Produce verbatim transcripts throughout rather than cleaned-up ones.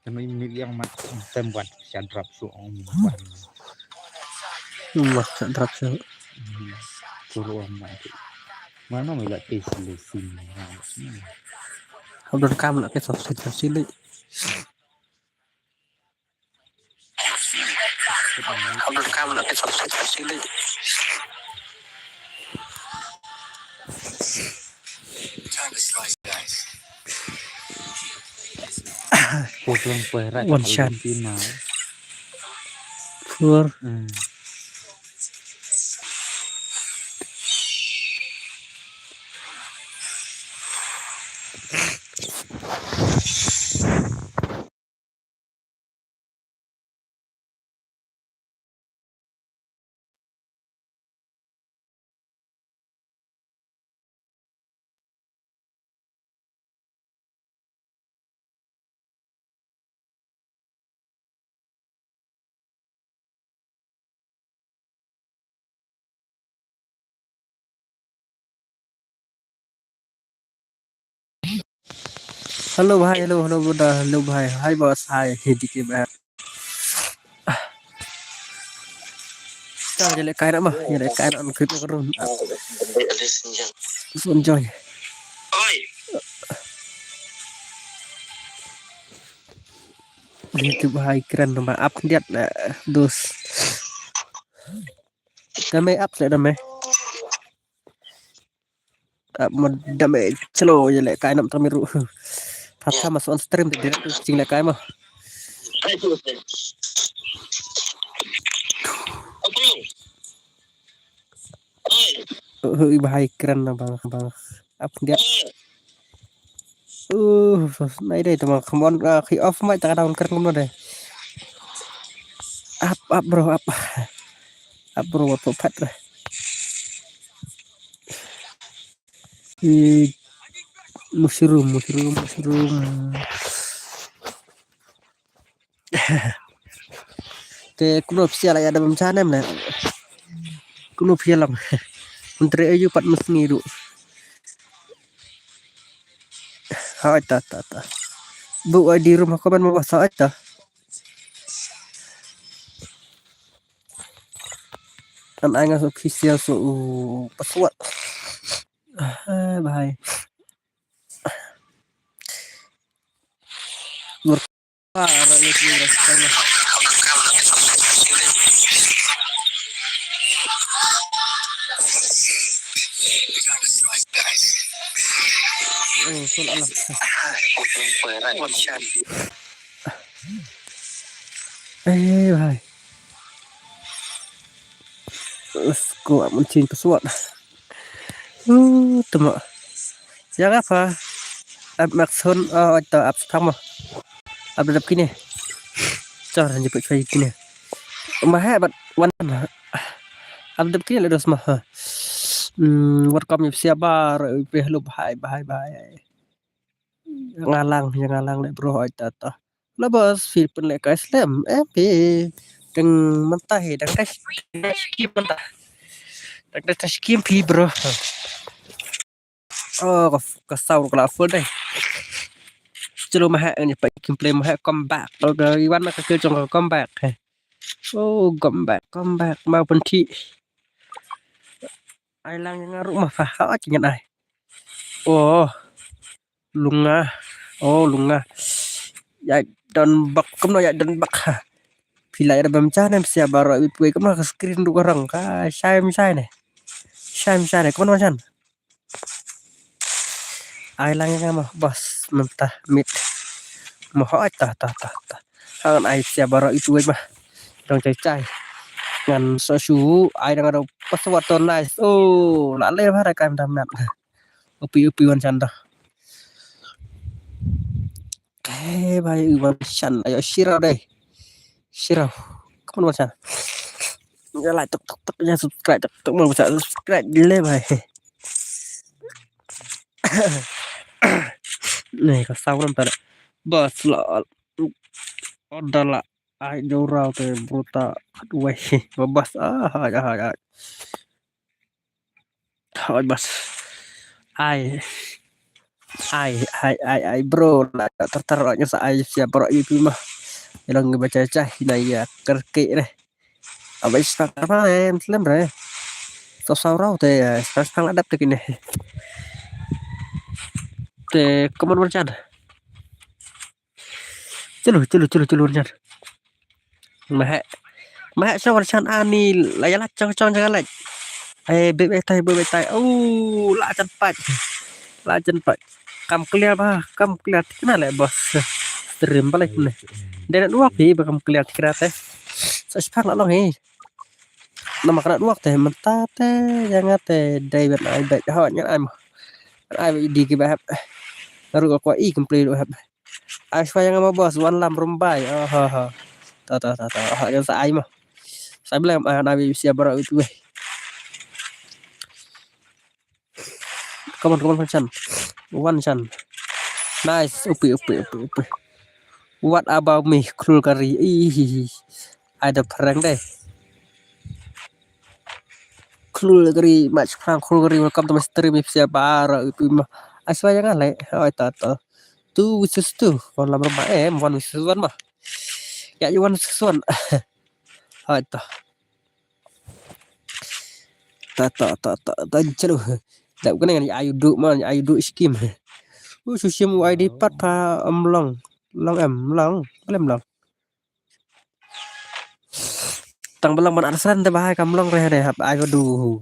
Kan ini yang mat tem buat siap drop su ong buat. Hmm, wah, siap drop su. Hmm. Suruh ong mat. Mana mula ke solusi ni? Hmm. Abdul kam la ke solusi solusi ni. Abdul kam la ke solusi solusi ni. Wan shan. Pur. Hmm. Hello भाई, hello, hello brother, hello भाई, hi boss, hi, hi D K भाई। Tang jale kai na ma, jale kai na an krit na karun. Sun joy. Itu bahai keren nama up dia na dos. Dame up le dame. Up mo dame chalo jale kai nam tamiru. Pha tha ma son stream de direct tu ching le kai mo. Ui, bahai keren na bang, bang. Up dia. Uh, sos nai dei tama, come on, ah, khi off mai ta down keren kumno dei. Up, up bro, up. Up bro, wat pat. Ih, mushroom, mushroom, mushroom. Te kuno psia la ya da bam chanem ne. Kuno psia lam. Untre ayu pat musngi du. Hai ta ta ta. Bu ai di rumah komen ma basa ai ta. Kan ai ngas official so u password. Ah, bhai. Nur. Ah, ra ni ni ra. Oh, sul alam. Eh, bhai. Let's go, I'm on change password. Uh, tama. Ya apa? Ap makson, oh, ito, ap thang mo. Ap dap kini. Chor, hanji put fai kini. Ma hai, but one. Ap dap kini le dos ma. Hmm, welcome, siapa? Hello, bhai, bhai, bhai. Nga lang, ïa nga lang leh bro, ai ta ta. La bas, phi pynleh kai slem, eh, phi. Dang mynta hi, dang test, test skim mynta. Dang test skim phi, bro. Oh, ka, ka sound ka la full dei. Chalo ma ha, ni pa kim play ma ha, come back. Oh, ka Iwan ka kill jong ka come back, eh. Oh, come back, come back, ma pynthi. Ai lang ïa nga ruh ma pha, ha, chi ngan ai. Oh, lunga. Oh, lunga. Ïa don bak, kumno ïa don bak, ha. Phi la ïa bam cha ne, sia baroh wi pui, kumno ka screen ruh ka rong, ka shai, shai ne. Shai, shai ne, kumno shan. Ai lang ïa nga ma, bas, mynta, mit. Mo ho, ai ta, ta, ta, ta. Hangan ai sia baroh itu ai ma. Dong chai chai. Ngan so shu, ai dang ada password to nice. Oh, la le ba ra kan dam nat. Upi upi wan chan da. Eh, bhai, wan chan. Ayo, shirau dei. Shirau. Come on, wan chan. Ya like tok tok tok, ya subscribe tok tok, mau subscribe le, bhai. Ni ka sound lam tar. Bas la. Order la. Ai jorau te bruta. Weh, bas. Ah, ai, ai, ai. Hoi bas. Ai. Ai, ai, ai, ai, bro, la tar tar nya sa ai sia bro yu pi ma. Ilang ba cha cha hina ya kerke re. Abai sta tar ma em tlem re. So sa rau te sta sta la dap te kine. Te kaman wan chan. Chalo, chalo, chalo, chalo wan chan. Mahe. Mahe so wan chan ani la ya la chong chong jang la. Eh, bebe tai, bebe tai. Oh, la chan pat. La chan pat. Kam clear ba, kam clear thik na le boss. Stream ba le ne. Dei na dua pi ba kam clear thik na te. Sa spak la long he. Nama kana dua te menta te jang te dei ban ai bet ho nyan ai mo. Ai bet di ki ba hap. Ru ko i complete hap. Ai shwa yang ma boss wan lam rumbai. Oh ho ho. Ta ta ta ta. Ha yang sa ai mo. Sa bilang ai na bi sia bara itu weh. Come on, come on, Wan Chan. Wan Chan. Nice. Upi, upi, upi, upi. What about me? Cruel Curry. Ih, ih, ih. Ada perang deh. Cruel Curry, match perang Cruel Curry. Welcome to my stream. If siapa arah itu mah. Aswa yang ale. Oh, itu, itu. Two versus two. Wan lam rumah em. One versus one mah. Ya, you one versus one. Oh, itu. Ta ta ta ta ta chalo. Dap kane ngan ayu du ma ayu du skim. U su shim u I D pat pa am long. Long em long. Balem long. Tang balang man arsan te bahai kam long re re hap ai du.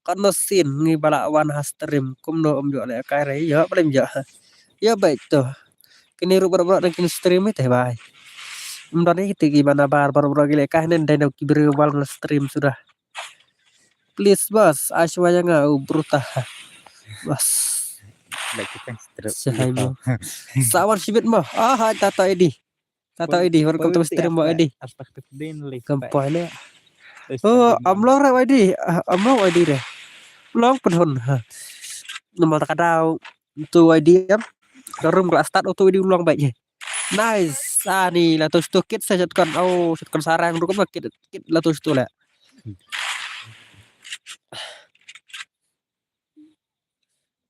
Kan no sin ngi bala wan ha stream kum no um jo le kai re yo balem jo. Yo bai to. Kini ru bro bro dang kin stream te bai. Um dan ni te ki bana bar bro bro gile kai nen dai no ki bri wal stream sudah. Please bas, ai shwa ya nga u bruta. Bas. Sahai mo. Sawan shibit mo. Ah, hai tata Edi. Tata Edi, welcome to stream mo Edi. Kam poi le. Oh, am long re Edi. Am long Edi re. Long pun hon. Normal ta ka dau. Tu Edi am. Ka room ka la start tu Edi long bai. Nice. Ani la tu stu kit sa shotgun. Oh, shotgun sarang rukom la kit kit la tu stu la.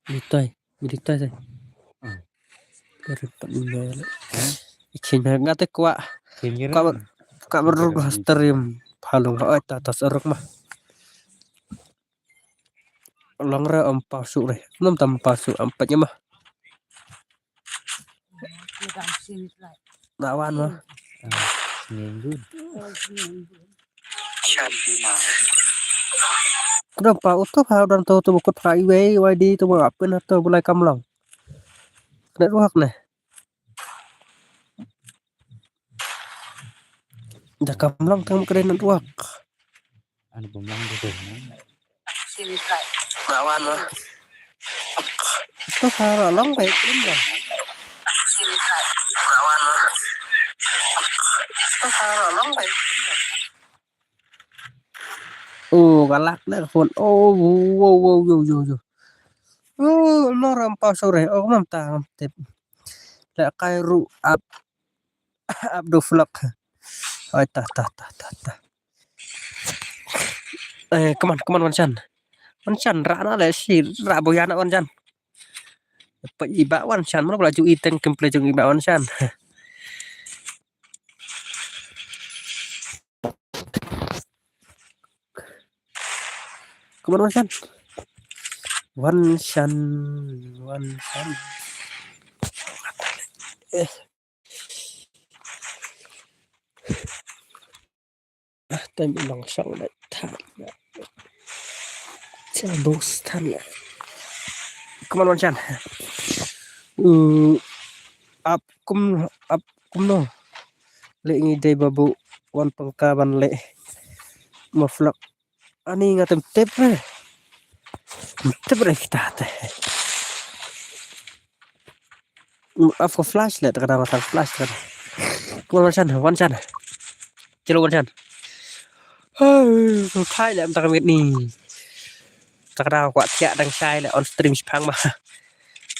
Bitoi, bitoi sa. Kari pat ni la. Ikin na ngate kwa. Kwa kwa beruk stream. Palung ha ta ta seruk mah. Long re am pasu re. Nam tam pasu am pet mah. Na wan mah. Kenapa utuh ha dan tu tu bukut ha iwei wai di tu ba pun tu bulai kam long. Kena ruak ne. Da kam long tang kena ruak. Ana bym lang da dei. Ba wan ma. To ka ra long bai pun ba. Ba wan ma. To ka ra long bai pun ba. Oh, galak na phone. Oh, wow, wow, yo, yo, yo. Oh, mo ram pa sore. Oh, mam ta, mam tip. La kai ru ap. Abdu vlog. Oi ta ta ta ta ta. Eh, come on, come on, Wan Chan. Wan Chan, ra na le si, ra boya na Wan Chan. Pa iba Wan Chan, mana pula ju iteng gameplay jong iba Wan Chan. Come on, Wan Chan. Wan Chan, Wan Chan. Eh. Ah, time long shang da ta. Cha bus tan. Come on, Wan Chan. Uh, ap kum, ap kum no. Le ngi dei babu wan pangka ban le. Ma vlog. Ani nga tem tep re. Tep re kita te. Af ko flash le, ta ka dang flash ta ka dang. Wan Chan, Wan Chan. Chalo Wan Chan. Hai, thai le, ta ka mit ni. Ta ka dang kwah thiah dang shai le, on stream shipang ma.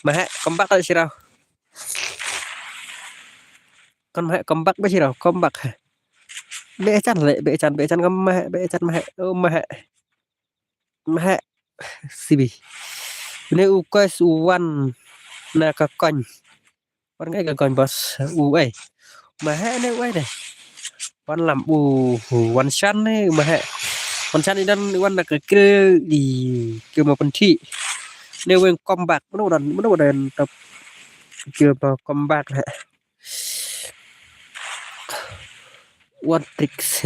Ma he, come back le shirau. Kan ma he, come back ba shirau, come back he. Be Chan le, Be Chan, Be Chan kam ma he, Be Chan ma he, oh ma he. Ma he, sibi. Une u kois u wan. Na ka kong. Wan ngai ka kong bas. U ai. Ma he ne u ai ne. Wan lam u wan shan ne ma he. Wan shan i dan wan na ka kil i kil ma penti. Ne weng comeback. Mano dan mano dan tap kil ma comeback he. One tricks.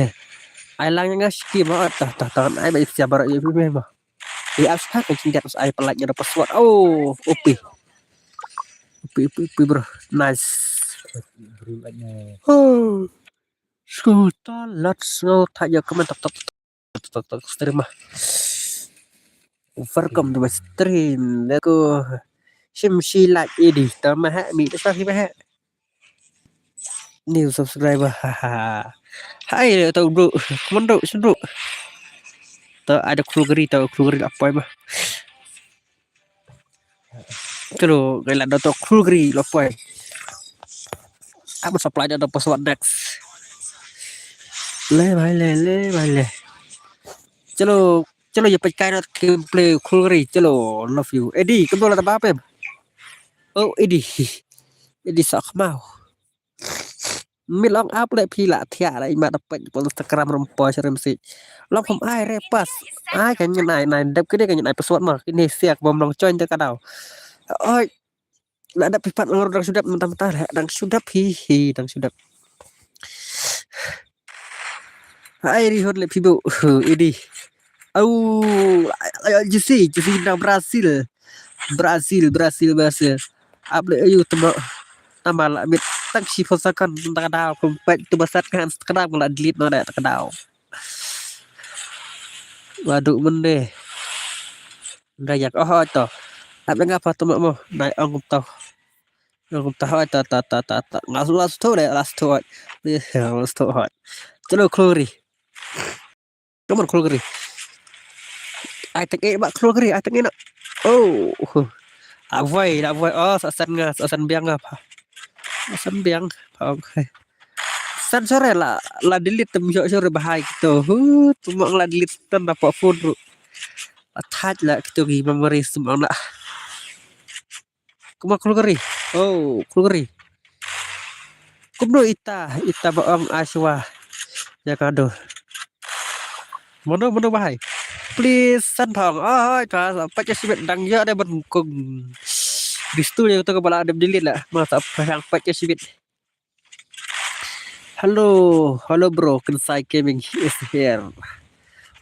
Ai lang nga skim ma ta ta ta ai ba sia barak ye bi ma. Di as tak ka jingjak ai pelak nya da password. Oh, upi. Upi upi upi bro. Nice. Oh. Skuta let's go ta ya comment tak tak tak tak tak stream ah. Welcome to my stream. Lego. Shim shi like idi. Ta ma ha mi ta sa hi ma ha. New subscriber. Hai tau bro. Come on bro, sini bro. Tau ada kru geri tau kru geri apa mah. Kalau gailan da tau kru geri lo poi. Apa supply da password next. Le bhai le le bhai le. Chalo chalo ye pek kai na gameplay kru geri chalo love you. Edi kendo la ta ba pem. Oh Edi. Edi sa khmau. Mi long up le phi la thiah la i mat pek pon Instagram rum po sha rim si. Long hom ai re pas. Ai ka nyen ai nai dep kide ka nyen ai password ma kine siak bom long join te ka dau. Oi. La dep phi pat ngor dang sudap mentah mentah le dang sudap hi hi dang sudap. Ai ri hot le phi bu idi. Au ai juicy juicy na Brazil. Brazil Brazil Brazil. Ap le ayu temo. Nama la mit tang shi pho sakan tang dau kompet tu basat kan tang dau la delete no da tang dau. Wadu mende. Gayak oh to. Ap nga pa temo mo nai ong to. Ong to ta ta ta ta ta. Ngas last two le last two. Last two. Chalo kru geri. Come on kru geri. Ai tak eh ba kru geri ai tak eh na. Oh. Avoi avoi oh sa san nga sa san biang nga pa. Sa san biang pa ong. San sore la la delete tem sore bahai kito. Hu temo la delete tan da pa phone ru. Attach la kito gi memory temo la. Kuma kru geri. Oh kru geri. Kumno ita ita ba ong aswa. Ya kado. Mano mano bahai. Please san thong. Ai ta sa pek sibit dang ya de ban kong. Bistu ya to ka bala de delete la. Ma sa pek sibit. Hello, hello bro, Kensai Gaming is here.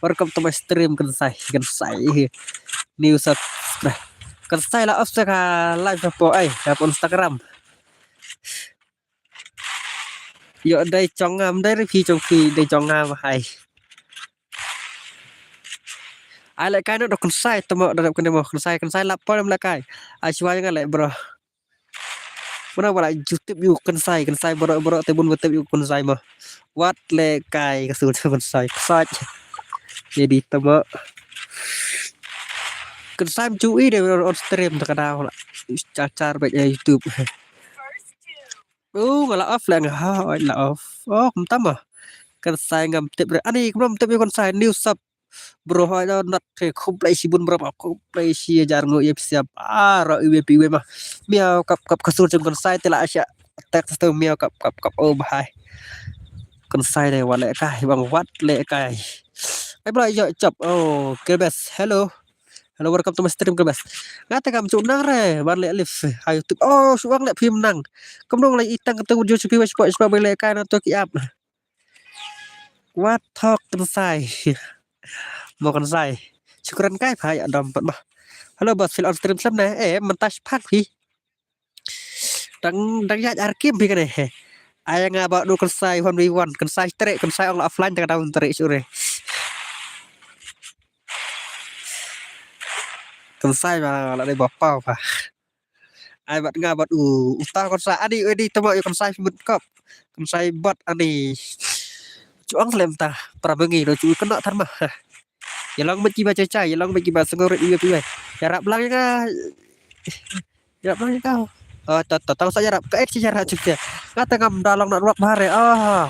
Welcome to my stream Kensai, Kensai. New subscribe. Kensai la off sa ka live sa po ai, ka po Instagram. Yo dai chong ngam dai ri phi chong phi dai chong ngam hai. Ai le kai no do Kensai temo do kene mo Kensai Kensai la po le kai. Ai shwa nga le bro. Mana wala ju tip yu Kensai Kensai bro bro te bun tip yu Kensai mo. Wat le kai ka su Kensai Kensai. Jadi temo. Kensai ju i de on stream ta kada wala. Char char ba YouTube. Oh ngala off le nga ha la off. Oh kum tama. Kensai ngam tip re. Ani kum tip yu Kensai new sub. Bro hoi da nat ke khublei shibun bro khublei shi hajar ngut ïa pisa para iwe pi iwe ma. Miaw kap kap kasur jong Kensai te la asha. Text tu miaw kap kap kap oh bahai. Kensai de wat le kai bang wat le kai. Ai bro yo chop oh Kebes hello. Hello welcome to my stream Kebes. Ngata kam chu nang re ban le live ha YouTube oh shuang le phim nang. Kam dong le itang tu jo chupi wa shupa shupa le kai na to ki ap. Wat thok Kensai. Mo Kensai. Shukran kai pha ya dom pat bah. Hello boss fil on stream slem ne. Eh mentas phak phi. Dang dang ya ar kim phi kane. Ai nga ba du Kensai one v one Kensai tre Kensai ong offline ta down tre sure. Kensai ba la dei ba pau pha. Ai bat nga bat u uta Kensai ani edi tama yu Kensai phi mut kop. Kensai bat ani. Chuang slem ta para bengi do chu kena tharma. Ya long met ki ba chai chai ya long met ki ba sengor iwe piwe. Ya rap lang ya ka. Ya rap lang ya ka. Oh ta ta tang sa ya rap ka et ya rap chuk ya. Nga ta ngam da long na ruak bahare. Ah.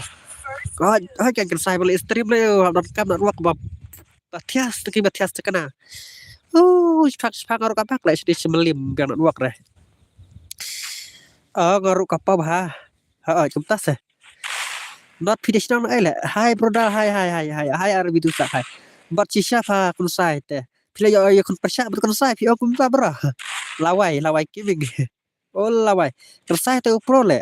Hai hai kan Kensai beli stream le. Hap dan kam na ruak ba. Bathias tu ki bathias tu kena. Uh, spak spak ngaru kapak le sidi semelim biang nak duak re. Oh, nga ruh ka pop ha. Ha, oh, kumta se. Not phi dei shnong na ai le. Hi brother, hi, hi, hi, hi, hi, R B two sa hi. But shisha pha Khonsai te. Phi la ïoh ïa Khon Pyrshah bad Khonsai phi ong kumta bro. Lawei, lawei gaming. Oh lawei. Khonsai te u pro le.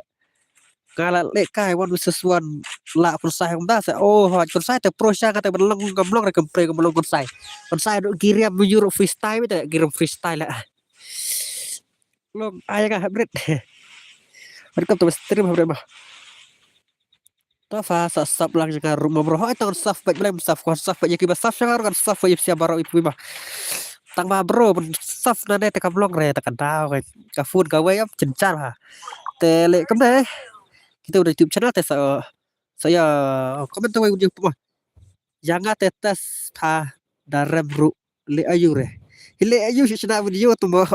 Nga la leh kai one versus one la Khonsai kumta se. Oh, hot Khonsai te pro sha nga te ban long ngam long re kam play ngam long Khonsai. Khonsai ruh giriam mu ruh freestyle te giriam freestyle la. Long ai nga hybrid. Welcome to my stream hybrid ma. Ta pha sa sap lang jaka room bro. Hoi tang sap bad blem sap kon sap bad yaki ba sap jaka kan sap bad ipsia baro ipui ma. Tang ba bro ban sap na ne ta kam long re ta kan dau ka phone ka wei ap chenchar ha. Te le kam ne. Kita udah YouTube channel te sa sa ya comment ta wei udah puma. Ïa nga te test pha da rem ruh le ayu re. Hi le ayu shi shna video tu mo.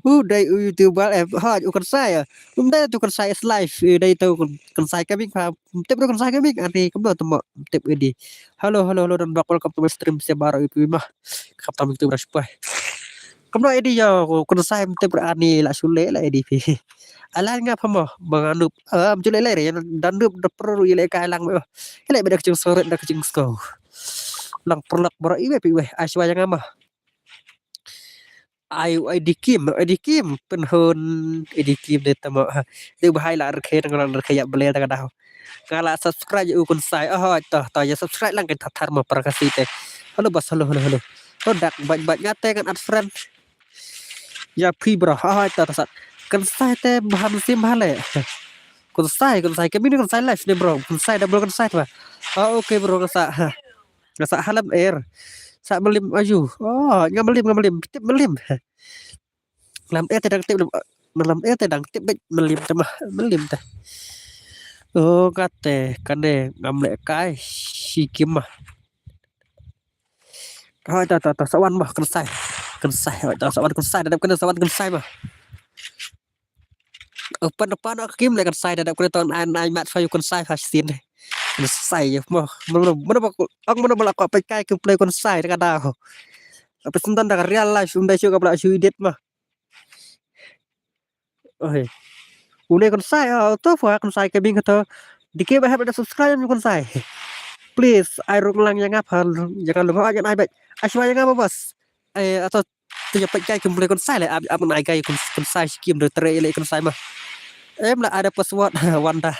U dei u YouTuber em ha u Khonsai ya. Um dei tu Khonsai is live. U dei tu Khonsai gaming pha. Tip tu Khonsai gaming ani kam tu mo. Tip ini. Hello hello hello dan bak welcome to my stream se baro ipu ma. Kap tam itu beras pai. Kam tu ini ya Khonsai tip ani la sule la ini pi. Alan nga pha mo menganup. Am jule le re dan dup da pro ru ile kai lang mo. Ile beda kecing sore da kecing sko. Lang perlak bro iwe pi iwe aswa yang ama. Ayu ai dikim ai dikim penhun ai dikim de tamo ha. De bahai la rekhe tang la rekhe ya bele tang dah. Nga la subscribe u Khonsai oh to to ya subscribe lang kita thar ma para kasi te. Hello bas hello hello hello. Rodak baik baik ngate kan add friend. Ya phi bro ha ha ta ta sat. Khonsai te baham sim hale. Khonsai Khonsai kami ni Khonsai live ni bro. Khonsai double Khonsai tu. Oh okay bro ngasa. Ngasa halam air. Sa melim ayu. Oh ngam melim ngam melim. Tip melim. Lam air te dang tip lam air te dang tip bet melim te mah melim te. Oh kate kane ngam lek kai. Shi kim mah. Hoi ta ta ta sawan mah Khonsai. Khonsai hoi ta sawan Khonsai da dap kena sawan Khonsai mah. Open depan aku kim le Khonsai da dap kena ton an ai mat fayu Khonsai fa sin. Khonsai ya mah. Mana mana aku ang mana bala aku pekai ke play Khonsai da kada. Apa sentan da real life unda shu ka bala shu edit mah. Oi. Une Khonsai to fa Khonsai ke bing to. Dike ba hab da subscribe Khonsai. Please ai rung lang yang apa yang lu ha yang ai ba. Aswa yang apa bos. Eh atau tu ya pekai ke mulai Khonsai le ab ab nai kai Khonsai skim do tre le Khonsai mah. Em la ada password wanda.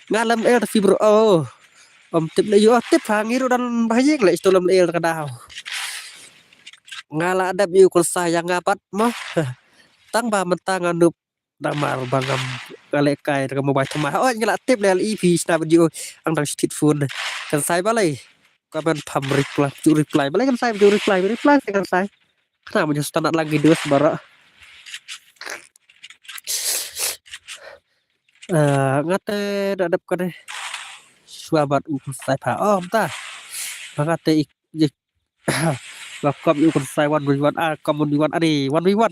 Ngalam el fi bro. Oh. Om tip le yo tip ha ngiru dan bahayeng le isto lam el kada. Nga la dap ïa u Khonsai ïa nga pat mo. Tang ba mynta nga nup namar ba ngam nga leh kai da ka mobile thymmai. Oi nga la tip leh ïa phi sna video ang dang shit phone. Khonsai balei. Comment pham reply ju reply balei Khonsai ju reply reply Khonsai. Khnang ba ju start lang video sbara. Eh, nga te da dep kane. Shuwa bad u Khonsai pha. Oh, mynta. Ba nga te ik, ik. Ba kom u Khonsai one v one. Ah, kom one v one. Ani, one v one.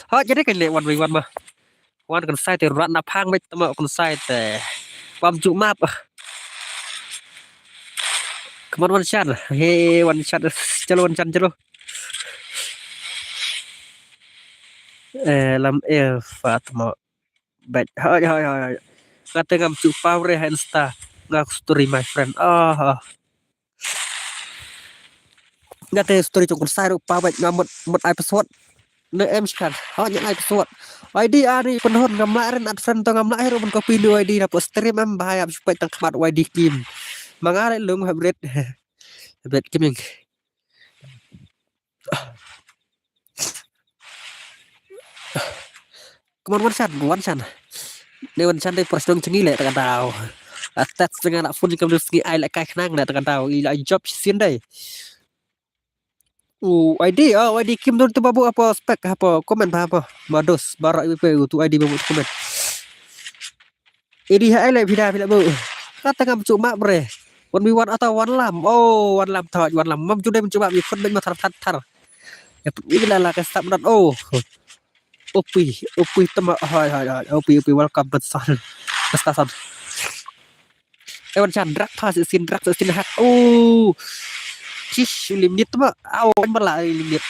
Ha, jadi kan le one v one mah. One Khonsai te rat na phang bek tama Khonsai te. Bam ju map. Come on, one shot. Hey, one shot. Chalo, one shot, chalo. Eh, lam eh, Fatma. Baik, hai, hai, hai, hai. Nga te ngam shu pau re ha Insta. Nga story my friend. Ah, ah. Nga te story jong Khonsai ruh pau baik nga mut, mut ai password. Ne em shkan. Ha, nya ai password. I D ani pynhun ngam lah ren add friend to ngam lah ruh ban copy nu I D na po stream em bahaya shu peit tang khmat Y D Kim. Ma nga le lung hybrid. Hybrid gaming. Come on, one shot, one shot. Ne one shot dei por shnong chngi le ta ka daw. Atat snga la phone kam sngi ai la kai khnang le ta ka daw. I la job shisien dei. U I D, oh, I D Kim don tu babu apa spek apa komen apa. Mados bara ibu pe tu I D babu tu komen. Ini ha ele phi da phi la bu. Kata ngam chu map bre. One v one atau one lam. Oh, one lam thot, one lam. Mam chu dei chu map i khot ben ma thar thar thar. Ya ini la la ka stap dat. Oh. Opi, opi tema. Hai hai hai. Opi opi welcome to son. Basta son. Eh, wan chan drak pa sin drak sin hak. Oh. Chish limit tema. Au, bala limit.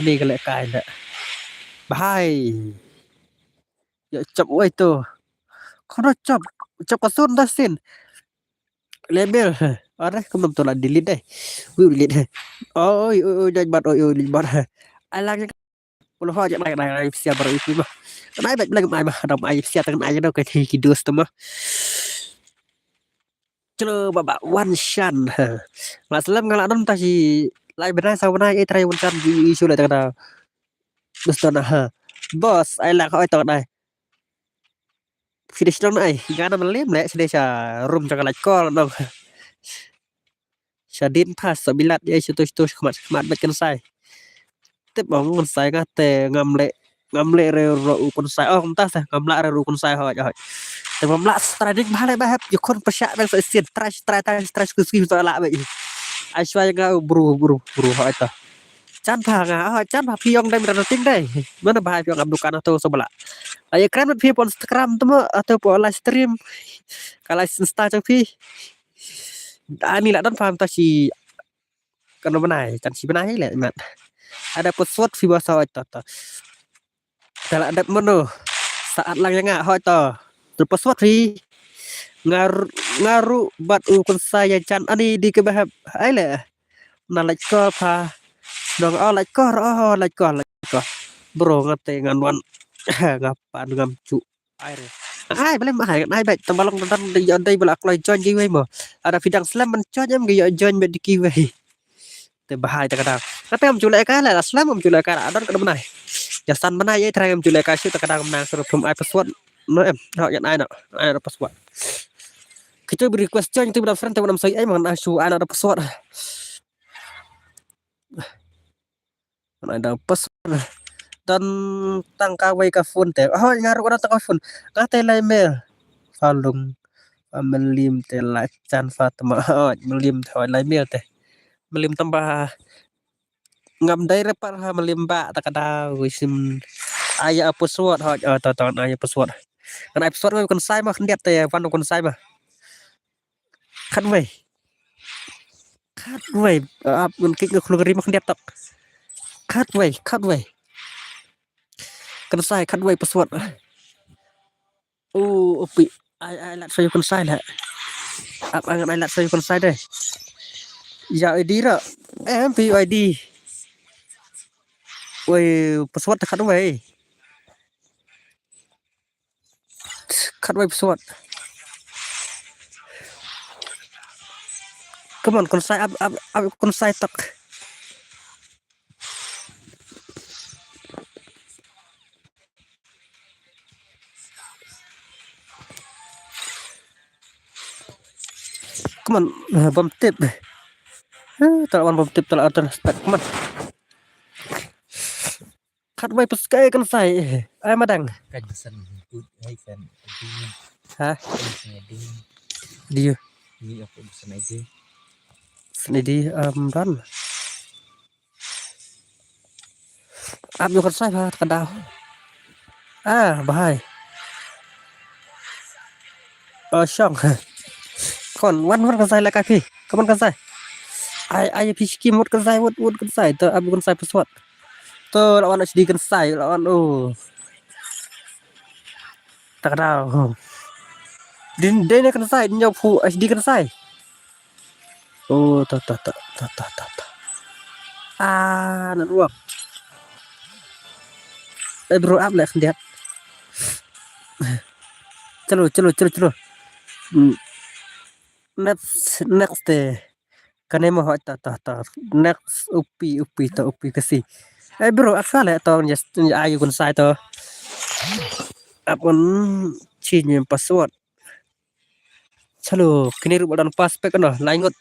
Ani ka le kai le. Bye. Ya chop wai to. Kono chop. Chop ka sun da sin. Label. Are kumno to la delete dai. Wi delete. Oi oi oi dai bat oi oi dai bat. Alang. Polo ho ja nai nai nai sia baru itu mah. Nai bat blang mai mah dam ai sia tang ai do ka thi ki dos to mah. Chlo baba wan shan. La salam nga la don ta si lai bnai sa bnai e trai wan shan di isu lai ta da. Bos to na ha. Bos ai la ka oi to dai. Finish nong ai. Gana malim le sini sa room jong ka lait call nong. Sa din pas sa bilat ya situ situ khmat khmat bat kan sai. Tip ong kan sai nga te ngam le ngam le re ro u kan sai. Oh, entah sa ngam la re ro kan sai hoj hoj. Te ngam la trading bha le ba hep ya kon pasa bang sa sin try try try try skuski sa la ba. Ai swa nga bru bru bru hoj ta. Chan pha nga, oh, chan pha phi ong dai mira ting dai. Mana ba phi ong am dukan to so bala. Ai kren phi pon Instagram tu mo atau pon live stream. Ka live Insta jong phi. Ani la don pha ta si kan bnai, chan si bnai le mat. Ada password phi ba sa to to. Tala dep mano. Saat lang ya nga hoj to. Tu password phi. Ngar ngaru bat u kan sai ya chan ani di ke ba hep. Ai le. Na lait ko pha. Nong oh lait ko oh lait ko lait ko. Bro ngate ngan wan. Nga pan ngam chu. Ai re. Ai bele ma hai ngan ai bek tang balong tang de yo dei bala kloi join gi wei mo. Ada phi dang slem man join em gi yo join bek di ki wei. Te bahai ta ka dang. Kata ngam chu le ka la slem ngam chu le ka la don ka dam nai. Ya san bnai ye trai ngam chu le ka shu ta ka dang nang suruh thum ai password. No em. Ho yan ai no. Ai no password. Kita beri request join tu benda friend tu benda sai ai man ai shu ai no password. Mana ada password. Dan tang kawei ka phone te. Oh, ngaru orang tang ka phone. Nga te lai mail. Falung. Melim te la chan Fatma. Oh, melim te lai mail te. Melim tambah ngam dai repar ha melim ba ta ka da wisim. Aya password hoj oh to ton aya password. Kan ai password kan sai ma khyndiat te wan kan sai ma. Khat wei. Khat wei. Ap ngan kik ngan khulung rim khyndiat tok. Khat wei, khat wei. Kan sai khat wei password. Oh, opi. Ai ai lat sai kan sai la. Ap angan ai lat sai kan sai deh. Ya I D ra. Em pi I D. Wei password khat wei. Khat wei password. Come on, kan sai ap ap ap kan sai tak. Come on, bom tip. Tala wan bom tip tala wan tip. Come on. Khat wei pas kai kan sai. Ai madang. Kan san put ai san. Ha? Kan san ding. Dia. Ni aku san aja. San dia um ran. Ap yo kan sai ha ka dau. Ah, bahai. Oh, shong. Kon wan wan kan sai la ka phi. Kaman kan sai. Ai ai phi skim wut kan sai wut wut kan sai. To ap kan sai password. To lawan H D kan sai lawan oh. Tak ada. Din din kan sai din jauh pu H D kan sai. Oh, ta ta ta ta ta ta. Ah, network. Eh bro ap lek dia. Chalo chalo chalo chalo. Next next eh. Kane mo hot ta ta ta. Next upi upi ta upi kasi. Eh bro, asal eh tong just ayu kun sai to. Apun change password. Chalo, kini rup dan pas pek no, laingut.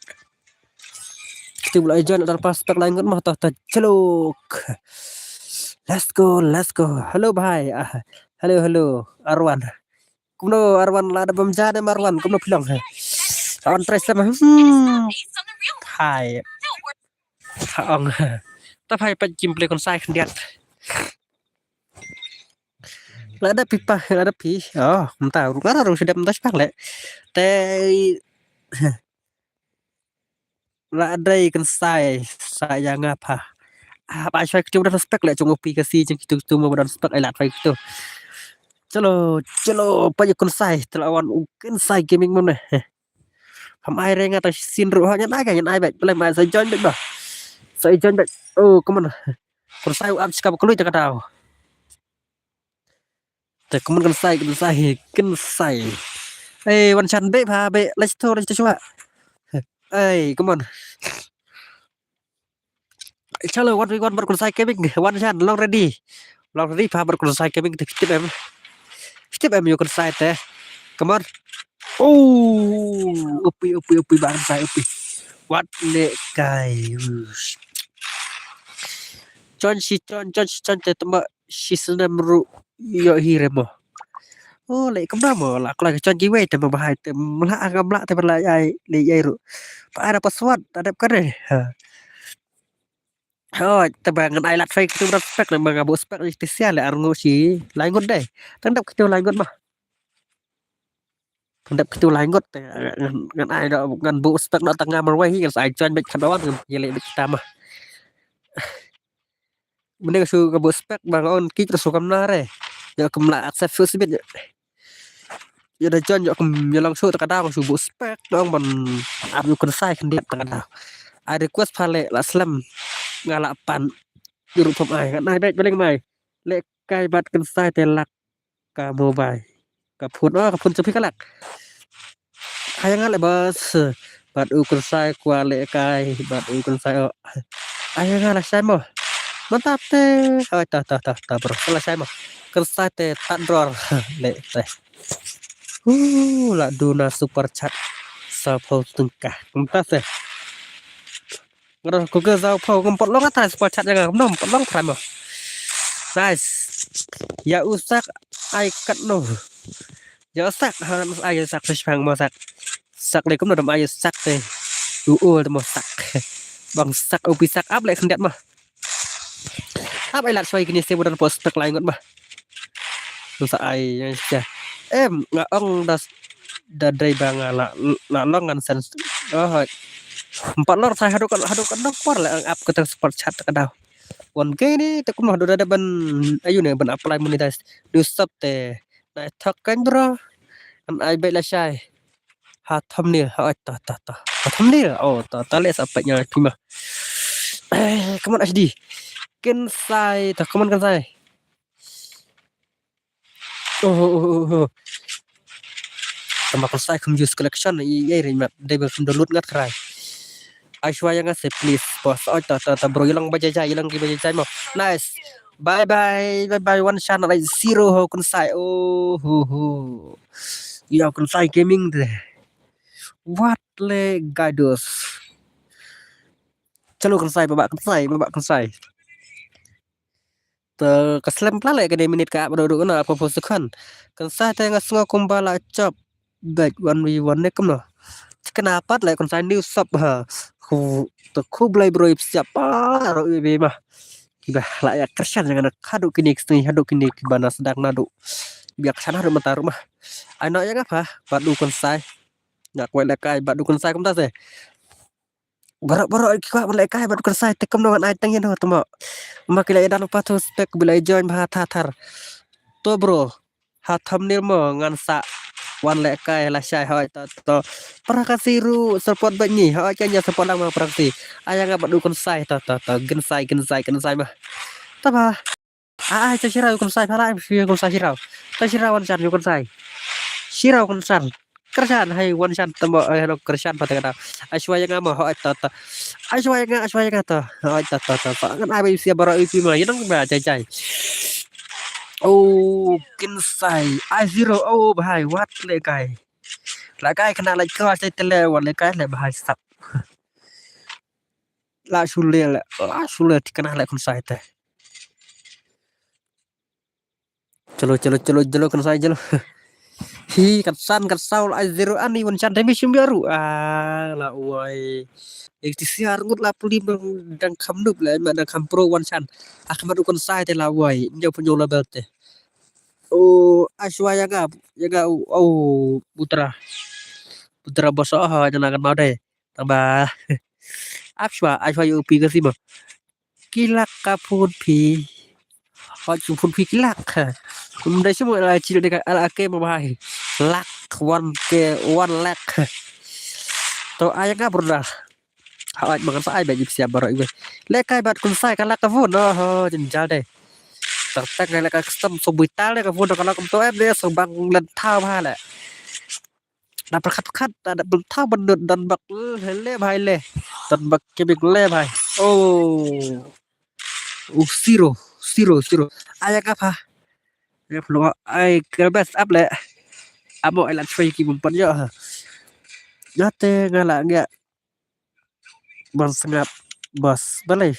Kita pula ijan dan pas pek laingut mah ta ta chalo. Let's go, let's go. Hello bhai. Ah, hello hello Arwan. Kumno Arwan la da bam ja de Arwan kumno pilong he. Arwan tres sama. Hmm. Hai. Haong. Ta phai pa jim ple kon sai khyndiat. La da pi pa la da pi. Oh, mta ru ngara ru sedap mta spak le. Te la dei kan sai sa ya nga pha. Ah, pa sai ktu da spek le chung pi ka si chung ktu ktu mo da spek ai la phai ktu. Chalo, chalo, peit ïa u Kynsai, te la wan u Kynsai Gaming mynne. Pham ai re nga tang shisien ruh ha, ngan ai ka, ngan ai beit, balei pham ai, sa join beit ba. Sa join beit. Oh, come on. Kynsai u ap shikap khlem te ka daw. Te come on Kynsai, Kynsai, Kynsai. Eh, wan shan beit pha, beit, let's go, let's go. Eh, come on. Chalo, one v one bad u Kynsai Gaming, wan shan, long ready. Long ready pha bad u Kynsai Gaming, te phi tip em. Phi tip em ïa u Kynsai te. Come on. Oh, u phi, u phi, u phi, bad u Kynsai, u phi. Wat lehkai. Ush. Jon shi jon, jon shi jon te tymba shi snem ruh ïoh hi re mo. Oh, leh kumno mo, la kloi ka jon kiwei te mo, bahai te mo, la ngam lah te mo, la ai, leh ai ruh. Pha ai da password, ta dep kane. Ha. Oh, te ba ngan ai lad shai katu bad spek, ne ma nga buh spek ni te sia leh ar ngut shi lai ngut dei. Tang dep katu lai ngut ma. Tang dep katu lai ngut te ngan, ngan ai da, ngan buh spek na tang nga marwei hi, ngan sa ai jon beit khatduh wan, ngan ïaleh beit kita ma. Mynne nga shu ka buh spek ba nga ong kit ruh shu kam na re. Ïa kam lah accept first bit. Ïa da jon ïa kam ïa long shu ta ka daw shu buh spek dong ban ap ïa u Kynsai khyndiat ta ka daw. I request pha leh la slem nga la pan. Ïa ruh pham ai ngan ai beit baleng mai. Lehkai bad Kynsai te lak ka mobile. Ka phone, oh, ka phone cha phi ka lak. Ai nga leh bas. Bad u Kynsai kwah lehkai, bad u Kynsai, oh. Ai nga la shai mo. Mynta te. Oi, ta, ta, ta, ta, bro. La shai mo. Kynsai te tad dror. Leh te. Uh, la duna super chat. Saphew tyngka. Mynta te. Nga don Google saphew, ngam pat long ata super chat ïa nga, ngam pat long trai mo. Nice. Ïa u Sak ai katno. Ïa u Sak, ha, ai ïa u Sak, sa shipang mo Sak. Sak leh kumno dam ai ïa u Sak te. U ul te mo Sak. Bang Sak, u pi Sak, ap leh khyndiat mo. Ap ai lad shoi kine se budan po spek lai ngut mo. Sa ai ïa sia. Em, nga ong da s-, da dei ba nga la, la long ngan sen. Oh, hoi. Ngam pat long sai haduh ka, haduh ka dong kwar la ang ap ka tang super chat ka daw. Wan ke ni te kumno haduh da dei ban ayu ne ban apply monetize. New sub te. Na thok kan bro. Ngan ai beit la shai. Ha thumbnail, ha ta, ta, ta. Ha thumbnail. Oh, ta, ta leh sa peit ïa phi ma. Eh, come on H D. Kynsai, ta, come on Kynsai. Oh, oh, oh, oh, oh. Tang ba Kynsai kham use collection, i, i, i, mat, dei ba kham download ngat krai. Ai shwa ïa nga se, please, boss. Oi, ta, ta, ta, bro, ïa long ba jai jai, ïa long ki ba jai jai mo. Nice. Bye bye, bye bye, wan shan, like, zero ho Kynsai. Oh, ho, ho. Ïa Kynsai Gaming te. Wat le Gaidos. Chalo Kynsai, ba ba Kynsai, ba ba Kynsai. Te ka slem pla le kane minit ka ap ruh ruh na ap ka pho sekon. Kynsai te nga sngew kumba la chop. Bad one v one ne kumno. Te kane pat le Kynsai new sub ha. Khu, te khublei bro ip siap pa ro i be ma. Kiba la ïa kyrshan jong nga haduh kine ki sngi haduh kine kiba na sdang naduh. Ba ïa kyrshan haduh mynta ruh ma. Ai noh ïa nga pha, bad u Kynsai. Nga kwah lehkai bad u Kynsai kumta se. Baroh baroh ki kwah ban lehkai bad u Kynsai te kumno ngan ai tang ïa no te mo. Ma ki la ïa don pa tu spek ba la ïa join bha thar thar. To bro. Ha thumbnail mo ngan sa wan lehkai lashai hoi to to. Para Khasi ruh support bad ngi hoi ka ïa support lang ma para Khasi. Ai ïa nga bad u Kynsai to to to Kynsai Kynsai Kynsai ma. To ba. Ai ai to shiraw u Kynsai pha la ai shiraw u Kynsai shiraw. To shiraw wan shan u Kynsai. Shiraw u Kynsai. Kyrshan hai wan shan tamo ai hano kyrshan pa tengah. Ai shwa ïa nga mo hoi to to. Ai shwa ïa nga ai shwa ïa nga to. Hoi to to to. Ngan ai ba ïa baroh ïa phi ma ïa nang ba jai jai. Oh, Kynsai. Ai zero. Oh, bhai, wat lehkai. Lehkai kena lehkai, sai tele, wat lehkai, le bhai sap. La shule, la shule, tikana le Kynsai te. Chalo, chalo, chalo, chalo, Kynsai, chalo. Hi, kat san, kat saw, la zero, ani, wan chan, demi shim biaru. Ah, la wai. Ek ti siar ngut la puli bang dang kham nup la, ma dang kham pro wan chan. Akhmat u Kynsai te la wai. Nyo punyo la bel te. Oh, ai shwa ïa nga, ïa nga, oh, oh, putra. Putra boso, oh, ïa nga kan mau dei. Tang ba. Ap shwa, ai shwa ïa u pi ka sima. Ki lak ka phone phi. Hoi, ka phone phi ki lak. Ym dei shu mo la chi de ka la ke mo bhai. Lakh, one K, one lakh. To ai nga brother. Hooid, ma ngan sa ai beit ïa phi baroh iwei. Lehkai bad Khun Sai ka la ka phone, oh, jynjar de. Tang tang lehkai custom shu buital de ka phone ka la kumto em de, shu bang lynti bha leh. Da pyrkhat khat, da pyrkhat ban nud don bak, eh, le bhai le. Don bak kebik le bhai. Oh. Uh, zero, zero, zero. Ai ka pha. Ïa phi long ai ka best up leh. Amo ai la choi ki bym pat ïoh ha. Ïa te nga la ngiah ban sngap bos balei.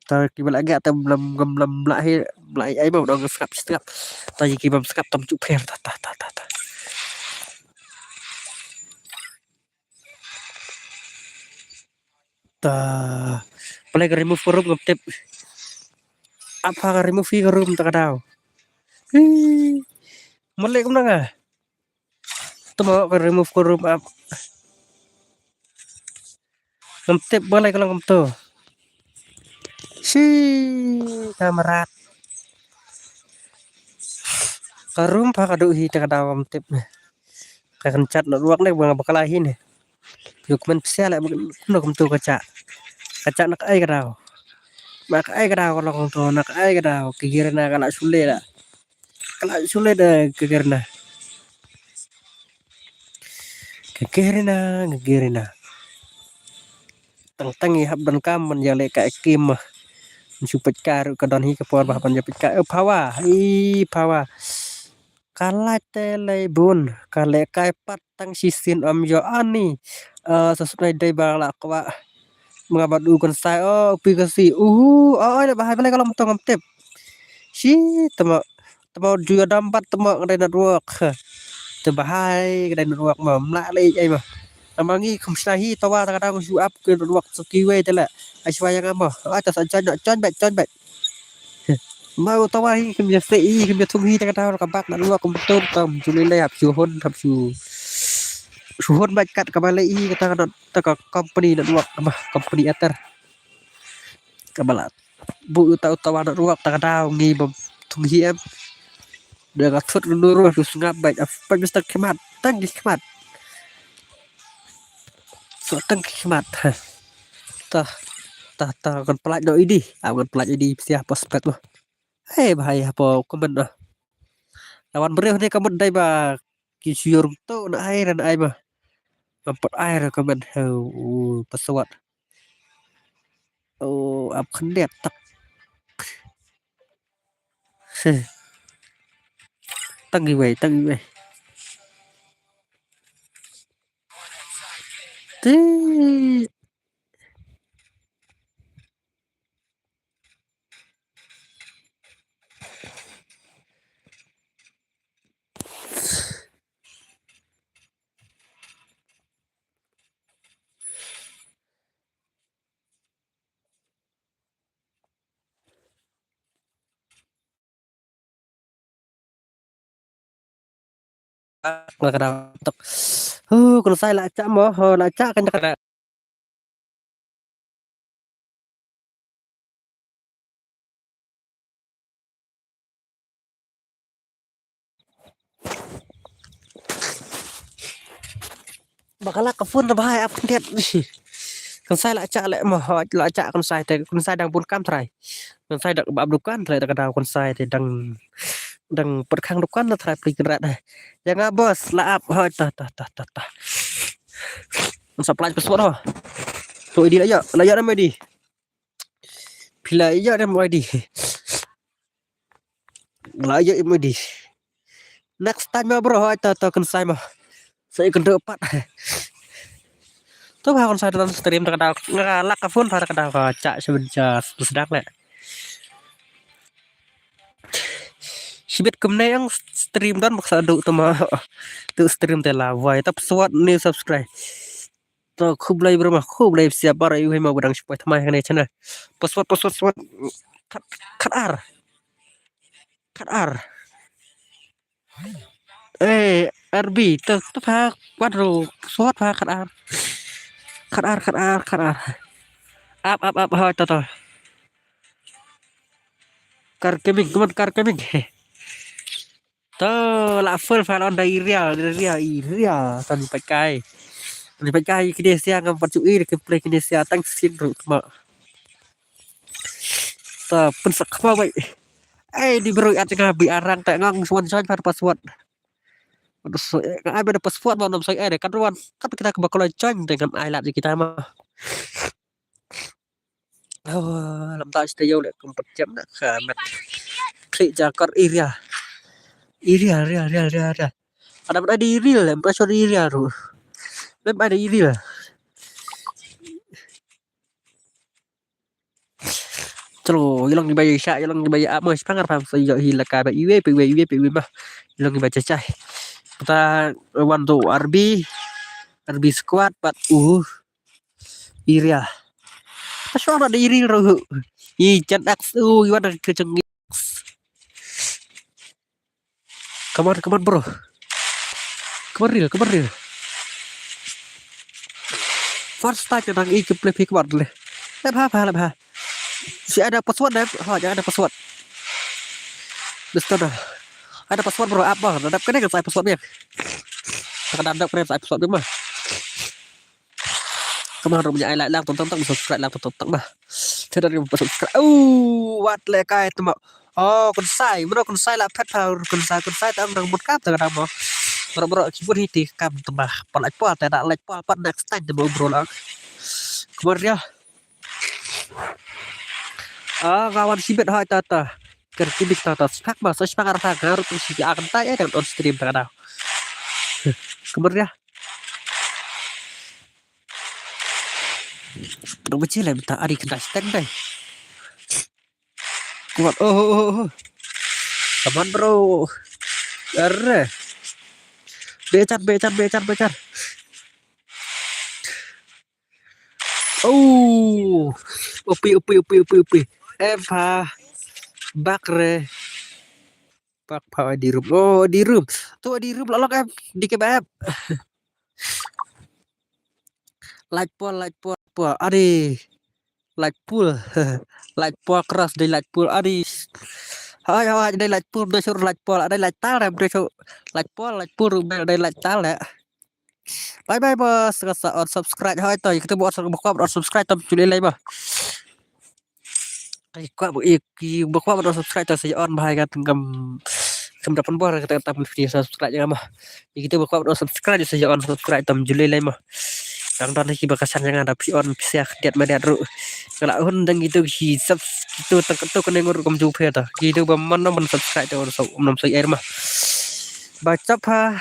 Ta ki ba la ngiah te mlam ngam mlam la hi la hi ai ba dang sngap sngap. Ta ki bym sngap tam chuh pher ta ta ta ta ta. Ta. Balei ka remove ka room ngam tip. Apa ka remove hi ka room ta ka daw. Hi. Malik kumno nga. Tamo ka remove ka room ap. Ngam tip balei ka long kumto. Shi ka marat. Ka room pa ka duh hi ta ka daw ngam tip. Ka kan chat network ne ba nga bakla hi ne. Yu kmen pisa la kumno kumto ka chat. Ka chat na ka ai ka daw. Na ka ai ka daw ka long kumto na ka ai ka daw ki gir na ka la sule la. Ka la sule da ka gir na. Ka gir na, ka gir na. Tang tang i hap donkam man ïa leh ka kim. Shu peit ka ruh ka don hi ka por ba hap ban ïa peit ka. Eh, phawa, i phawa. Ka lait te lei bun, ka lehkai pat tang shisien ym ïoh ani. Eh, sa sut nai dei ba la kwah. Mynga bad u Khun Sai, oh, u Pi Khasi. Uhu, oh, oh, da bahai balei ka long to ngam tip. Shi, tama, tama u ju adam bad tama ka dei network. Te bahai ka dei network ma, mla lei ai ma. Tama ngi kham shna hi, tawa ta ka dang shu ap ka network sa kiwei te la. Ai shwa ïa nga ma. Ai ta sa join, join back, join back. Ma u tawa hi kim ïa se i kim ïa thung hi ta ka daw ka bak na lua kum tur tam ju lei lei hap shu hun hap shu shu hun bad kat ka ba lei i ka ta ka ta ka company na lua ka ba company atar ka ba la bu u ta u tawa na lua ta ka daw ngi bam thung hi em. Da ka thut nu ru shu sngap bad ap bad mister Khmat tang ki khmat. So tang ki khmat. Ta ta ta kan pelaj no idi. Am kan pelaj idi psiah pas pet mah. Hei, bahai hapoh comment noh. Lawan briew ne comment dei ba ki shu ïoh rung to na ai ran ai ba. Ngam pat ai ra comment heu, u, password. Oh, ap khyndiat tak. Heh. Tang iwei, tang iwei. Ti. Nga ka dang tok. Hu, Khun Sai la chah mo, ho la chah kan ka dang. Ba ka la ka phone da bahai ap khyndiat. Khun Sai la chah leh mo, ho la chah Khun Sai te, Khun Sai dang bun kam trai. Khun Sai dang ba ap dukan trai da ka daw Khun Sai te dang dang pyrkhang dukan na trai pli kynrad. Ïa nga boss la ap ho ta ta ta ta ta. Sa pynlait password ho. To I D la ïoh, la ïoh nama I D. Phi la ïoh nama I D. La ïoh nama I D. Next time ma bro ho ta ta Khun Sai ma. Sa ïa kynduh pat. To ba Khun Sai don stream ta ka daw. Nga la ka phone pa ta ka daw ka chah sha bin chah sdang leh. Shibit kumne ïa nga stream don bak sa duk tama. Tu stream te la wai tap swat new subscribe. To khublei bro ma khublei psiah bar ïa u hima u dang shu poi thymmai ha kane channel. Password password swat khat khat ar. Khat ar. Eh, R B, to, to pha kwat ru, swat pha khat ar. Khat ar, khat ar, khat ar. Ap, ap, ap, hoi, to, to. Kar keming, come on, kar keming. To la full fan on da Irial, Irial, Irial. Tang pat kai. Tang pat kai kine sia ngam pat ju i da gameplay kine sia tang sin ruh ma. Ta pun sak kma bai. Eh, di bro at nga bi arang ta ngang suan join par password. Ai ba da password ma nam sai ai kan ruan. Kan kita ka bakal join dengan ai lap kita ma. Oh, lam ta sta yo le kum pat jam na ka mat. Klik jakar Irial. Irial, Irial, Irial, Irial, Irial. Ada mana di Irial, em pressure Irial tu. Mem ada Irial. Chalo, ilong ni bai sha, ilong ni bai ap mo spangar pam so yo hi la ka ba iwe pe iwe iwe pe iwe ma. Ilong ni bai chachai. Kata one two R B, R B squad pat uh. Irial. Ashwara da Irial rohu. I jan aks u iwan da kejeng. Come on, come on, bro. Come on, real, come on, real. First time yang i ke play pick one le. Lep ha, ha, lep ha. Si ada password deh. Ha, jangan ada password. Bista dah. Ada password, bro, apa? Nadap kena ke saya password dia. Kadang nadap kena saya password dia mah. Kemar rum nya ai like lang tong tong tong subscribe lang tong tong tong bah. Channel rum subscribe. Oh, wat le kai tu ma. Oh, kun sai, mano kun sai la phet pa kun sai kun sai tang dang mut kap tang dang mo. Bro bro kibun hiti kam tu bah. Pal ai pal ta da like pal pat next time tu bro lang. Kemar ya. Ah, kawan sibet hai tata. Ker kibik tata spak ma so spak arah ngarut tu si akan tai eh dengan on stream tang dang. Kemar ya. Bro, bechil eh, minta ari kena stand dai. Kuat, oh, oh, oh, oh. Come on, bro. Are. Becar, becar, becar, becar. Oh. Upi, upi, upi, upi, upi. Em, pa. Bak re. Bak, pa, di room. Oh, di room. Tu, di room, lolok, em. Di kebab. Light pole, light pole, pole. Adi. Light pole. Light pole keras dei light pole. Adi. Hai, hai, dei light pole, dei sur light pole. Dei light tal, dei sur light pole, light pole, dei light tal, ya. Bye bye, bos. Ngasa on subscribe. Hai, to. Kita buat on subscribe, on subscribe, tam culi lai, bah. Ai, kwah ba, i, ki, ba kwah ba don subscribe ta sa on bahai ka tengkam. Kam dapan bor kata kata pun video subscribe ïa ma. I kita ba kwah ba don subscribe sa on subscribe tam julai lai ma. Tang don ki ba kasan ïa nga da phi on phi sia khdiat ma diat ruh. Kala hun dang gitu ki subs gitu tang kato kane ngur kum ju phe ta. Gitu ba man ban subscribe ta on so um nam so air ma. Ba chap ha.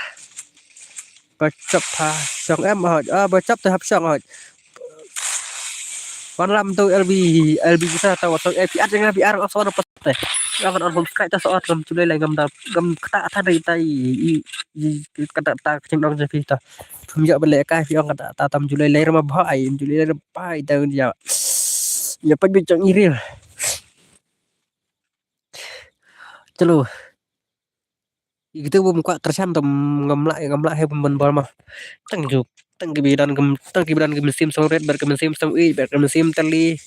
Ba chap ha. Shong em hoj. Ah, ba chap te hap shong hoj. Wan lam tu L B, L B kita ta wa so eh phi at jang phi ar so na pate. Yang kan on subscribe ta so at ngam chulai lai ngam da ngam kata ta dei ta i i kata ta ching dong je phi ta. Thum ya bele kai phi ong kata ta tam chulai lai rama bha ai chulai lai rama pai ta ya. Ya pa bi chang i ril. Chalo. Ïa kita bym kwah kyrshan tam ngam lah ngam lah he bym ban bor ma. Tang juk tang ki bidan kem tang ki bidan kem sim song red ber kem sim song i ber kem sim tali.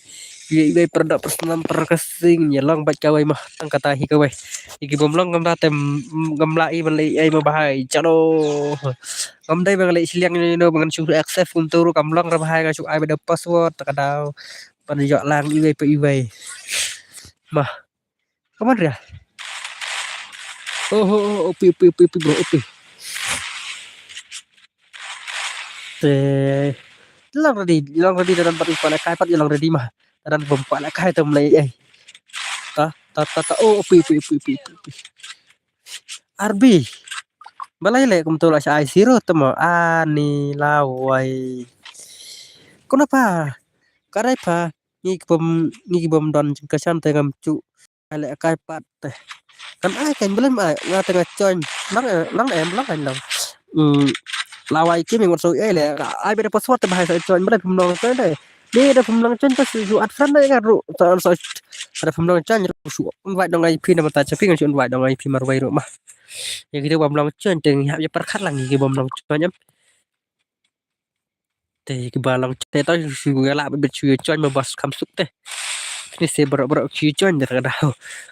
Ïa i bai product personal per kasing ïa long bad kawai ma tang kata hi kawai. Ïa ki bym long ngam da tem ngam lah i ban leh ai ma bahai chalo. Ngam dei ban leh shiliang ïa no ban shu access kum tu ru kam long ra bahai nga shu ai ba da password ta ka dau. Ban ïoh lang i bai pa i bai. Ma. Kaman ria. Oh, oh, oh, upi, upi, upi, upi, bro, upi. Te. Long ready, long ready dadan pat kwah la kai pat long ready ma. Dadan bym kwah la kai tam lai ai. Ta, ta, ta, ta. Oh, upi, upi, upi, upi, upi, upi. R B. Balai le kum tu la sha ai siro tamo ani lawai. Kenapa? Karai pa. Ngi ki bym ngi ki bym don jingkyrshan te ngam chu. Ale kai pat te. Kan ai kan belum ai nga te nga join. Lang eh, lang em lang kan lang. Hmm. Lawai ki ming wat so eh le ai beda password te bahai sa join beda pum long join te. Ni da pum long join te su at friend te nga ru. Ta so ada pum long join ru su invite dong ai phi nama ta chapi ngan su invite dong ai phi marwai ru mah. Ya kita bym long join te ngi hap ya perkhat lang ki bym long join em. Te ki ba long te to shu la bit shu join ma bas kam suk te. Ni se bro bro shu join da da.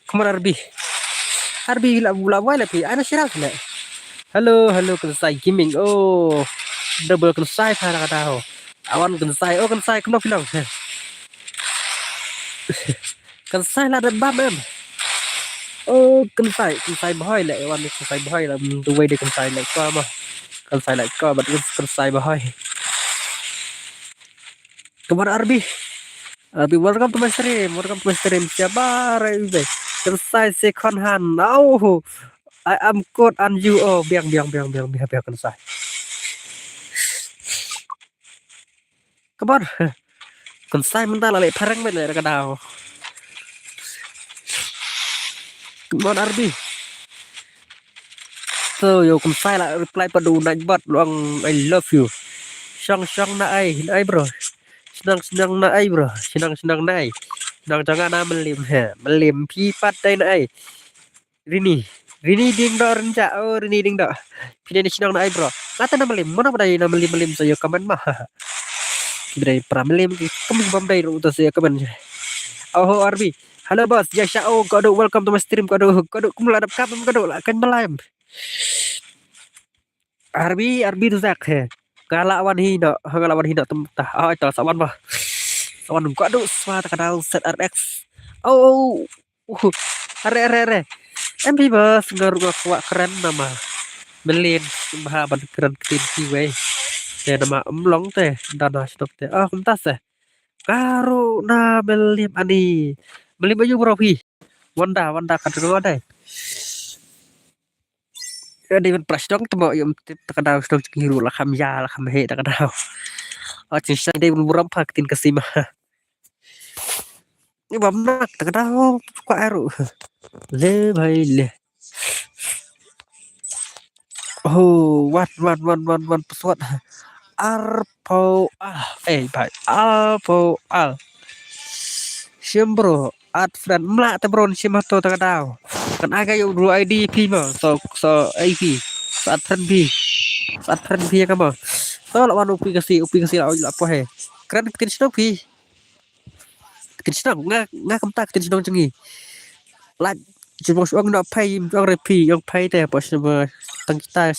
Kamar R B. Arbi la la wai la phi, ana shira le. Hello, hello, Kynsai Gaming. Oh, double Kynsai pha la ka daw. Awan Kynsai, oh Kynsai, kumno phi long? Kynsai la da bam em. Oh, Kynsai, Kynsai Bhoi le, awan Kynsai Bhoi la, mm, duwai de Kynsai le ko ma. Kynsai le ko, but Kynsai Bhoi. Come on, Arbi. Arbi, welcome to my stream. Welcome to my stream. Siapa, Arbi? Kynsai second hand. Oh, I am good and you. Oh, biang, biang, biang, biang, biang, biang, Kynsai. Come on. Kynsai mynta la leh phareng met leh ka daw. Come on, Arbi. So, yo, Kynsai la reply pat u Nightbot, long, I love you. Shong, shong na ai, na ai, bro. Shnong, shnong na ai, bro. Shnong, shnong na ai. Shnong jong nga na Mylliem, he. Mylliem, phi pat dei na ai. Rini. Rini Diengdoh Rynjah. Oh, Rini Diengdoh. Phi dei na shnong na ai, bro. Nga te na Mylliem. Mano ba dei na Mylliem, Mylliem sa ïoh comment ma. Phi dei para Mylliem ki. Kum bym dei ruh uta sa ïoh comment. Oh, Arbi. Hello, boss. Ya sha, oh, Koduh, welcome to my stream, Koduh. Koduh, kum la dap kap, Koduh, la kan ba live. Arbi, Arbi tu zak he. Nga la wan hi no, nga la wan hi no tem tah. Oh, ito, sa wan ba. Sa wan Koduh swa ta ka daw Z R X. Oh, oh. Uh, are, are, are. Em phi ba, nga ruh nga kwah kren nama. Mylliem, bha ban kren ktien phi wei. Te nama ym long te, dana shnong te. Ah, kumta se. Nga ruh na Mylliem ani. Mylliem aïu bro phi? Wanda, Wanda ka dei, Wanda. Ka dei ban pra shnong te mo, ïa ym tip ta ka daw shnong jong ngi ruh la kham ïa, la kham heh ta ka daw. Oh, jingshai dei ban burom pha ktien Khasi ma. Ni bam nak ta ka daw, kwah ruh. Le bhai le. Oh, wan, wan, wan, wan, wan, pesawat. Arphew al. Eh, bhai, arphew al. Shim bro, add friend. Mlah te bro, shim hato ta ka daw. Kan aga ïa u bro I D phi mo. So, so, I D. So, add friend phi. So, add friend phi ka mo. So, la wan u pi Khasi, u pi Khasi la, la po he. Kren ktien shnong phi. Ktien shnong, nga, nga kumta ktien shnong jong ngi. Like, jong shnong na phai, jong re phi, jong phai te, po shnong tang kita,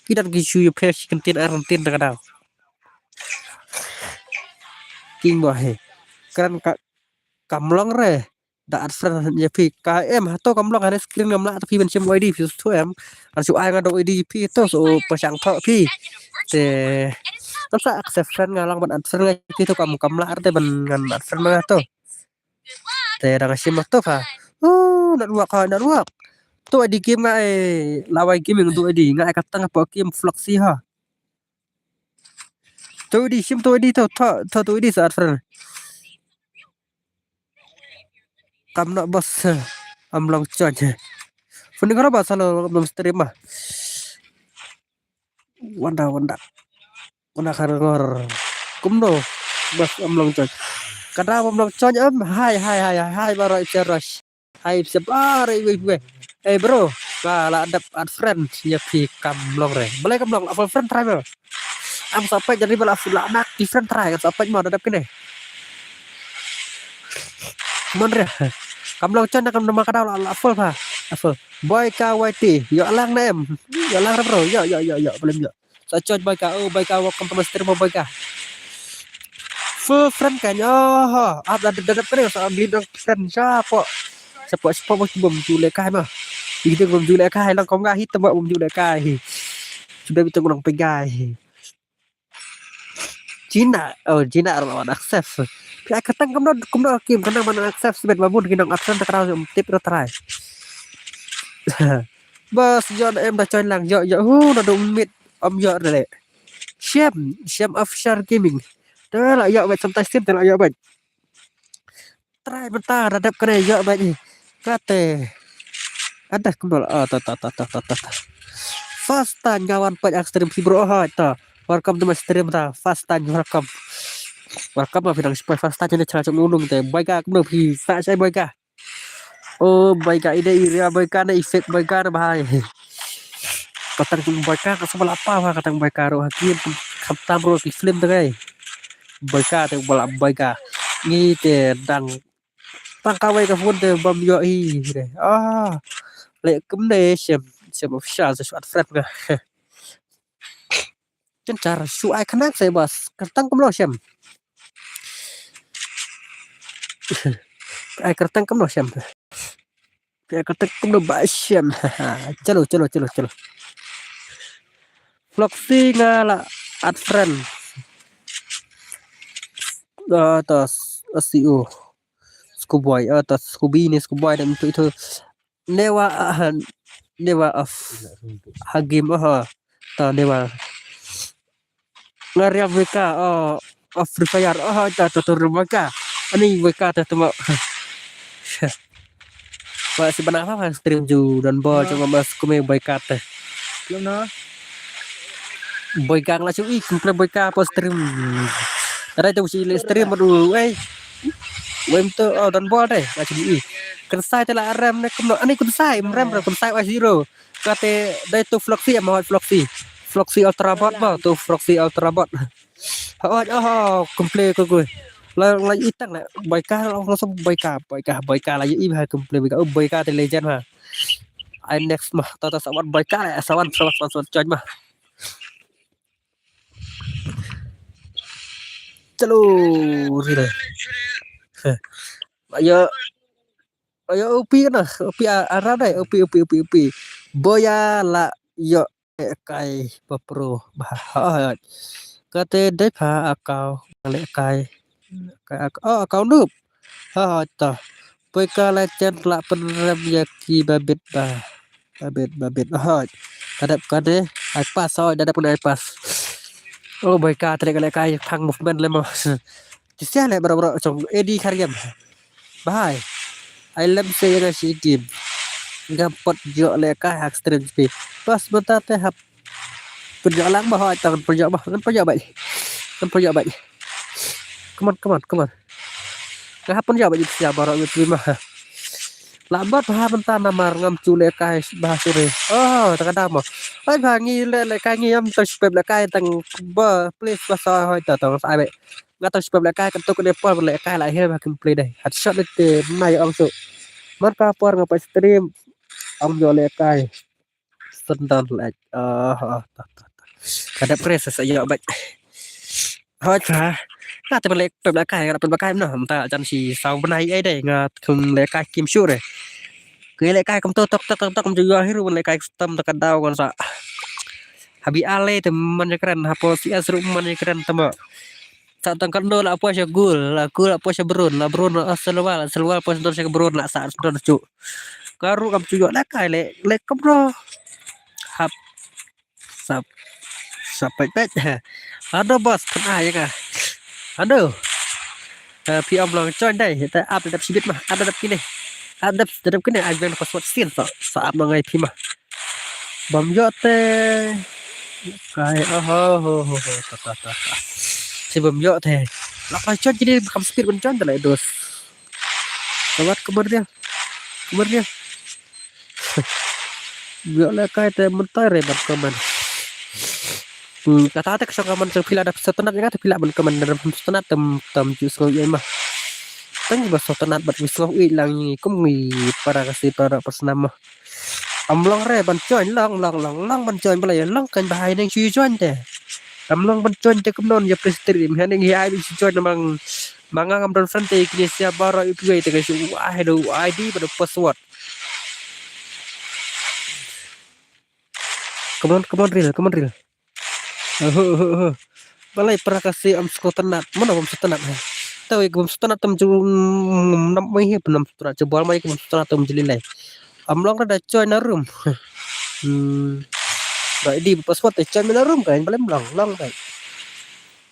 ki don ki shu ïa phai, shi ktien ar ktien ta ka daw. King bo he. Kren ka, kam long re. Da add friend ïa phi. Ka em, hato kam long, ha screen ngam lah, ta phi ban shim I D, phi tu em. An shu ai nga da I D phi to, so pa shang tho phi. Te, kan sa accept friend nga lang ban add friend nga phi to kam, kam lah te ban ngan add friend nga to. Te dang shim to pha. Uh, network ha, network. To I D game nga ai, Lawai Gaming to I D, nga ai ka tang pa game Floxy ha. To I D, shim to I D to, to, to, to I D sa add friend. Kam noh bos, am long chon. Phone ko ba salo long stream ma. Wanda, wanda. Wanda khar ngor. Kumno bos am long chon. Kada am long chon am. Hai, hai, hai, hai, hai, baro ipse rush. Hai, ipse baro iwe, iwe. Eh, bro, ba la dep add friend ïa phi kam long re. Balei kam long, la full friend try mo. Am sa peit jadi ba la full, la nak different try, am sa peit mo da dep kine. Mon re. Kam long chon na kam nama ka daw la, la full pha. La full. Boy ka Y T. Ïoh lang na em. Ïoh lang re bro. Ïoh, ïoh, ïoh, ïoh. Belum ïoh. Sa chon boy ka. Oh, boy ka, welcome to my stream, boy ka. Full friend kan. Oh, ap da da da friend sa beli dong friend siapa? Siapa, siapa bos bom tu le kai mah. Ide bom tu le kai lang kong ga hit bom tu le kai. Sudah bitang orang pegai. Cina, oh Cina ro wan accept. Phi ai katang kumno kumno kim katang ban accept sibet babun ki nong accept ta ka daw ym tip ra try. Bos John em da chon lang ïoh ïoh hu na du mit ym ïoh re le. Shem, Shem Official Gaming. Te la ïoh bet samtai stream te la ïoh bet. Try mynta da dep kane ïoh bad ni. Kate. Ada kembal. Ah, ta, ta, ta. First time nga wan pat ha stream phi bro. Oh, ta. Welcome to my stream ta. First time welcome. Welcome ma phi dang spoil first time ni chara chok nulung te. Boy ka kumno phi sa sai boy ka. Oh, boy ka ide area boy ka na effect boy ka na bahai. Katang tung boy ka ka sa bala pa ha katang boy ka ro ha ki kam tam ro ki film te kai. Boy ka te bala boy ka. Ngi te dang tang kawei ka phone te bam ïoh hi re. Ah. Leh kumne shem, shem official sa shu add friend nga. Chen char shu ai khnang sa bas. Kyrteng kumno shem. Ai kyrteng kumno shem. Ai kyrteng kumno ba shem. Chalo, chalo, chalo, chalo. Floxy nga la add friend. Ah, ta s-, ah, C E O. Schoolboy, ah, ta Scooby ni Schoolboy dan tu itu. Newa, ah, newa of Hagim, oh, ta newa. Ngariam V K, oh, of Free Fire, oh, ta tu tu V K. Ani V K ta tu ma. Wa si bana apa stream ju dan bol cuma mas kume boycott teh. Belum no. Boycott la chui kumple boycott apa stream. Ada tu si le stream aduh, eh. Wem tu, oh, dan bol deh, la chui. Kensai te la rem ne kumno, ani kensai, rem rem kensai wa zero. Kate dai tu Floxy ma hot Floxy. Floxy Ultra Bot ma tu Floxy Ultra Bot. Hot, oh, kumple ko ko. La la itang la boycott la langsung boycott, boycott, boycott la i ha kumple boycott. Oh, boycott te legend ha. Ai next mah, tata sawan boycott la, sawan, sawan, sawan, sawan, join mah. Chalo, rila. Ayo, ayo, upi na, upi a-, arab dai, upi, upi, upi, upi. Boya la, yo, eh, kai, bapro, bah, ha, ha. Kate dai pha akau, le kai. Kai ak-, oh, akau nup. Ha, ha, ta. Poi ka la chen la pynrem ya ki babit ba. Babit, babit. Ha. Kadap kane, ai pas, ha, dadap kane ai pas. Oh, boy ka, tadi ka le kai, phang movement le mo. Ti sia le bro, bro, chong, edi khargem. Bahai. Ai lem se yang si game. Ngam pot jo le kai hak stream spi. Pas mata te hap. Pynjah lang bah, hoi tang pynjah bah, ngan pynjah bah. Ngan pynjah bah. Come on, come on, come on. Nga hap pynjah bah, sia baroh ngi terima. Lambat bah, mynta namar ngam chu le kai bah sore. Oh, tak ada mo. Ai bah, ngi le, le kai ngi am tang spep le kai tang ba, please bah, sa hoi ta tang sa ai bah. Nga tang spep le kai kan tu kan epor le kai la hil bah kan play dai. Headshot le te mai ong su. Man ka por nga pa stream. Ong jo le kai. Sendal lek. Ah, ah, ta, ta, ta. Kadap kres sa yo bek. Hoi ka. Ka te balik pem lakai, kadap pem lakai no. Mta jan si sau benai ai dei nga kum lakai kim sure. Ke lakai kum tok tok tok tok kum juga hiru lakai stem tak dau kan sa. Habi ale te man kren hapo si asru man kren tama. Sa tang kan do la poi sha gul, la gul la poi sha brun, la brun la selwal, la selwal poi sha don sha brun la sa don chu. Karu kam chu yo la kai le, le kam ro. Hap. Sap. Sap pet pet. Ado bos kan ai ka. Ado. Eh, phi am long choi dai, ta ap dap sibit mah, ap dap kine. Ap dap dap kine ai ben password sir sa, sa ap ma ngai phi mah. Bam yo te. Kai, oh, ho, ho, ho, ho, ta, ta, ta, ta. Si bam yo te. La kai chon kini kam speed ban chon te lai dos. Kawat kemar dia. Kemar dia. Yo le kai te mentai re ban keman. Hmm, kata te kesang keman seng pila dap setenat ya kata pila ban keman dalam setenat tem, tem ju sengau ye mah. Tang ba setenat bat ju sengau i lang ni kum ni para kasi para persnam mah. Am long re ban join long long long long ban join bala ya long kan bahai neng shu join te. Am long ban join te kum non ya prestri mi haneng ya ai shu join mang manga ngam don friend te kini sia baro i pui te ka shu ai do I D ba do password. Come on, come on, ril, come on, ril. Oho, oho, oho. Balai para kasi am skotenat. Mana bom skotenat, ha? Tahu ya bom skotenat tam ju, mm, nam mai he, nam skotenat je bol mai bom skotenat tam jeli lai. Am long da join na room. Hmm. Ba di password te join na room kan, balai long, long bai.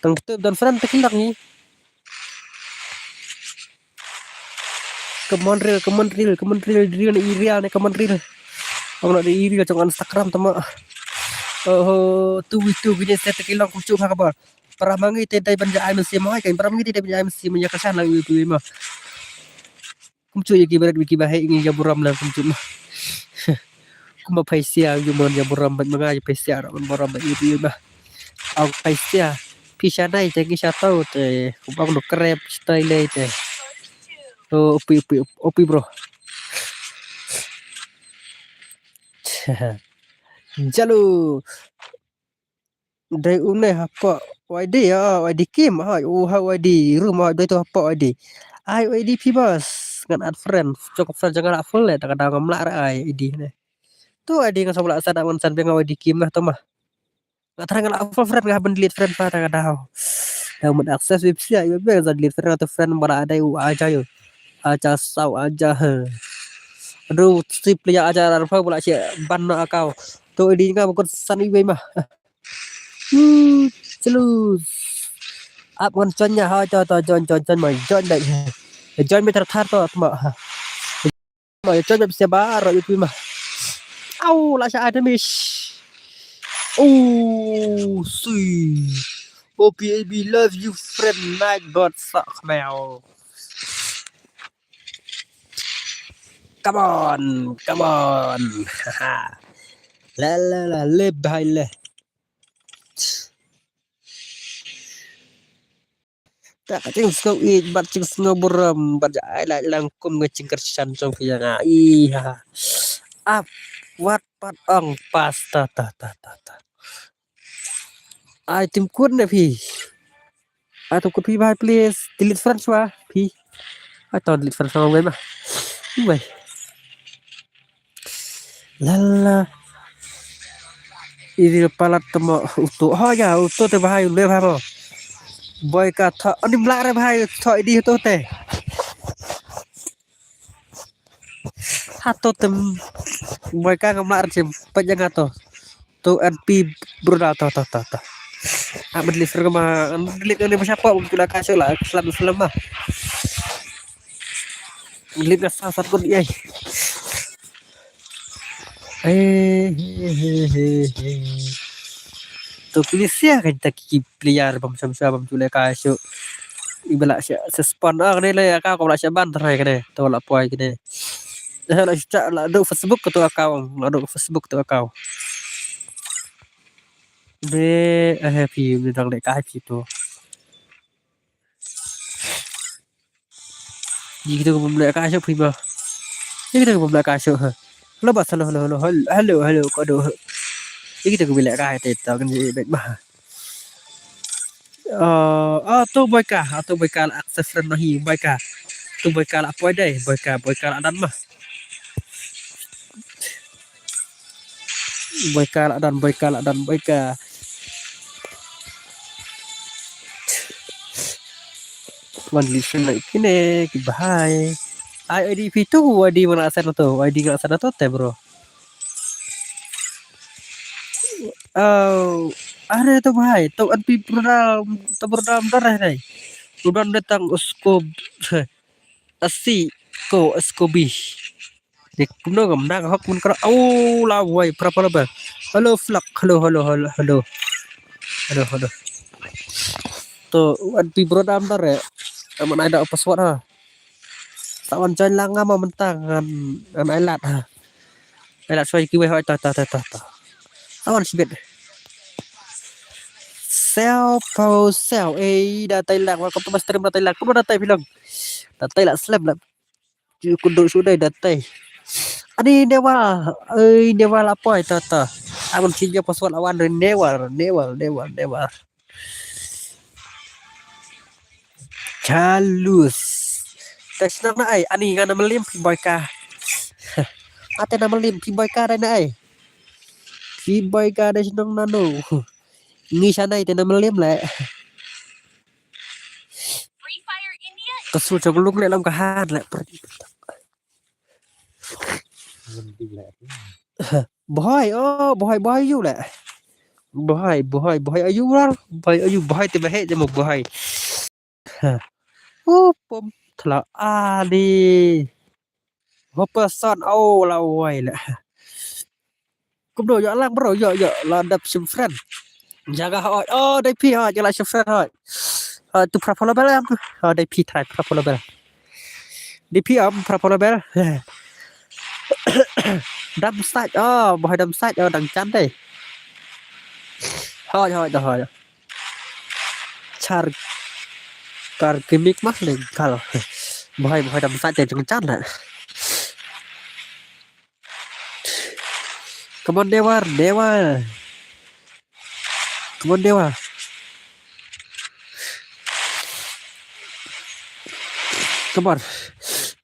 Tang tu don friend te kilang ni. Come on ril, come on ril, come on ril, ril ni ril ni, come on ril. Ong na di ril jong Instagram tama. Oh, tu itu gini set ki long kucu ha kabar. Para mangi te dai ban ja ai mesti mai kan, para mangi te dai ban ja ai mesti mai ka san lang itu ma. Kumcu ya ki berat wiki bahai ngi ya buram lang kumcu ma. Kuma paisia yu mon ya buram ban mangai paisia ram buram ban itu ma. Ong paisia. Pisa nai te ngi sa tau te. Kum ong no krep stai lei te. Oh, upi, upi, upi, bro. Jalo. Dei um ne hapoh Y D, ah, Y D kim, ah, u ha Y D room, ah, dei tu hapoh Y D. Ai Y D phi bas. Ngan add friend, jong friend jong nga la full le, ta ka daw ngam lah re ai Y D ne. Tu Y D nga sa la sa da ngan san biang Y D kim na tu mah. Nga thrang nga la full friend nga ban delete friend pa ta ka daw. Daw mut access website, iba biang sa delete friend tu friend ba la dei u aja yo. Aja sau aja he. Aduh, strip player aja ran pa ba la che ban na account. Tu Y D nga ba kut san iwei mah. Hmm, celus. Ap ngan join nya ha, to, to, join, join, join, mai, join dai. Join mai thar thar to, ma. Ma, join mai pisa ba, ro, yu, ma. Au, la sha ada miss. Oh, sui. O P A B love you friend, night bot, sa khmeo. Come on, come on. La, la, la, le, bhai, le. Ta ka jingsngew ïeit bad jingsngew burom bad ai la lang kum nga jingkyrshan jong phi ïa nga. Ih, ha. Ap, wat pat ong pas ta, ta, ta, ta, ta. Ai tim kut ne phi. Ai tim kut phi bhai please. Delete friends wa phi. Ai to delete friends wa wei ma. Wei. Lala. Idi palat temo utu. Ho ya utu te bhai le bhai mo. Boy ka tho. Ani mla re bhai tho idi utu te. Hato tem boy ka ngam la rchem pajang ato. Tu N P bruda to to to to. Amat list rema list ni masa pa untuk la kasih la selam selam mah. List ka sa sat kun yai. Eh, he, he, he, he. To kini sia kan ta ki player bam sam sam bam tu le kasih. Iba la sha, sha spawn ah, kane le, ka, ka la sha ban trai kane, to la poi kane. Eh, la sha, la duk Facebook ka to account, la duk Facebook to account. Be, eh, phi, ni dang le ka phi to. Ni kita ko bam le ka sha phi ba. Ni kita ko bam le ka sha, ha. Hello, bas, hello, hello, hello, hello, hello, hello, ka do. Ni kita ko bam le ka te to kan ji bet ba. Ah, ah, tu boy ka, ah, tu boy ka la accept friend noh hi, boy ka. Tu boy ka la poi dei, boy ka, boy ka la dan mah. Boy ka la dan, boy ka la dan, boy ka. Wan listen like kine, ki bhai. Ai, I D phi tu, I D mana sen tu, I D mana sen tu te, bro. Oh, are to bhai, to N P program, to program dar hai nai. Program datang usko, asi ko, usko bi. Dik no gam nang hok mun kara. Oh, la wai, pra pra ba. Hello, Flak. Hello, hello, hello, hello. Hello, hello. To N P program dar eh. Aman ada password ha. Tawan join lang nga ma mynta ngan, ngan ai lad ha. Ai lad soi kiwei hoi ta ta ta ta ta. Tawan sibit. Seo po seo eh da tai lang, welcome to my stream da tai lang. Kumno da tai phi long? Da tai la slem la. Ju kudu sudai da tai. Ani newa, eh newa la poi ta ta. Aman sing password awan newa, newa, newa, newa. Jalus. Te shnong na ai, ani nga na Mylliem phi boy ka. Ate na Mylliem phi boy ka dei na ai. Phi boy ka dei shnong na no. Ngi shanai te na Mylliem le. Ka sul jong lung le lam ka han le. Bohoi, oh, bohoi, bohoi ayu le. Bohoi, bohoi, bohoi ayu lar. Bohoi ayu, bohoi te bahek je mo bohoi. Oh, pom thla ani. Hopa son, oh, la wai le. Kumno, yo lang bro, yo, yo, la dap sim friend. Jaga hoi, oh, dei phi hoi, jaga sim friend hoi. Hoi, tu pra follow bell em. Oh, dei phi try pra follow bell. Dei phi am pra follow bell. Dam sach, oh, bohoi dam sach, oh, dang chan dei. Hoi, hoi, da hoi. Char kar gimmick mah le kal. Bohoi, bohoi dam sach dei dang chan le. Come on, Newar, Newar. Come on, Newar. Come on.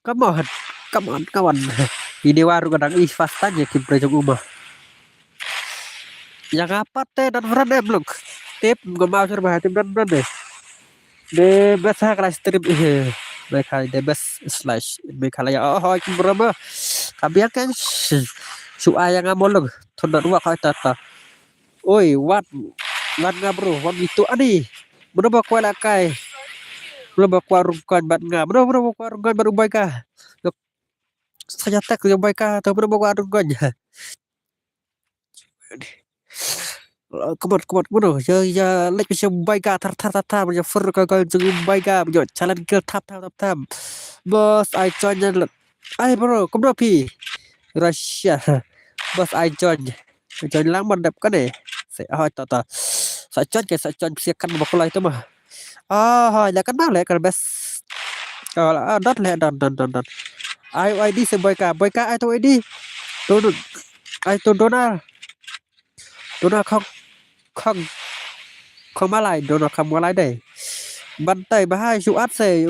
Come on. Come on, come on. Ini waru kadang ih fast aja kim prejong uma. Yang apa teh dan friend em luk. Tip, gua mau suruh bahas tim dan friend deh. The best ha kala stream ih. Mereka the best slash Meghalaya. Oh, oh, kim berapa? Kabiak kan. Su ayang amolog. Thon dan wak hai tata. Oi, wan. Wan nga bro, wan itu ani. Mano ba kwah la kai. Mano ba kwah rung kan bat nga. Mano, mano ba kwah rung kan bat u bai ka. Lok. Saya tak u bai ka, to mano ba kwah rung kan. Come on, come on, mano. Ya, ya, like, bisa bai ka, tar, tar, tar, tar, bisa fur ka, ka, jeng bai ka, bisa challenge kill, tap, tap, tap, tap. Bos, ai join jan. Ai bro, kumno phi? Russia. Bos, ai join. Join lang man dep kane. Sa, oh, ta, ta. Sa join ke, sa join phi kan ba kulai tu mah. Ah, ha, le kan bang le kan best. Ah, la, ah, don le, don, don, don, don. Ai, ai di se bai ka, bai ka ai tu ai di. Tu, tu. Ai tu Donald. Donald khong, khong, khong malai, Donald khong malai dei. Ban tai bahai shu at se,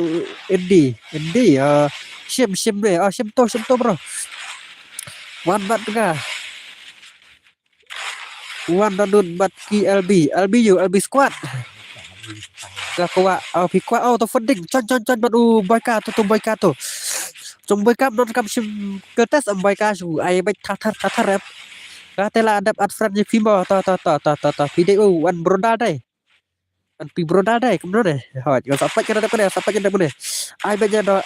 Andy, Andy, ah, shim, shim ne, ah, shim to, shim to bro. Wan bat ka. Wan da nun bat ki L B, L B U, L B squad. Ka kwah, ah, phi kwah, oh, to funding, join, join, join bat u bai ka to, to bai ka to. Jong bai ka non kam shim ke test am bai ka shu, ai bai thathar, thathar em. Ka te la adap at friend phi mo, to, to, to, to, to, to. Phi dei u, an brodal dei. An phi brodal dei, kumno ne? Hoi, ka sapat ka dap ne, sapat ka dap ne. Ai bai ja do.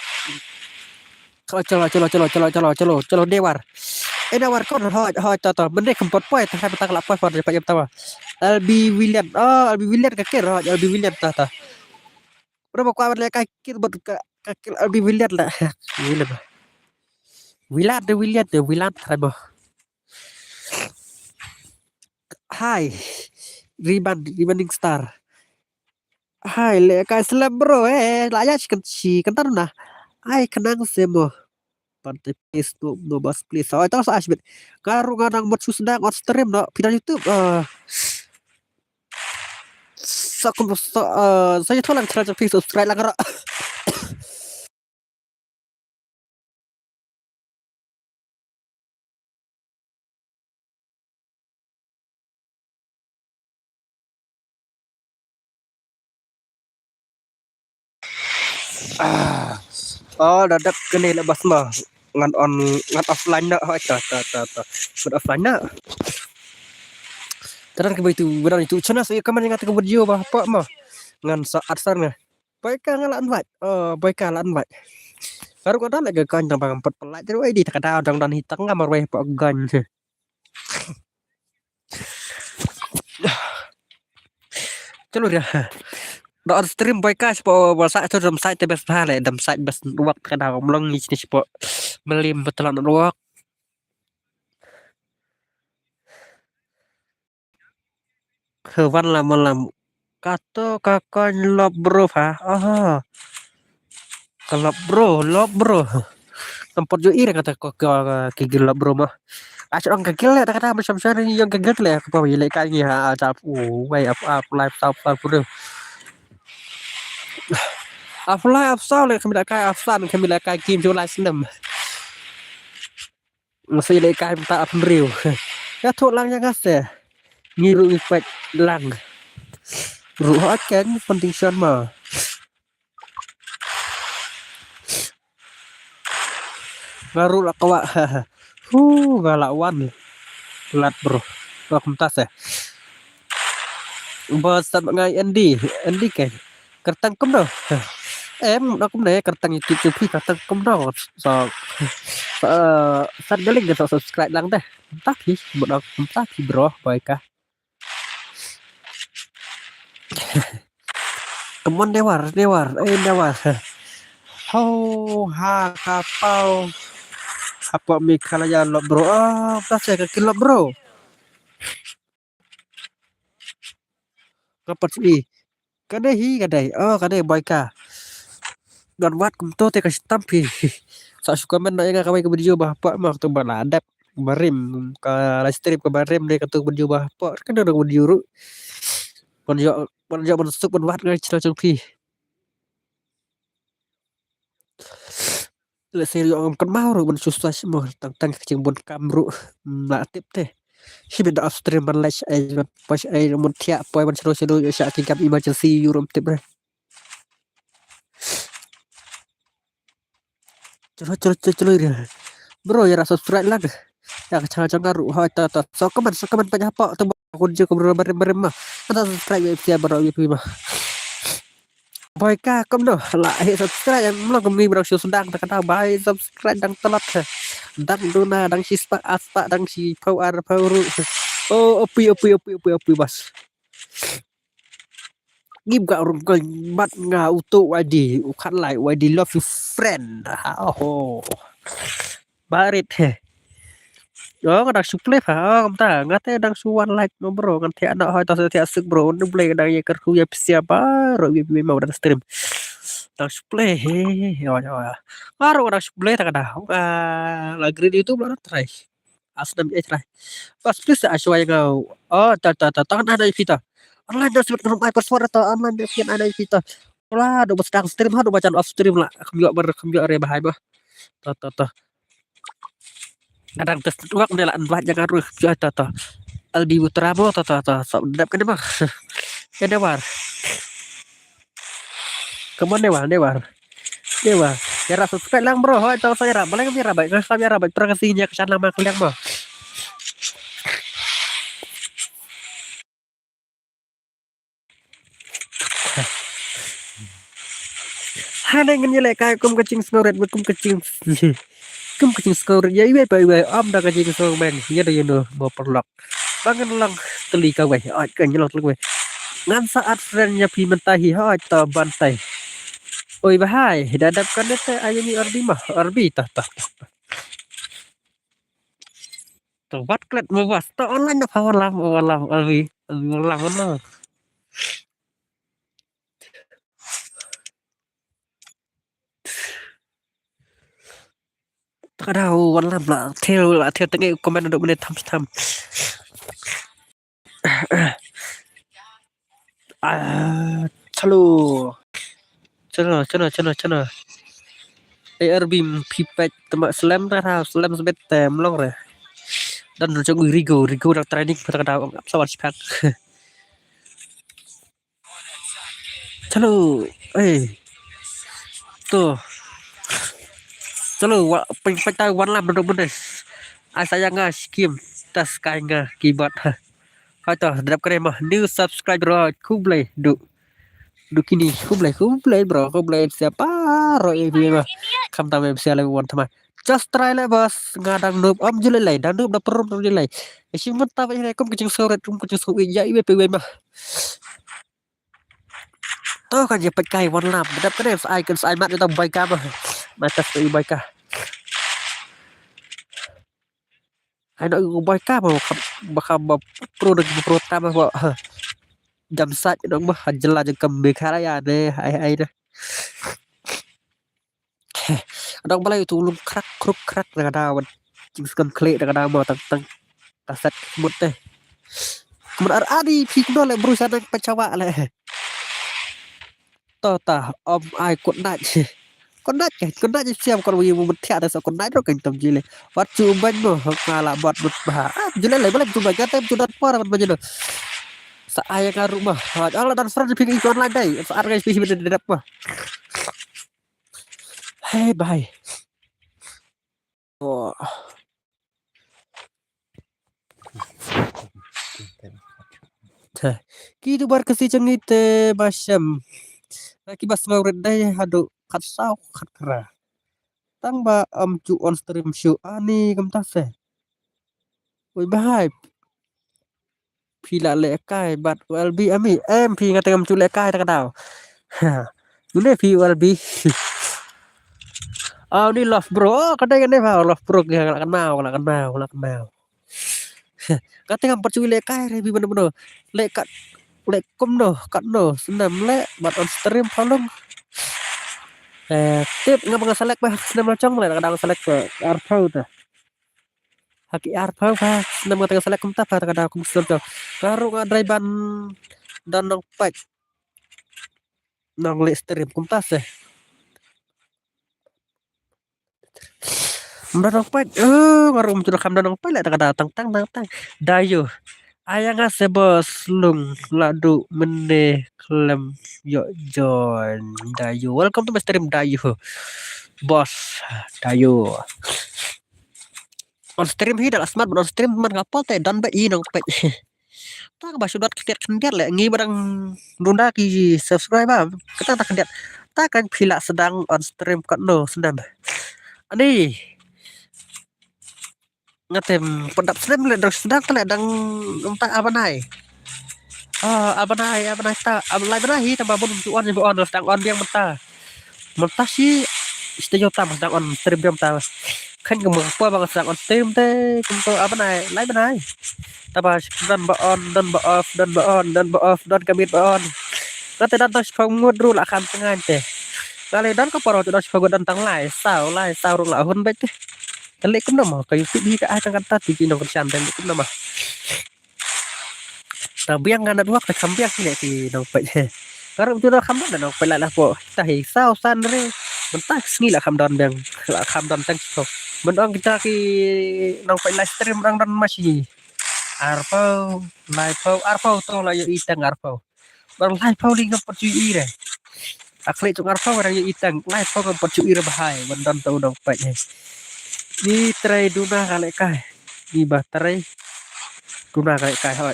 Chalo, chalo, chalo, chalo, chalo, chalo, chalo, chalo, Newar. Eh, Newar, kon, hoi, hoi, to, to. Mende kempot poi, ta, ta, ta, la poi, poi, poi, ta, ta. L B William. Oh, L B William ka kir, hoi, L B William, ta, ta. Mano ba kwah ban leh ka kir bad ka, ka kir L B William la. William. William de William de William, trai mo. Hai. Riban, Ribaning Star. Hai, le kai slem bro, eh, la ya shi kan shi kan tan na. Ai, kenang se mo. Pantai please, no, no bas please. Ai, tang sa ashbit. Karu ngadang mot sus dang on stream no. Pina YouTube, eh. Sa kum sa, eh, sa YouTube lang channel please subscribe lang ra. Ah. Oh, da dep kene le bas ma. Ngan on, ngan offline na. Oh, ta, ta, ta, ta. Ngan offline na. Terang ke itu, berang itu. Channel saya kaman ngat ke video ba apa ma. Ngan sa atsar nga. Boy ka nga la invite. Oh, boy ka la invite. Baru ka da lagi kan tang bang empat pelak. Jadi, wai di tak ada dang dan hitang nga marwai pa gan. Chalo dia. Da on stream boy ka spo ba sa tu dam site best ba le dam site best network ka da mlong ni sini spo. Melim betul network. Hewan lama lam. Kato ka kon lop bro ha. Aha. Ka lop bro, lop bro. Tempat jo ira kata ko ke ke gil lop bro mah. Asyik orang ke gil le kata macam sana ni yang ke gil le ko pa le kai ni ha tap. Oh, wai ap ap live tap tap bro. Ap live ap sao le kami la kai ap san kami la kai kim jo live snem. Masa ïaleh kai mynta ap hynriew. Ïathuh lang ïa nga se. Ngi ruh ngi kwah lang. Ruh ha ken funding shan ma. Nga ruh la kwah. Hu nga la wan. Lat bro. Ba kumta se. Ba sap ngai Andy, Andy ke. Kyrteng kumno? Em, kumno kyrteng YouTube jong phi kyrteng kumno? So, so, eh, san galing so subscribe lang deh. Mynta phi, mynta phi bro, boy ka. Come on Newar, Newar, eh Newar. Ho ha kapau. Apa Meghalaya lop bro? Ah, plastik kaki lop bro. Nga pat shu i. Kane hi kane. Oh, kane boy ka. Don wat kumto te ka shitam phi. Sa shu comment na ïa nga kawei ka video ba hapoh ma to ba la dep. barim, ka live stream ka barim ne ka tu ban ïoh ba pok, ka dang ban ïoh ruh. Ban ïoh, ban ïoh ban suk ban wad ngai channel jong phi. Lehse ïoh ngam kynmaw ruh ban shu search mo, tang tang ka jingbun kam ruh. Ym lah tip te. Hi ban da off stream ban like ai ban post ai ban thiah poi ban shu shu ïoh sha ki kam emergency ïoh ruh ym tip re. Chalo, chalo, chalo, chalo, ria. Bro, ïa ra subscribe lang. Ïa ka channel jong nga ruh, hoi, to, to. So, comment, so, comment, pynjah hapoh, to, bro, kun je, bro, barim, barim, ma. Ata subscribe, ïa, ïa, bro, ïa, ïa, ma. Boy ka, kumno, la, hei, subscribe, ïa, mlong, kami, bro, shu sdang, ta kata, bai, subscribe, dang telat, he. Dang duna, dang shi spah, ar spah, dang shi phew, ar phew, ruh. Oh, opi, opi, opi, opi, opi, bas. Ngim ka rum ka mat nga utu Y D, u khat lai Y D love you friend. Ha, ho. Barit he. Oh, nga dang shu play ha. Oh, kumta. Nga te dang shu wan like no bro. Ngan thiah noh hoi ta thiah suk bro. Ndu play dang ïa kyrkhu ïa pisa baroh ïa ïa mau dang stream. Dang shu play he. Yo yo. Baroh dang shu play ta ka da. Ah, la green YouTube la try. Asnam eh try. Bas please ashwa ïa nga. Oh, ta ta ta ta na na pita. Online da sibit ngam ai password ta online da pita na pita. Wala do bas dang stream ha do bacan off stream la. Kham ïoh ber kham ïoh re bahai bah. Ta ta ta. Kadang test network ne la invite ïa nga ruh. Ïa ta ta. Albi Putra mo ta ta ta. Sop dep kene mah. Kene war. Come on, Newar, Newar. Newar. Ïa ra subscribe lang bro. Hoi tang sa ïa ra. Baleng ïa ra bai. Nga sa ïa ra bai. Pra ka si nya ka channel ma kliang ma. Hane ngan ïa leh kai kum ka jingsngewrit kum ka jing kum ka jingsngewrit ïa iwei pa iwei am da ka jingsngewrit meng ïa da ïa no mo parlok. Ba ngan long teli kawei, oi ka ngan long teli kawei. Ngan sa add friend ïa phi mynta hi, hoi ta ban tai. Oi bahai, da dap kan te ai ni arbi ma, arbi ta ta ta. Ta wat klet mo was, ta online na pa walam, walam, arbi, arbi walam, walam. Ta ka dau wan lam la thil la thil tenge comment dok mene tham tham. Ah, chalo. Chalo, chalo, chalo, chalo. Eh, Erbim pipet tema slem ta ha, slem sbet tem long re. Dan jong Rigo, Rigo dak training pa ta ka dau ap sawat spak. Chalo, eh. To. Chalo, wa, peng peng tai wan lam dok mene. Ai saya nga skim tas kai nga kibat ha. Hai to, drop kare ma new subscriber khublei du. Du kini khublei khublei bro, khublei siapa ro e bi ma. Kham tam e sia le wan thama. Just try le bas nga dang noob am jule lai, dang noob da perum dang jule lai. Isi menta ba ine kum kucing sore kum kucing sore ya iwe pe iwe ma. To kan je pet kai wan lam. Dap kane sa ai kan sa ai mat ta bai ka ma. Matas pe bai ka. Ai no bai ka ma ba ka ba pro da pro ta ma ba. Jam sat no ma jela jeng kam Meghalaya ne ai ai ne. Dang balai tu lum krak kruk krak na ka daw. Jing skam kle na ka daw ma tang tang. Kasat mut te. Kumar ar adi phi kumno le bru sa nang pachawa le. To ta om ai kut nat. Kut nat ke kut nat siam kor wi mu thia ta sa kut nat ro kan tam ji le. Wat chu ban mo ngala bot mut ba. Ji le le balai chu ban ka tem chu dan por ban ma ji no. Sa ai ka ru ma. Ala dan fran phi ngi online dai. Sa ar ngai phi phi dep ma. Hey, bye. Oh. Te, ki dubar kasi jong ngi te ba shem. Ki ba sngewrit dei haduh khat saw khat kra. Tang ba am ju on stream shu ani kumta se. Ui bahai. Phi la leh kai bad U L B ami. Em phi nga tengam chu leh kai ta ka daw. Ha. Une phi U L B. Ah, ni love bro. Oh, ka dei ka dei ba love bro ka la kan mau, ka la kan mau, ka la kan mau. Ka tengam pat chu leh kai re bi bano bano. Leh kat leh kum no, kat no. Senam leh bad on stream phalung. Eh, tip nga ba nga select ba senam la chong leh ka dang select ba arphew ta. Ha ki arphew pha snem nga tang select kumta pha, ta ka daw kum snem to. Ka ruh nga dei ban don nongpeit, nongleh stream kumta se. Mda nongpeit, oh, nga ruh mtu kham da nongpeit leh, ta ka daw tang tang tang tang. Dayu. Aya nga se boss lung la du mynne khlem ïoh join. Dayu. Welcome to my stream, Dayu. Boss Dayu. On stream hi da la smat, on stream man ka pol te don ba i nongpeit. Ta ka ba shu dot khyndiat khyndiat leh, ngi ba dang duna ki subscriber. Kata ta khyndiat. Ta kan phi la sdang on stream katno snem. Ani. Nga tem pyndap snem leh dang sdang te leh dang, ym ta, a bnai. Ah, a bnai, a bnai ta, a lai bnai hi tang ba bun tu on, on sdang on biang mynta. Mynta shi, shi te jong ta sdang on stream biang mynta. Khan ka mong pa ba nga sdang on stream te, kumto a bnai, lai bnai. Ta ba don ba on, don ba off, don ba on, don ba off, don ka miet ba on. Nga te don tang shiphew ngut ruh la kham tngan te. Nga leh don ka por te don shiphew ngut, don tang lai saw, lai saw ruh la hun beit te. Ka leh kumno mo, ka YouTube hi ka ai tang kata te ki nongkyrshan te kumno mo. Ta biang ka network te kham biang ki leh ki nongpeit. Ka ruh tu kham don nongpeit la la po. Ta hi saw san re. Mynta sngi la kham don biang, la kham don tang shiphew. Myn ong kita ki nongpeit live stream dang don ma shi arphew, laiphew, arphew to la ïoh i tang arphew. Dang laiphew li ngam pat ju i re. A khleh jong arphew dang ïoh i tang, laiphew ngam pat ju i re bahai, ban don to u nongpeit hi. Ni trei duna ka lehkai. Ni ba trei duna ka lehkai hoi.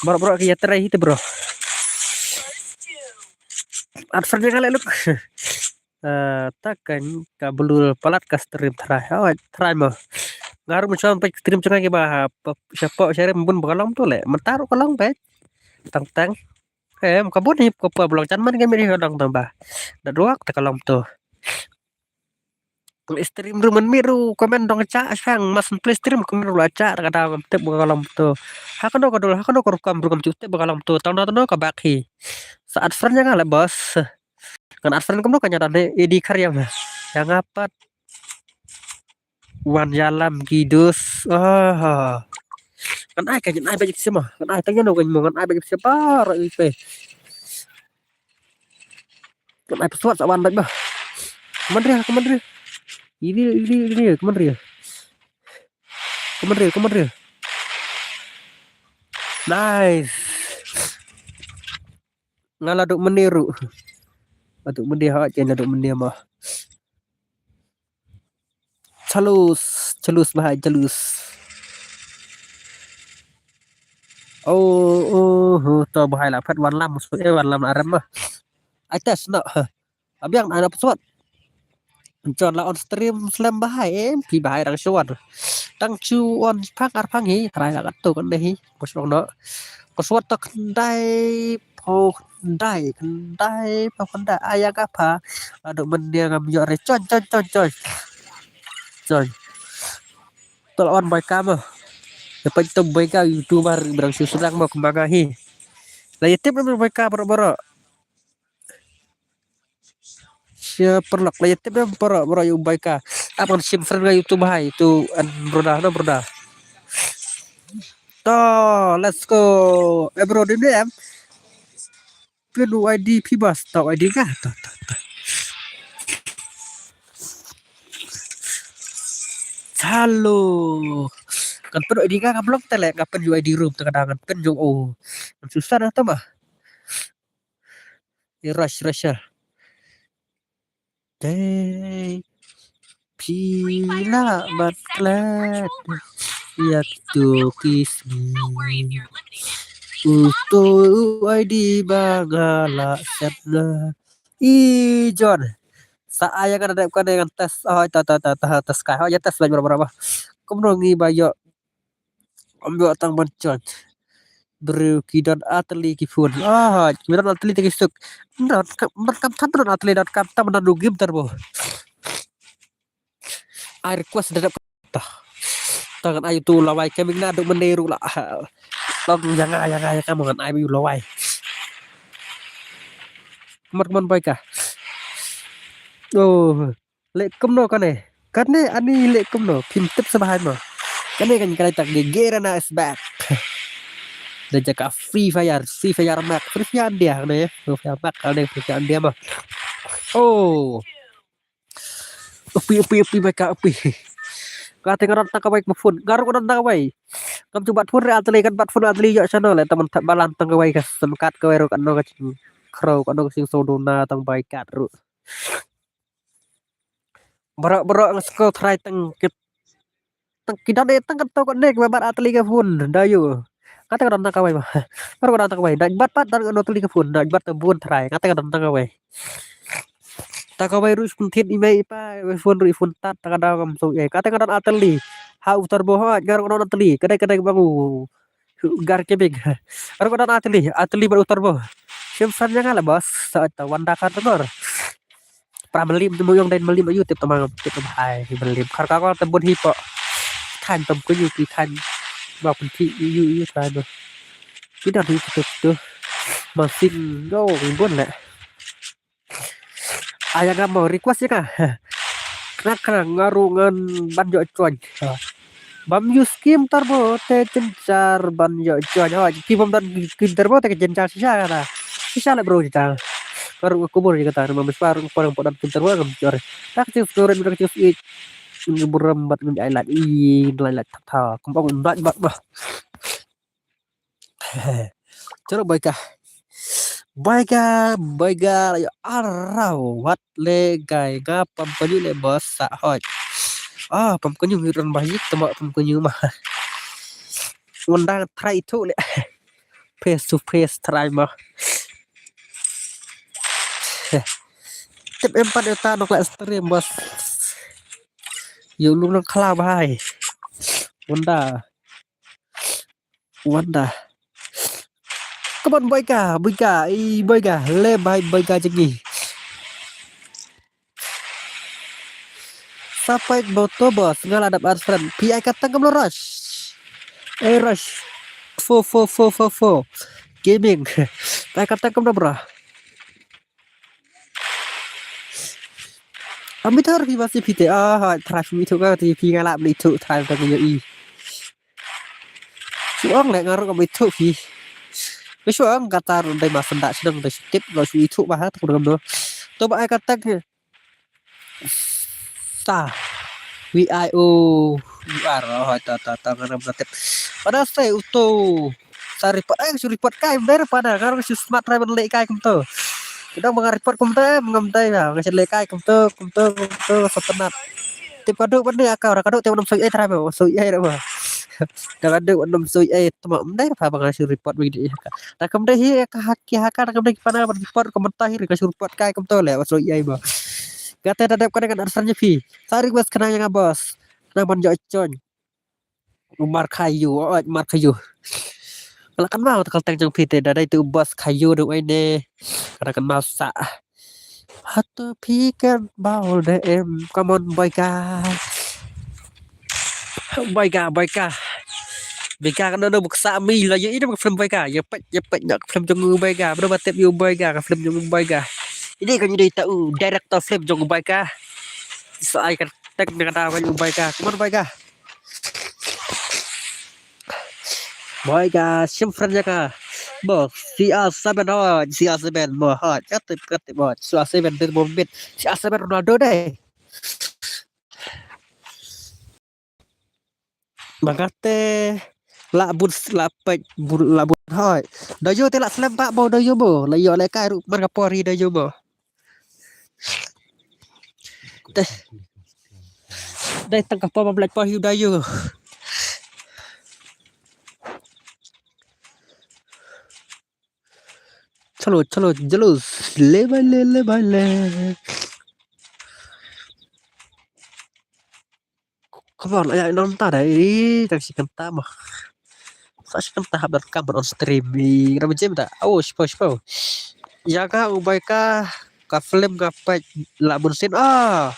Bro, bro, ki ïa trei hi te bro. At friend ka leh luk. Eh, ta kan ka blur palat ka stream trai. Hoi, trai mo. Nga ruh mynshwa peit stream jong nga ki ba ha, pa, sha po, sha rim bun ba ka long to leh. Mynta ruh ka long peit. Tang tang. Em, ka bun hi ka pa ba long jan man ka mih hi ka dang tang ba. Da duak ta ka long to. Stream ruh man mih ruh comment dang cha shang, mas play stream comment ruh la cha, ta ka daw ngam tip ba ka long to. Ha kano ka dul, ha kano ka rukom ruh ngam tip ba ka long to. Tang da tano ka bak hi. Sa at friend ïa nga leh boss. Ngan at friend kumno ka ïa don hi, A D Karyam. Ïa nga pat. Wan ïalam ki dus. Ah. Ngan ai ka, ngan ai ba jip sima. Ngan ai tang ïa no ka mo, ngan ai ba jip sima. Ra ui pe. Ngan ai password sa wan ba ba. Kaman ria, kaman ria. Ini, ini, ini, kaman ria. Kaman ria, kaman ria. Nice. Nga la duk meniru. Nga duk meniru ha, chen la duk meniru mah. Chalus, chalus bahai, chalus. Oh, oh, oh, to bahai la phet wan lam, su, eh, wan lam arem mah. Ai test no. Abiang na, na password. Jon la on stream slem bahai, em, phi bahai dang shu on. Dang shu on phang ar phang hi, trai la kat to kan dei hi. Password no. Password to khyndai phew khyndai, khyndai phew khyndai. Aya ka pha. Aduh, men dia ngam ïoh re. Jon, jon, jon, jon. Jon. To la on bai ka mo. Dapat to bai ka YouTuber berang shu sdang mo kemanga hi. La ïa tip na bai ka bro-bro. Sia perlok la ïa tip na bro-bro ïa u bai ka. Ap ngan shim friend nga ïa utu bahai, utu an broda, no broda. To, let's go. Eh bro, di ne em? Pyn u I D phi bas, to I D nga. To, to, to. Halo. Kan pyn u I D nga, nga blok tele, nga pyn u I D room, tengah ngan pyn jong o. Kan susah dah tu mah. Rush, rush. Dei phi lah ban klet ïa kito ki sngi. Uto u I D ba nga lah set na. I John. Sa ai nga da dep kane ngan test. Oh, ta, ta, ta, ta, test kai. Oh, ïa test bad bro, bro, bro. Kumno ngi ba ïoh Ym ïoh tang ban charge. Briew ki don atli ki phone. Ah, ki don atli te ki suk. Don kam, don kam tam don atli, don kam tam don u game turbo. I request da dep ta. Ta ngan ai tu lawai kemik na duk mendai ru la. Long ïa nga, ïa nga, ïa nga ngan ai u lawai. Mat man bai ka. Oh. Leh kumno kane? Kane ani leh kumno? Phim tip sa bahai mo. Kane kan kane tak ge Gerana is back. Da jaka Free Fire, Free Fire Max, Free Fire India ne, Free Fire Max ne, Free Fire India mah. Oh. Upi, upi, upi, baika, upi. Kate ngaran tang kawei ka phone, ngaran ngaran tang kawei. Kam tu bat phone re atli kan bat phone atli ya channel le taman tak balan tang kawei ka semekat kawei ro kan no ka ching kro kan no ka ching sodona tang baikat ro. Bro, bro, ngas ko try tang kit. Tang kidan e tang kato ko nek babat atli ka phone da yu. Kata ka dan tang kawai ba. Baru ka dan tang kawai. Da bat bat dan no atli ka phone. Da bat ta bun try. Kata ka dan tang kawai. Tang kawai ru phone thit i mai pa phone ru phone tat ta ka da kam so e. Kata ka dan atli. Ha utar bo ha gar ka dan atli. Kadai kadai bang u. Gar kebing. Baru ka dan atli. Atli bar utar bo. Sim san jangan lah bos. Sa ta wanda ka tengor. Pra malim tu muyong dai malim ayu tip tamang tip tam hai malim khar ka ko te bun hi po. Than tam ku yu ki than ba pun ti yu yu than ba. Ki dan hi tu tu. Masing go bun le. Aya ngam mo request ya ka. Kena kena ngaru ngan ban jo chuan. Bam yu skim turbo te chenchar ban yo chuan ho ki bam dan skim turbo te chenchar shisha kata. Shisha le bro kita. Baru aku bor kata nama mesbar orang pada skim turbo ngam chor. Tak ching score tak ching sweet. Ngi buram bat ngi ai lat i lai lat tha tha. Kumpang bat bat bah. Chalo baika. Baika, baika la yo arau wat le gai nga pam kanyu le bos sa hoj. Ah, pam kanyu ngi ran ba yik tama pam kanyu ma. Wanda try tu le. Face to face try ma. Tip empat yo ta nok le stream bos. Yo lu nang khala bahai. Wanda. Wanda. Come on, boyka, boyka, i boyka, le bai boyka jeng ngi. Sapai moto bos, nga la dap ar friend. Pi ai katang kam lo rush. Eh rush. Fo fo fo fo fo. Gaming. Pi ai katang kam lo bro. Ami thar pi bas pi te. Ah, try mi tu ka ti pi nga la mi tu try ka ngi yo i. Shu ong le nga ruh ngam ithuh phi. Nga shu ong kata ruh dei ma senda sdang dei shu tip nga shu ithuh ba ha tak ngam no. To ba ai kata ke. Sa. V I O U R. Oh, ta ta ta ngam na tip. Pada sai uto. Sa report ai shu report kai mdei pada nga ruh shu smart rai ban leh kai kumto. Kidang ba nga report kumto em ngam dei ba nga shu leh kai kumto kumto kumto sa penat. Tip kadu ban ni akau ra kadu tip nam soi ai trai ba soi ai ra ba. Ka la dei wat nym soi ai tma mdei pa ba nga shu report ba dei ka. Ta kam dei hi ka hak ki haka ta kam dei ki pana ba report ka mynta hi ka shu report kai kam to le wat soi ai ba. Ka te da dep ka dei kan arsan nya phi. Sa request kana ïa nga boss. Kana ban jok chon. Umar Khayu, oi Umar Khayu. Ka la kan mau ta kal teng jong phi te da dei tu boss Khayu dei ai ne. Kana kan mau sa. Hatu phi kan bawl de em, come on boy ka. Boy ka, boy ka. Boy ka kan no buk sa mi la yu ina buk film boy ka. Ya pet ya pet nak film jong boy ka. Bro batep yu boy ka, film jong boy ka. Ini kan yu dei ta u director film jong boy ka. Sa ai kan tek na kata kan yu boy ka. Come on boy ka. Boy ka, sim friend ya ka. Bo, C R seven hot, C R seven mo hot. Katip katip hot. C R seven dei mo mit. C R seven Ronaldo dei. Ba kate la bun la pek bun la bun hot. Da yo te la slem pa bo da yo bo. La yo le kai ru mar ka pori da yo bo. Dei. Dei tang ka pa ba blek pa yu da yu. Chalo chalo chalo. Le bai le le bai le. Come on, aya nom ta dei. Tang si kanta ma. Sa si kanta hap dat kam on stream. Ram jem da. Oh, spo spo. Ya ka u bai ka. Ka film ka pek la bun sin ah.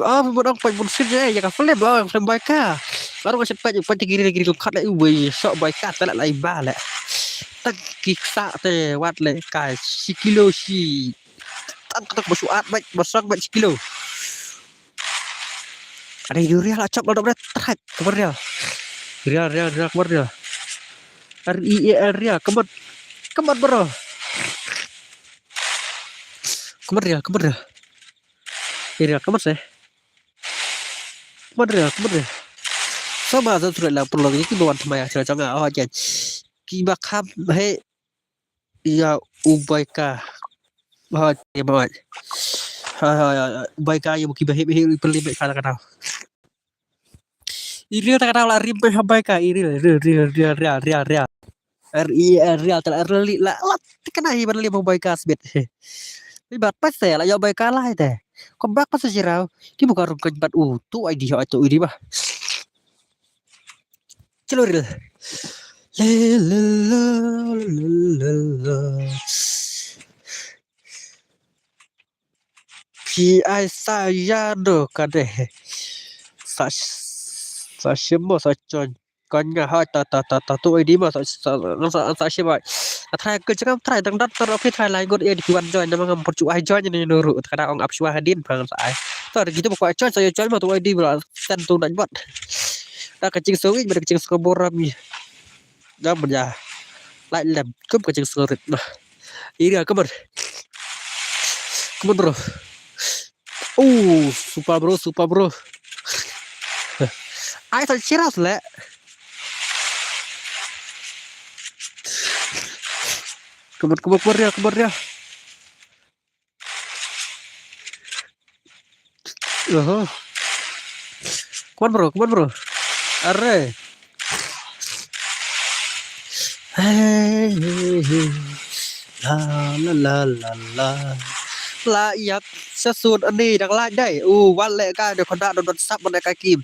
Ah, bun ong pek bun sin eh ya ka film ah, film bai ka. Baru ka pek pek giri giri kat le wei sok bai ka ta la lai ba le. Tak ki sa te wat le ka si kilo si. Tan ka tak basu at bai basang bai si kilo. Ada yu real acap la dok red trak. Come on real. Real, real, real, come on real. R E A L real, come on. Come on bro. Come on real, come on real. Real, come on seh. Come on real, come on real. Sama sa surat la perlu lagi ki bawan tmai acil jong ah. Oh jen. Ki ba kham he. Ïa u Baika. Ha, ïa ba. Ha, ha, ha, Baika ïa ki ba hip hip perlim ka ka tau. Iril ta ka tau la rim pe ha Baika iril ril ril ril ril ril ril. R E A L ril ta la ril la la ta ka na hi ban lim ha Baika sbit. Ni bat pa se la ïa Baika la hi te. Ko bak pa se jirau. Ki buka rung kan bat u tu ai di ha tu ai di ba. Chalo ril. Le, le, le, le, le, le. Pi ai sa ya do ka de. Sa, sa shimo sa chon. Kon nga ha ta ta ta ta tu ai di ma sa sa sa sa shimo. A trai ke jengam trai dang dat tar oke trai lai ngot e di wan join nama ngam percu ai join ni nuru. Kada ong ap shwa hadin pang sa ai. Tar gitu ko ai join sa join ma tu ai di bla sen tu nang bot. Da ka jing songi bad ka jing sengor boram ni. Ngam ya. Lai lem kum ka jing sengor rit nah. Area, come on. Come on bro. Oh, super bro, super bro. Ai ta cheras le. Come on, come on, come on ya, come on ya. Oho. Come on bro, come on bro. Are. Hey, hey, hey. La la la la la. La ïap sa sun ani dang la dai. U wan le ka de khonda don don sap man ka kim.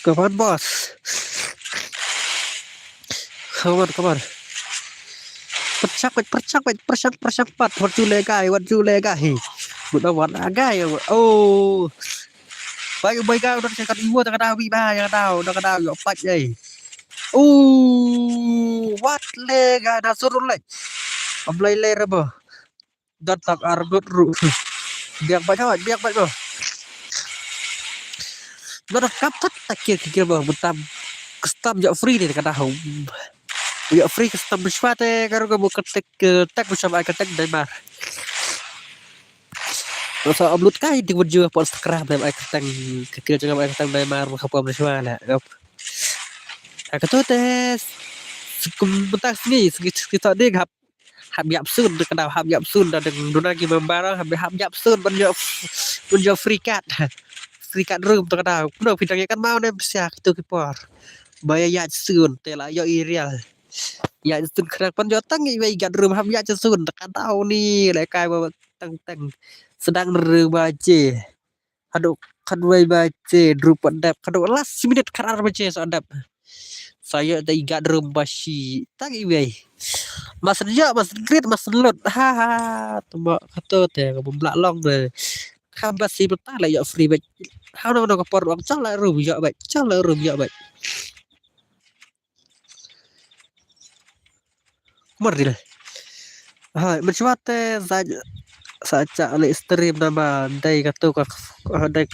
Come on, boss. Come on, come on. Perchak, perchak, perchak, perchak, pat. Wan ju le gai, wan ju le gai. Buda wan gai. Oh. Bai, bai gai, udah cakap iwa, tak ada wi, bai, yang ada, udah ada, yo, pat, yai. Oh, wat le gai, dah suruh le. Am lai le rebo. Datang argut ru. Biak bait hoi, biak bait mo. Nada kap tak tak kir kir mo. Butam custom jok free ni kata hom. Jok free custom bishwa te karu ka bu ketek ketek bishwa ai ketek daimar. Masa upload kai di video po Instagram dai ai ketek kekil jengam ai ketek daimar masa po bishwa la. Aku tu te sekum betas ni segi segi tak ding hap hap ïap sun da ka daw hap ïap sun da dang duna ki member hap hap ïap sun ban ïoh ban ïoh free card. Free card room da ka daw. Kumno phi dang ïa kan mau ne pisa kitu ki por. Ba ïa ïap sun te la ïoh i real. Ïap sun khrang pan ïoh tang i wei card room hap ïap sun da ka daw ni le kai ba tang tang. Sedang re ba je. Haduh khatwei baje, drup pat dep. Haduh last minute khatar baje sa dep. Sa ïoh da i card room ba shi tang iwei. Mas ïoh, mas grit, mas lut. Ha ha. Tuma kato te ka bum bla long de. Kham ba shi beta la ïoh free bait. Ha no no ka por ong chal la room ïoh bait. Chal la room ïoh bait. Kumar dil. Hai, mencuat te sa sa cha le stream nama dai kato ka dai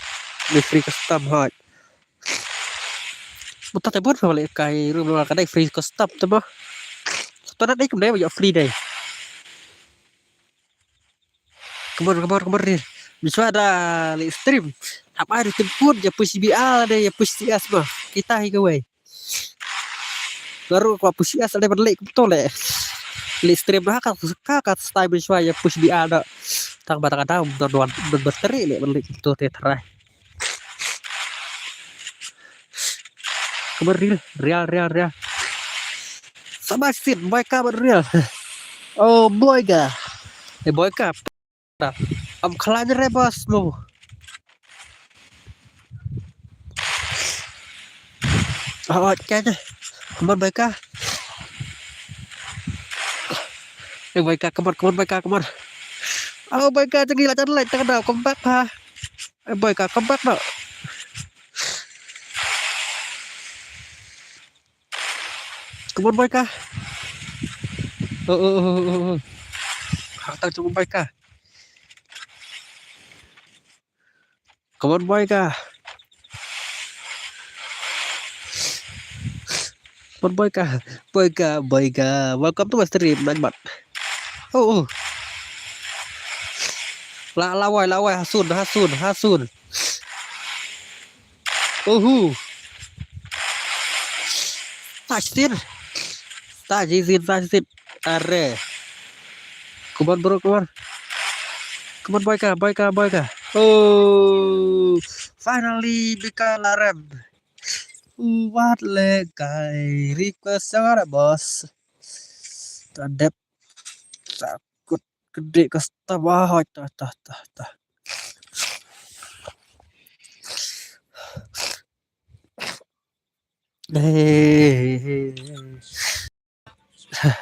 le free custom hai. Muta te bon le kai room la ka dai free custom te mo. Satu na dai kum dai ba free dai. Kumar kumar kumar dil. Mencuat da le stream. Hap ai rutin pun ya push B R dai ya push C S mo. Kita hi kawai. Baru aku push S ada balik betul le. Li stream ha ka ka ka style bin shwa ya push B R da. Tang ba tang da don wan don berteri le balik betul te try. Kabar real real real real. Sama sin boy ka real. Oh boy ka. Eh boy ka. Am khlaiñ re bas mo. Awat ka je. Kaman bai ka. Eh bai ka kaman kaman bai ka kaman. Aw bai ka jangi la jan lai tang da come back ha. Eh bai ka come back da. Kaman bai ka. Oh oh oh oh. Hak tang kaman bai ka. Come on, Boyka. Come on, Boyka. Boyka, Boyka. Welcome to my stream, Najmat. Oh, oh. La, la wai, la wai, hasun, hasun, hasun. Uhu. Touch din. Touch din, touch din. Are. Come on, bro, come on. Come on, Boyka, Boyka, Boyka. Oh, finally, Bika Larem. Wat le kai request sangar, boss. Ta dep. Ta kut kede ka sta ba, hoi, ta, ta, ta, ta. Hey, hey, hey.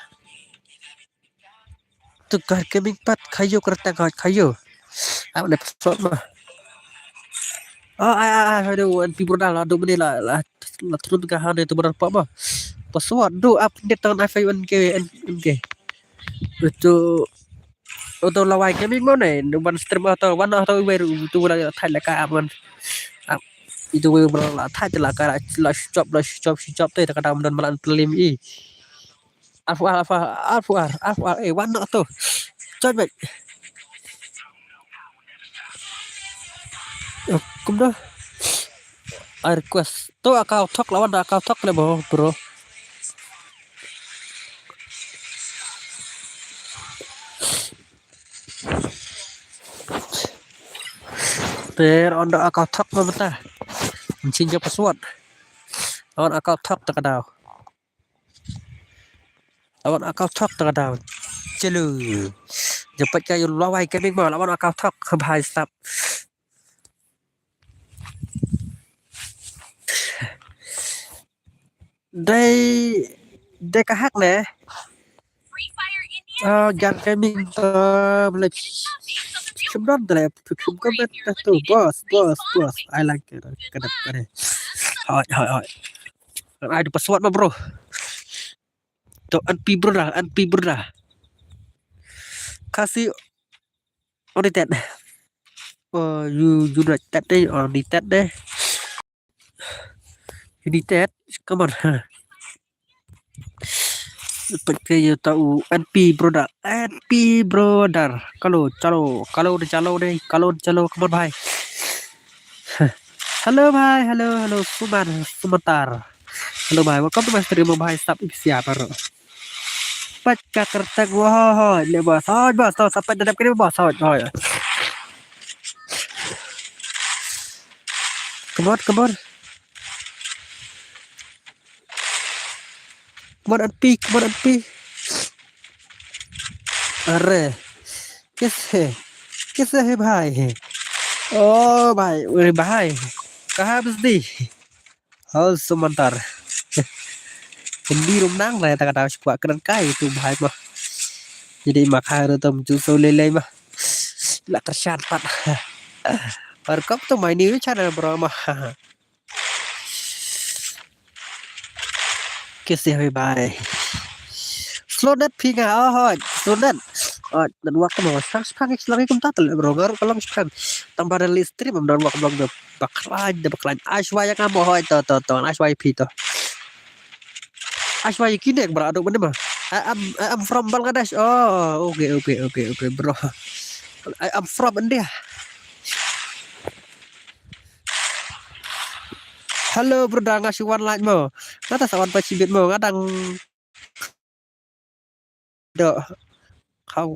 Tu kar keming pat kayo kertang hoi kayo. Apa ne password ma? Ah, ah, ah, ah, aduh, N P bro dah lah, aduh, mene lah, lah, lah turun ka hane tu benar apa ma? Password, do up ne tangan F I N K, N K. Itu, itu lawai keming mo ne, ban stream atau wan atau iwe tu la thai la ka aman. Itu we bro la thai la ka la shop la shop shop te ta ka dam don malan pelim i. Alpha, alpha, alpha, alpha, eh, wan nok tu. Choi bet. Kum dah. I request. Tu akau thok lawan akau thok le bo, bro. Ter on da akau thok ma bata. Chin jo password. On akau thok ta ka dau. Lawan akau thok ta ka dau. Chelu. Japat ka yu lawai keming ma lawan akau thok bhai sap. Dei, dei ka hak ne. Ah, jan keming ta mle. Chum don dei, chum ka bet tu, boss, boss, boss. I like it. Kada, kada. Hoi, hoi, hoi. Ai, tu password ma, bro. To N P bro dah, N P bro dah. Kasi United. Oh, you United deh, United deh. United, come on. Pat ke ya tau N P brother, N P brother. Kalo, chalo, kalo de chalo de, kalo de chalo, come on bhai. Hello bhai, hello, hello, Suman, Sumantar. Hello bhai, welcome to my stream bhai, sap ipsia paro. Pat ka kertek wo, hoi, le bos, hoi bos, to sapat dadap kini bos, hoi, hoi. Come on, come on. Come on, N P, come on, N P. अरे, कैसे, कैसे है भाई? ओ भाई, अरे भाई, कहाँ बिजली? Hol Sumantar. Hindi rum nang lai ta kata shu kwah kren kai tu bhai ma. Jadi ma khai ru tam ju so lei lei ma. La kyrshan pat. Par kop tu my new channel bro ma. Kisi hoi bhai. Slow net phi nga, oh hoi, slow net. Oh, network mo shang shang, shang kumta tel bro, ngar ka long shang. Tang ba li stream am network long de baklan de baklan. Ashwa yang amo hoi to to to, ashwa phi to. Ashwa ki nek bro, aduh mana ma. I am, I am from Bangladesh. Oh, okay, okay, okay, okay bro. I am from India. Hello brother, nga shu wan live mo. Nga ta sa wan pa chibit mo, nga dang do. Khaw,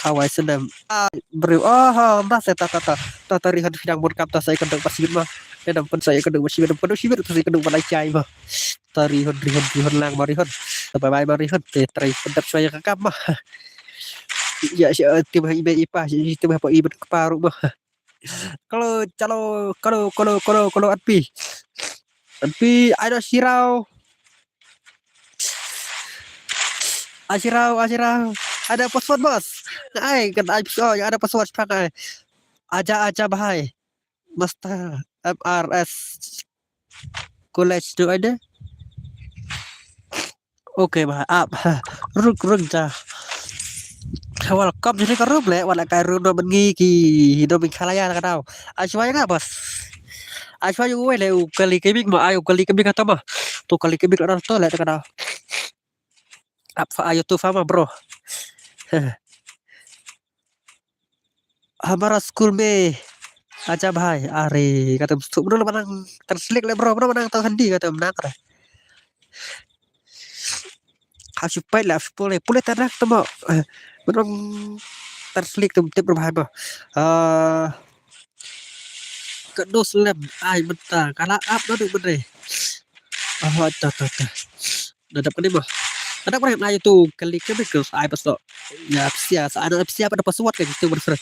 khaw ai snem. Ai bro, oh, oh, ba se ta ta ta. Ta ta rihon phi dang bun kap ta sa ikon dok pa chibit mo. Ynda pun sa ikon dok pa chibit, pun chibit ta sa ikon dok pa lai chai mo. Ta rihon, rihon, rihon lang mo rihon. Ta bye bye mo rihon. Te trai pendap sa ikon kap mo. Ya, si tim ha ibe ipa, si tim ha pa ibe kpa ru mo. Kalo, chalo, kalo, kalo, kalo, kalo, N P. N P, ai da shirau. Ai shirau, ai shirau. Ada password, bos. Ai, kan ai, oh, ada password, pakai. Aja, aja, bahai. Master M R S. College tu ada. Okay, bah, ap. Ruk, ruk, ja. Welcome jingïakynduh ruh leh, wat la kai ruh noh ban ngi ki nong Meghalaya la ka daw. Ai shuwa ïa nga bos. Ai shuwa ïa uwei leh u Kali Gaming ma, ai u Kali Gaming hato ma. To Kali Gaming la ka daw to leh la ka daw. Ap fa ayo tu fa ma bro. हमारा स्कूल में आजा भाई. Are, kata mesti mano ba nang translate leh bro, mano ba nang tang Hindi kata menang re. Ka shu peit leh, shu pule, pule tang nang tamo. Mano translate tu tip bro hai ba. Ah, ka dos lem ai mynta, ka la ap naduh mynne. Ah, ta ta ta. Nadap kane mo. Nadap kane na ïa tu Kali Gaming, ai paso. Ïa psia sa ana psia pada password ka jitu bener.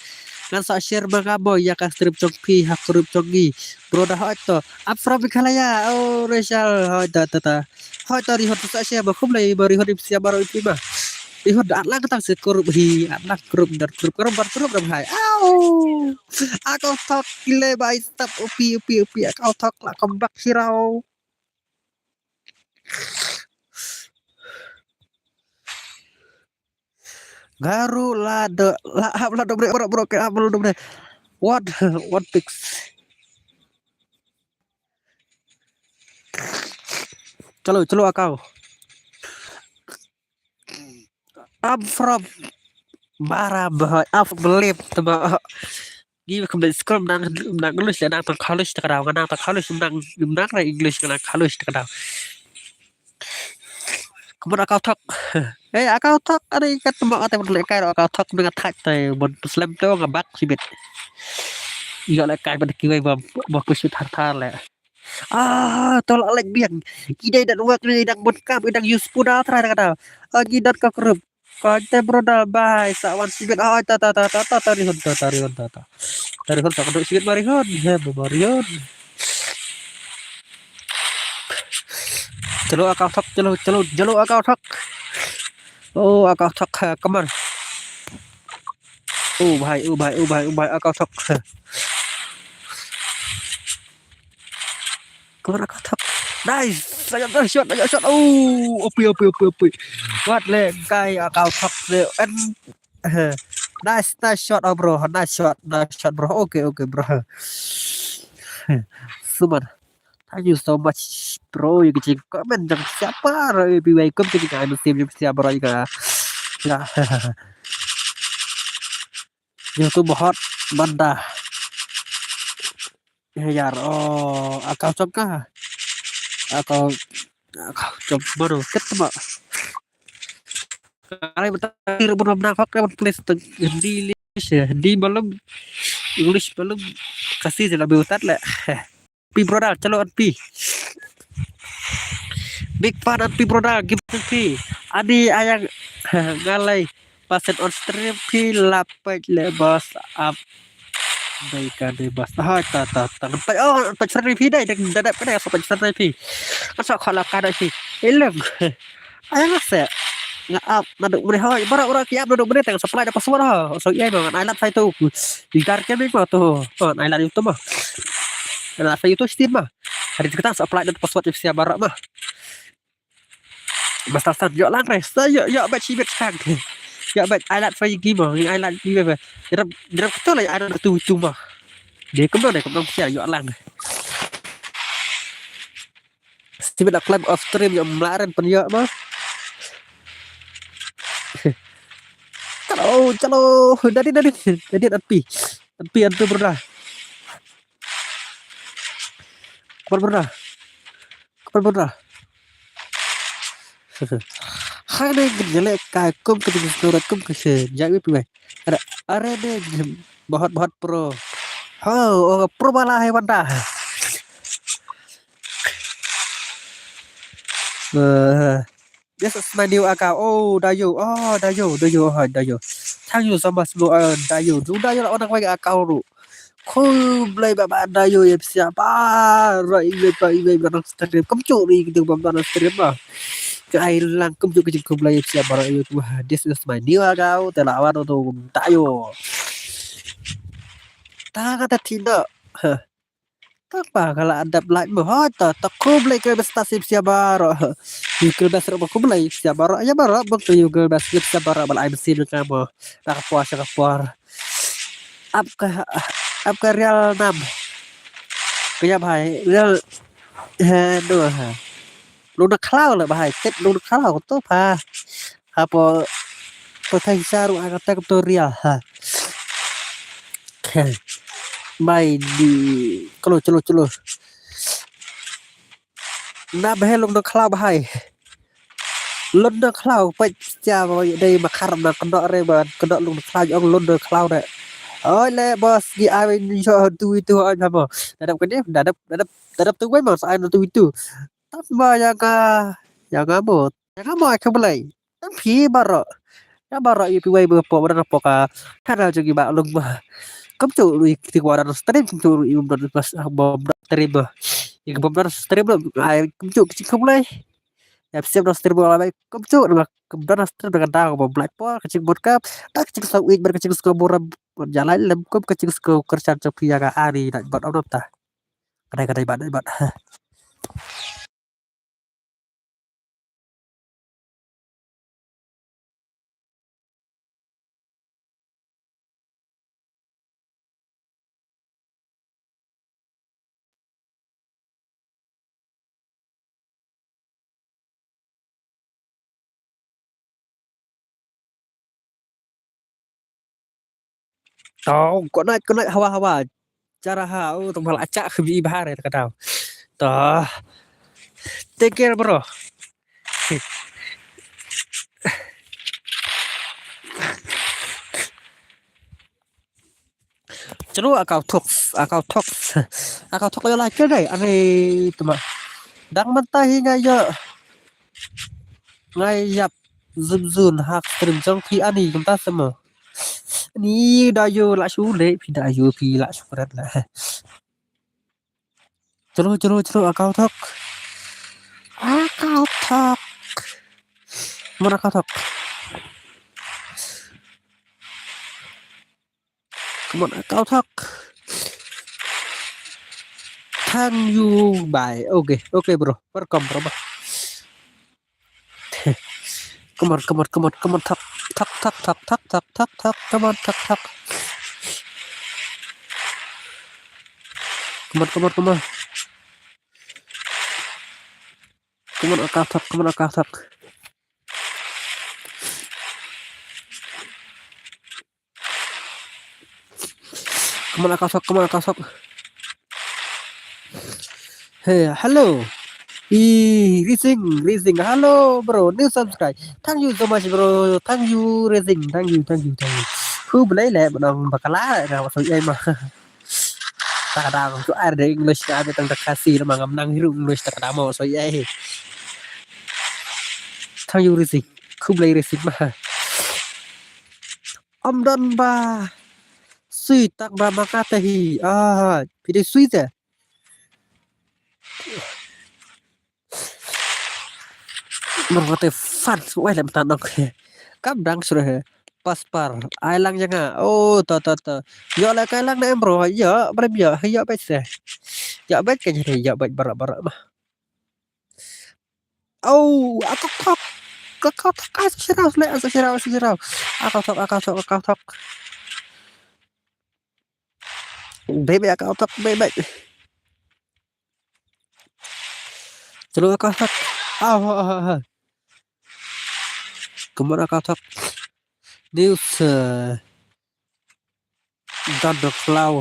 Ngan sa share ma nga mo ïa ka stream jong phi ha group jong ngi. Bro da hoi to. I'm from Meghalaya. Oh, Rachel. Hoi ta ta ta. Hoi to Rihon sa share ma kumlei ma Rihon psia baroh phi ma. Rihon da lang tang se group hi. Lang group dar group group bar group ram hai. Au. Akau thok kile bai stop upi upi upi akau thok la kombak sirau. Garu la de la hap la dobre bro bro ke hap la dobre. What what fix? Chalo chalo akau. I'm from Mara, I'm from Lip, tama. Ngi kum da skul nang nang English nang tang college ta ka daw, nang tang college nang nang ra English nang college ta ka daw. Kumon akau thok. Eh akau thok, ada ikat tama kata mon leh kai akau thok nang attack tai mon slem to nga bak sibit. Ïa leh kai ban kiwei ba ba ku shit har thar leh. Ah, tol alek biang. Idai dat work ni idang bun kam idang use puna trai kata. Agi dat ka group. Kau te bro da bai sa wan sibit. Ah, ta ta ta ta ta ta rihon ta ta rihon ta ta. Ta rihon ta kau sibit marihon. He marihon. Chalo akau thok chalo chalo chalo akau thok. Oh akau thok ha kamar. Oh bhai oh bhai oh bhai oh bhai akau thok. Keluar akau thok. Nice. Saya dah shot, saya shot. Oh, opi opi opi opi. Kuat le kai akau thok le. En. Nice, nice shot oh bro. Nice shot, nice shot bro. Okay, okay bro. Suman. Thank you so much bro. Ïa ka jingkmen jong siapa bro. Ïa ka jingkmen jong siapa bro. Ïa ka. Ïa. Ïa tu bahot banda. Yar oh akau chok ka. Akau akau chok baru ket ma. Alai bata kir bun bamna kok ka bun place tu Hindi English ya Hindi malam English malam kasi je labi utat le. Pi brother chalo at pi. Big fan at pi brother give pi. Ani ayang ngalai. Pasen on stream phi la peit le bos ap. Dei ka dei bos. Ha ta ta ta. Peit oh peit stream phi dei dei dei dei peit stream phi. Kan sa khala ka dei phi. Ileng. Ai nga se. Nga ap na duk mene hoi. Bara bara ki ap na duk mene tang supply da password ha. So ai ma ngan ai lat sai tu. Idar ke mi ma tu. Ngan ai lat YouTube ma. Ngan lat sai YouTube Steam ma. Hari kita supply da password sia bara ma. Master Stan ïoh lang re sa ïoh ïoh bet shi bet shang. Ïoh bet ai lat fa yigi mo ai lat yigi ba. Drap drap ketul ai lat tu tu mo. Dia kemno dia kemno sia ïoh lang. Shi bet la climb off stream ïoh mlaren pen ïoh mo. Chalo chalo. Dadi dadi dadi anpi anpi anpi berda. Kapan berda. Kapan berda. Hai ne ngin ïaleh kai kum ka jingïasnoh rat kum ka shen ïa wi pi wei. Are are ne ngin bahot bahot pro. Ho oh pro bala hai banda. Eh, this is my new account. Oh, Dayo. Oh, Dayo, Dayo, oh, Dayo. Thank you so much, bro. Uh, Dayo. Du Dayo la orang wai account ru. Khublei ba ba Dayo ïa pisa ba. Rai ïa ba ïa ba nang stream. Kum chu ri kita ba ba nang stream ba. Ka ai lang kum chu ka jing khublei ïa pisa ba rai ïa ba. This is my new account. Te la wan tu Dayo. Ta ka ta tina. Huh. Tang ba nga la dep like mo, hoi ta, ta khublei khublei best ta sip sia baroh. Ïa khublei best ruh ba khublei sia baroh, ïa baroh ba khublei ïa khublei best sip sia baroh ba la ai mynsiem ïa nga mo. Na ka por sha ka por. Ap ka, ap ka real nam. Ka ïa bhai, real, he, no, ha. Lung na khlaw la bhai, tet lung na khlaw to pha. Hapo, to thai sa ruh ai kata kumto real, ha. Mai ni, chlo, chlo, chlo. Na bhai lung na khlaw bhai. Lung na khlaw, peit sia bhai, dei ma khar na kyndoh re ba, kyndoh lung na khlaw, ong lung na khlaw re. Oi le boss, ngi ai ni sho tu tu oi mo. Dadap kane, dadap, dadap, dadap tu wei mo, sa ai na tu tu. Tang ba ïa nga, ïa nga mo, ïa nga mo ai khublei. Tang phi baroh. Ïa baroh ïa phi wei ba pok, ba dang pok ka channel jong ngi Bah Lung Bah. Kumjuh ruh ïa kito ba dang stream, kumjuh ruh ïa bym don bas, bym don stream bah. Ïa bym don stream ruh ai kumjuh ka jingkhublei. Ïa phi shem don stream ruh ai kumjuh, namar bym don stream da ka daw bym like por ka jingmut ka. Ka jingsngew ïeit bad ka jingsngew burom bad ïa lai lem kum ka jingsngew kyrshan jong phi ïa nga ani na bad ong nangta. Ka dei, ka dei bad, dei bad. Oh, good night, good night, hawa, hawa. Jara ha, oh, tong bal acak ke bi bahar ya, kata. Toh. Take care, bro. Chalo, akau tok, akau tok. Akau tok ya lah kira dai, ani tu mah. Dang mentah hi ngai ya. Ngai yap zum zun hak stream jong phi ani kumta semua. Ni da yo la shu le, phi da yo phi la shu kret la. Chalo, chalo, chalo, akau tok. Akau tok. Mana akau tok. Come on, akau tok. Thank you, bye. Okay, okay, bro. Welcome, bro. Come on, come on, come on, come on, tok, tok, tok, tok, tok, tok, tok, tok. Come on, tok, tok. Come on, come on, come on. Come on, akau tok, come on, akau tok. Come on, akau tok, come on, akau tok. Hey, hello. Ih, Rising, Rising. Hello, bro. New subscribe. Thank you so much, bro. Thank you, Rising. Thank you, thank you, thank you. Khublei le, ba nang bakla, nga ba soi ai ma. Ta ka dang, tu ar de English ka, de tang ta Khasi, ma ngam nang hiru English ta ka dang mo soi ai. Thank you, Rising. Khublei Rising ma. Ym don ba sui tang ba ma ka te hi. Ah, phi dei sui te. Mar ka te fan sui le mata nong. Kam dang sure he. Paspar. Ai lang janga. Oh, ta, ta, ta. Yo le kai lang na em bro. Yo, brem yo. Yo bet se. Yo bet kan yo bet bara bara ma. Oh, akau tok. Akau tok, akau tok, asuk sirau, sule, asuk sirau, asuk sirau. Akau tok, akau tok, akau tok. Bebe, akau tok, bebe. Chalo, akau tok. Ah, ha, ha, ha. Come on, akau tok. News, uh, Dana Khlaw.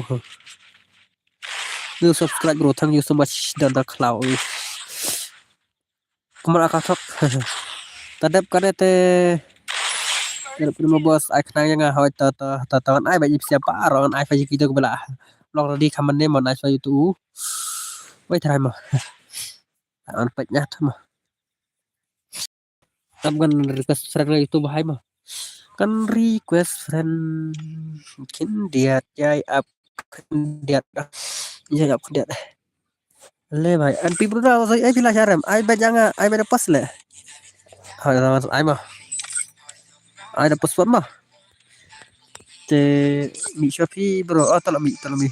New subscribe, bro. Thank you so much, Dana Khlaw. Come on, akau tok. Ta dep kane te. Dep kane mo boss, ai khnang ïa nga hoi ta, ta, ta, ta, ai ba ip siapa, ro, ai fa yiki dok bela. Long ready khaman ne mon ai fa yutu. Wait, try mo. An pet nyat mo. Ap kan request friend la YouTube hai ma. Kan request friend khyndiat, jai ap khyndiat. Jai ap khyndiat. Le bhai, an pi bru da, ai phi la sharem, ai ba janga, ai ba da pas le. Hai, ai ma. Ai da pas ma. Te mi shopi bro, oh, tala mi, tala mi.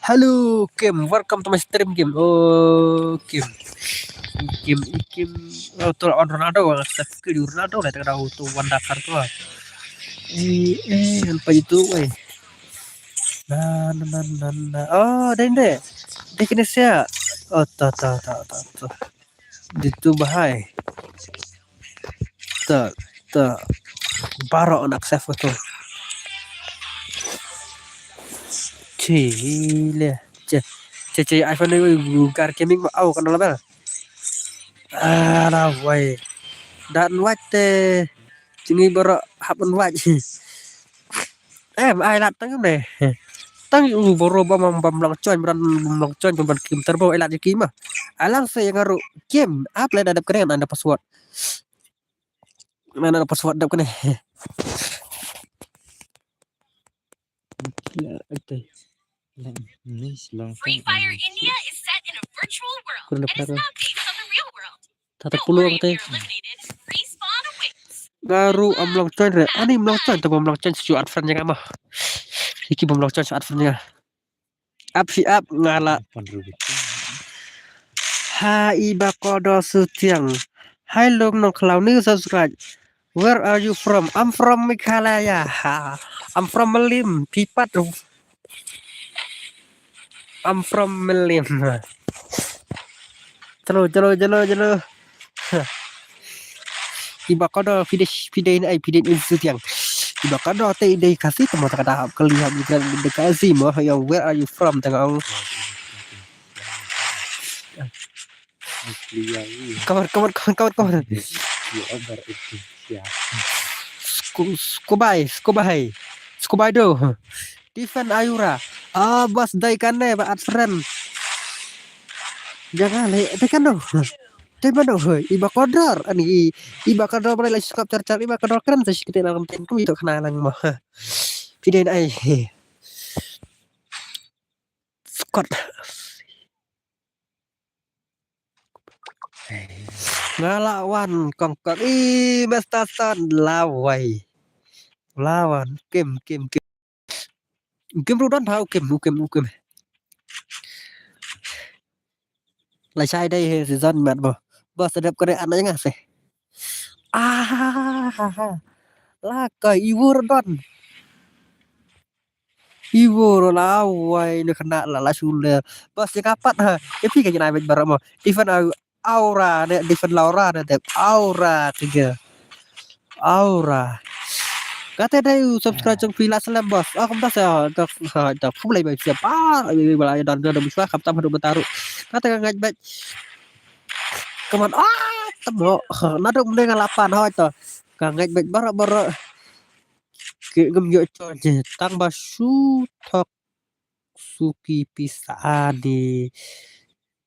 Hello, Kim. Welcome to my stream, Kim. Oh, Kim. Kim, Kim. Oh, tu on Ronaldo, nga accept skill Ronaldo lah, tengah tu Wanda Cardo. Eh, eh, apa itu, weh? Na, na, na, na, na. Oh, dai, dai. Dai kena siap. Oh, ta, ta, ta, ta, ta. Ditu bahai. Ta, ta. Baroh nak save tu. Chile. Che, che, che, iPhone ni, ui, gar gaming ma au kan label. Alah, wai. Dan wai te. Sini baroh hap wai. Em, ai lad tang ne. Tang u boro ba mam bam long chon, bran bam long chon, bam kim turbo, ai lad ki ma. Alang se yang aru game, apa lad adap keren anda password. Mana ada password adap kene. Ya, oke. Lang, ni long. Free Fire India is set in a virtual world. Kurang and it's dapat. Not based on the real world. Tata puluh kata. Garu am long chon re. Ani am long chon tu bam long chon su at friend nga mah. Iki bam long chon su at friend nga. Ap si ap ngala. Hai ba kodo sutiang. Hai long nong klau ni subscribe. Where are you from? I'm from Meghalaya. Ha. I'm from Malim. Pipat. I'm from Malim. Chalo, chalo, chalo, chalo. Iba kodo pide pide in ai pide in sutiang. Iba kodo te ide kasi temo ta kada kali ha migran de kasi mo ya where are you from tengah. Come on, come on, come on, come on, come on. Skubai, skubai. Skubai do. Defend Ayura. Ah, bas dai kan dai ba at friend. Jangan le, dai kan do. Dai ba do. Iba kodor ani iba kodor ba la sukap char char iba kodor keren sa sikit na konten tu itu kena lang mo. Pide in ai. Scott. Nga la wan kong kong i Master Son lawai. Lawan kim kim kim. Kim rudan ha u kim u kim u kim. La shai dai he season mat bo. Bo sedap kene anak nga se. Ah ha ha. La kai i wur don. Iwo ro la wai ne kena la la shule. Bas ya kapat ha. Epi ka jina bet baramo. Defend Aura ne defend Laura ne dep Aura tiga. Aura. Kata dai u subscribe jong pila salam bas. Aku dah sa dah ha dah pulai bai siap. Ah, bai bai bai dan dan biswa kap tam hadu betaru. Kata ka ngaj bet. Come on. Ah, temo. Nadok mending lapan ha to. Ka ngaj bet bara bara. Ki ngam ïoh chon je tang ba shu thok suki pisa de.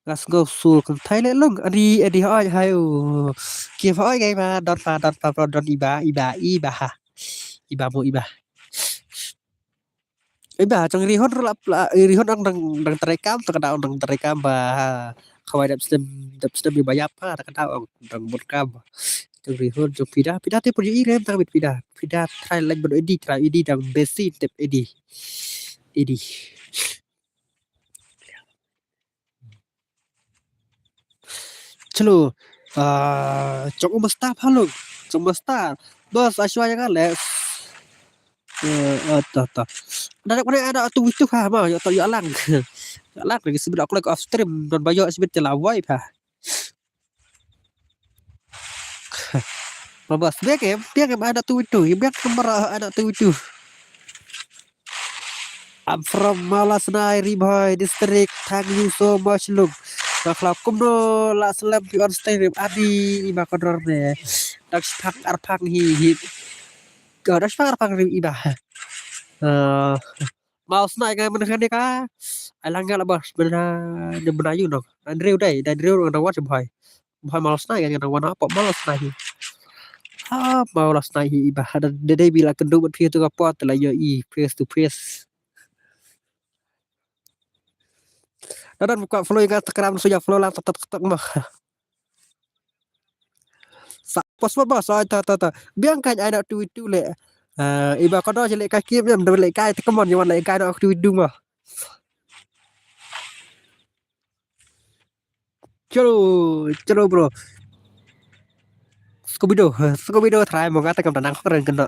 Ngas ngau su kan thai le long adi adi hoi hai u. Ki hoi gai ma don pa don pa don iba iba iba ha. Iba mo iba. Iba chang rihon rla pla rihon ang dang dang terekam tak ada dang terekam ba ha. Khawai dap stem dap stem iba yap ha tak ada dang berkam. Chang rihon chang pida pida te pun i rem tang bit pida pida try like bad edi try edi dang besi tep edi edi. Chalo. Ah, chong umasta phalung. Chong umasta. Bos aswa yang ale. Eh, ta ta. Dah nak mana ada tu itu ha ma, ya tak ya lang. Ya lang lagi sebelah aku lagi off stream dan bayar sebelah lawai pa. Babas, biang em, biang em ada tu itu, biang kamera ada tu itu. I'm from Mawlasnai, Ri Bhoi District. Thank you so much, Lum. Makhlak kumno la slem pi on stream adi iba kodor ne. Dak spak arpang hi hi. Ga dak spak arpang ri iba. Eh, Mawlasnai ga mana kan ka? Alang ga la bas mana de mana yu no. Andrew dai, Andrew nang wat Bhoi. Bhoi Mawlasnai ga nang wan apa Mawlasnai hi. Ah, Mawlasnai hi iba. Ada dai bila kendu mat phi tu ka pot la yo i face to face. Dadan buka follow nga Instagram suya follow lang tek tek tek mah. Sa pos ma ba sa ta ta ta. Biang kan ai nak tu itu le. Ah, iba kodo je le kai kim yam da le kai te kemon yawan le kai nak tu itu mah. Chalo, chalo bro. Scooby-Doo, Scooby-Doo try mo nga te kam da nang kren kena.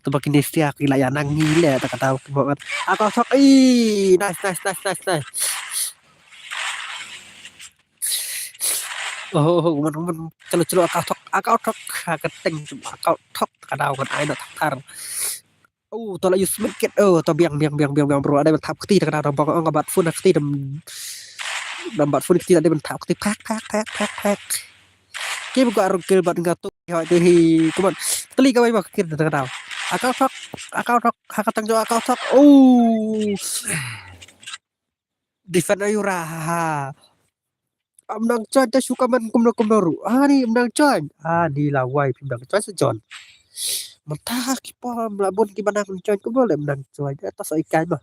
Te ba kine sia ki la ïa nang ngi le te kata mo nga. Akau thok. Ih, nice, nice, nice, nice, nice. Oh, oh, oh, man, man. Chalo, chalo, akau thok, akau thok. Ha, keteng, akau thok. Kata kan ai na thok thar. Oh, to la use medkit. Oh, to biang, biang, biang, biang, biang, bro. Ada ban thap kti, ta kata bang ong bat phone kti dam. Dam bat phone kti ada ban thap kti. Pak, pak, pak, pak, pak. Ki ba arung kill bat nga tu. Hi, hi, hi. Come on. Teli kawai ba kir ta kata. Akau thok, akau thok, ha katang jo akau thok. Oh. Defend ayu ra. Ha. Am nang join ta shu kaman kumno kumno ru. Ah, ni am nang join. Ah, ni la wai phim nang join sa join. Mynta ki pom la bun ki ba nang join kumno le am nang join. Ta sa ikai ma.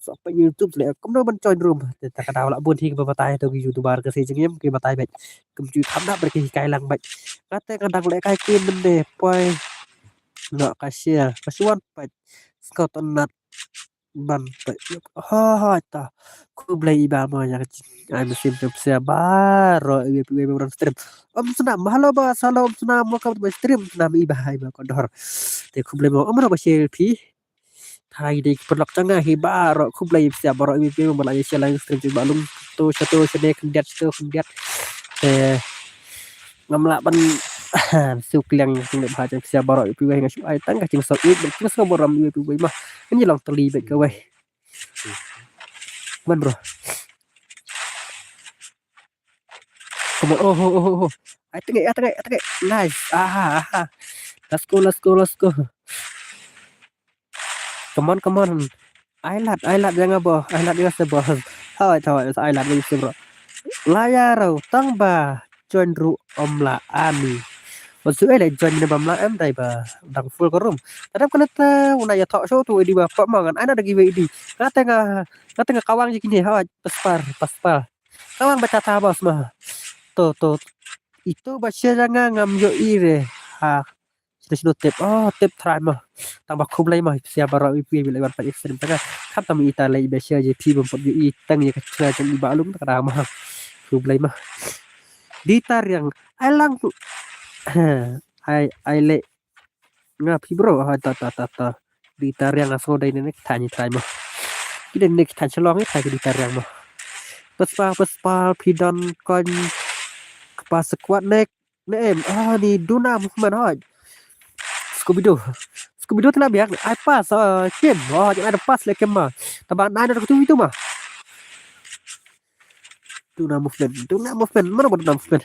Sa pa YouTube le kumno ban join room. Ta ka daw la bun hi ki ba batai to ki YouTuber ka se jingim ki batai bek. Kum ju tham da ber ki kai lang bek. Kata ka dang le kai ki men de poi. Nga ka share ka shuan pek. Scott Nat ban pek. Ha ha ta. Khublei i ba mo ya ka jing. Ai mesin tu sia baroh i wei wei orang stream. Om Snam, halo ba, halo Om Snam, welcome to my stream. Snam i ba hai ba ko dor. Te khublei mo om ro ba share phi. Thai dei ki paralok jong nga hi baroh khublei sia baroh i wei wei ba la share live stream ba lung tu satu sene khyndiat satu khyndiat. Te ngam lah ban suk liang jong le ba jong sia baroh i wei nga shu ai tang ka jingsuk i jingsuk baroh i wei ma. Ngi long teli bek kawai. Man bro. Come on. Oh, oh, oh, oh. Ai tengek, ai tengek, ai tengek. Nice. Aha, aha. Let's go, let's go, let's go. Come on, come on. Ai lat, ai lat jong nga bo. Ai lat jong nga se bo. Hoi, hoi, ai lat jong nga se bro. La ïa ro tang ba join ru om la ani. Wat su ai le join ne bam la em dai ba dang full ka room. Tadap kena ta una ïa thok show tu idi ba pok ma ngan ai na da giveaway idi. Nga te nga, nga te nga kawang ji kine hoi, paspar, paspar. Kawang ba tata bos ma. To, to. Itu ba share nga ngam ïohi re. Ha. Sino sino tip. Oh, tip try ma. Tang ba khublei ma. Sia baroh i phi ba la wan pat i stream tang. Khamtam ita lei ba share je phi bym pat ïohi tang ïa ka channel jong i ba lum ta ka da ma. Khublei ma. Di tariang. Ai lang. Ai, ai le. Nga phi bro. Ha ta ta ta ta. Di tariang aso dei ne nek tani try ma. Ki dei nek tan chalong ni try di tariang ma. Paspa, paspa, phi don kon. Kpa squad nek. Ne em. Ah, ni Duna movement hoi. Scooby-Doo. Scooby-Doo tena biang. Ai pass, ah, Kim. Oh, jangan ada pass le Kim ma. Taba nai na tu itu ma. Duna movement. Duna movement. Mana buat Duna movement?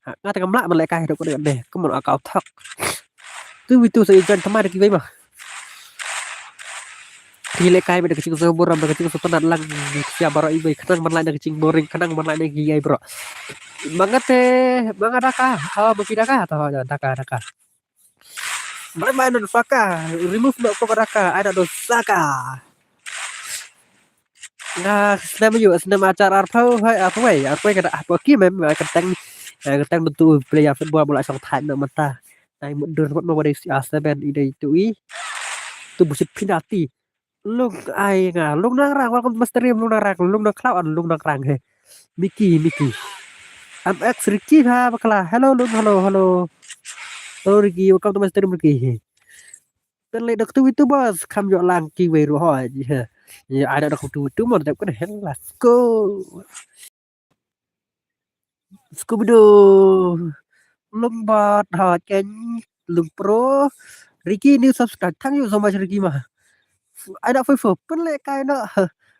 Ha, nga tengah melak melak kai dok dok deh. Come on, akau thok. Tu itu sa ijan tama dek ibai ma. Ki le kai beda kecing so boram da kecing so penat lang. Sia baroh ibai kenang man lai da kecing boring kenang man lai da ki ai bro. Mangate, mangada ka. Ha, bagi daka. Tahu aja daka daka. Bye bye non faka. Remove no ko daka. Ada dosaka. Nga snem yu snem achar arphew hai arphew arphew kada apa ki mem nga keteng, eh, keteng tu player football bola song thai na mata. Ai mut dur mut ma wadai si a seven i dei tu i. Tu busit penalty. Lung ai nga lung nang rang welcome to my stream lung nang rang lung nang cloud lung nang rang he. Mickey Mickey. M X Ricky ha bakla. Hello lung hello hello. Hello Ricky welcome to my stream Ricky he. Ten le dok tu itu bos kam jok lang ki wei ruh hoi. Ya ada dok tu itu mon dep kan hel let's go. Scooby-Doo. Lung bat ha ken lung pro. Ricky new subscribe. Thank you so much Ricky ma. Ai nak fai fo pen le kai nak.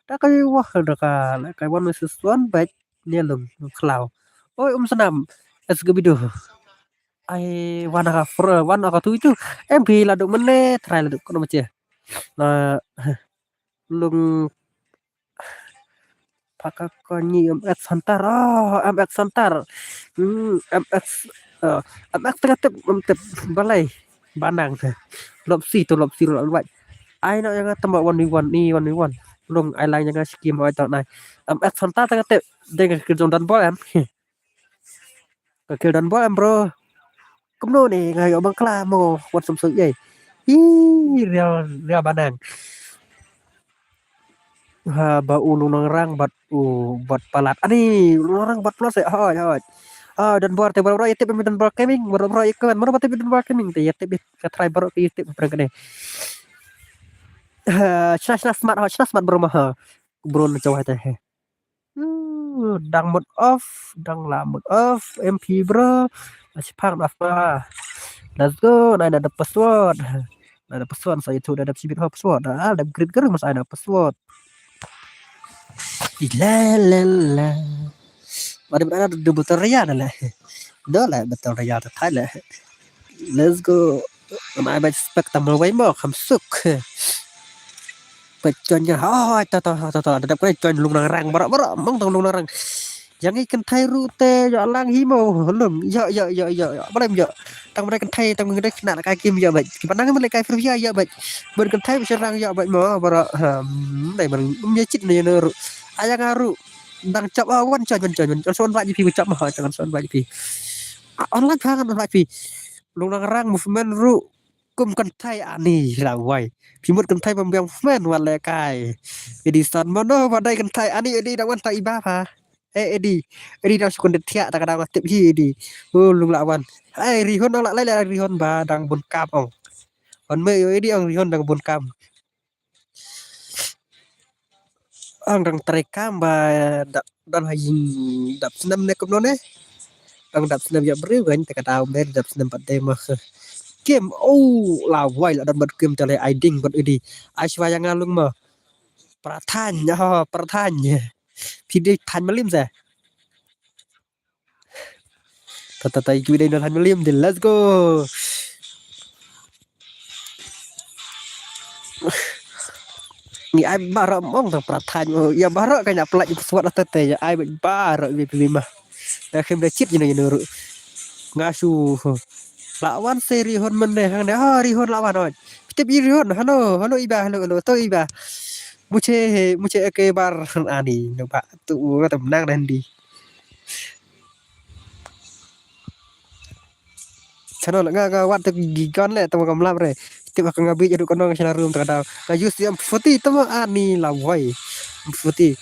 Dak kai wah dak kai le kai one versus one back. Ni lung lung klau. Oi um senam. Scooby-Doo. Ai wan aka fur wan aka tu itu. M P la duk mene try la duk kono mace. La lung paka koni M X Hunter. Oh, M X Hunter. Hmm, M X, eh, M X tengah tip, em, tip balai banang te. Lop si tu lop si lop wai. Ai nak yang tembak one v one ni one v one. Lung ai lai yang skim ai tak nai. M X Hunter tengah tip. Dengan kerja dan bol em. Ka kill don bol em bro. Kumno ne nga ïoh bang kla mo wan som so yai. Hi real real banang. Ha, ba u Lungnangrang bad u bad Palat. Ani, Lungnangrang bad Palat se. Hoi, hoi. Ah, Donbor te baroh ïa tip ïa Donbor Gaming, baroh ïa kmen, baroh tip ïa Donbor Gaming te ïa tip ïa ka trai baroh ïa tip prank ne. Ha, shna shna smart, hoi, shna smart bro ma ha. Bro na jawai te he. Hmm, dang mode off, dang la mode off, M P bro. Shipang off ma. Let's go, nai na da password. Nai na password sa itu da da sibit ho password. Ah, da grid grid mas ai na password. La la la. Mari mari ada double teriak dah lah. Dah lah betul teriak tu thai lah. Let's go. Mai bai spek tamal wai mo kham suk. Pet join nya. Oh, ta ta ta ta. Ada kena join Lungnangrang barak barak. Mong tang Lungnangrang. Yang ikan thai ru te ya lang hi mo. Lum. Ya ya ya ya ya. Balem ya. Tang mereka thai tang mereka kena nak kaki ya bai. Kita nang mereka free ya ya bai. Ber kan thai serang ya bai mo barak. Hmm, dai mereka. Mnya cit ne ru. Ayang aru. Dang chap ah wan chap wan chap wan. Son bai pi chap ma ha chap son bai pi. Online pha kan bai pi. Lungnangrang movement ru. Kum kan thai ani la wai. Phi mut kan thai bam biang movement wan le kai. Edi san mano ba dai kan thai ani edi da wan ta iba pha. Eh, edi. Edi da sukun de thiak ta ka dang tip hi edi. Oh, lung la wan. Ai, rihon la lai la rihon ba dang bun kam ong. On me edi ong rihon dang bun kam. Ang dang trei kam ba dap dan ha ïing dap snem ne kumno ne. Dang dap snem ïa briew kan te ka dau mer dap snem pat de ma. Game oh la wai la dan bat game te le ai ding bat edi. Ai shwa yang ngalung ma. Prathan oh prathan. Phi dei than malim sa. Ta ta ta ïa kiwei dei na than malim de let's go. Ngi ai baroh mong tang prathan ïa baroh ka nya plak ïa suat ata te ïa ai baroh ïa pi ma. Da khim da chit ïa no ïa no ru. Nga shu. La wan se rihon men de hang de ha rihon la wan oi. Tip ïa rihon halo halo iba halo halo to iba. Muche muche ke bar ani no ba tu nga tam nang dan di. Chano nga nga wat te gigon le tama kam lap re. Tip ka nga bi jadu kono nga chana room ta ka dau. Nga use di M forty tama ani la wai. M forty.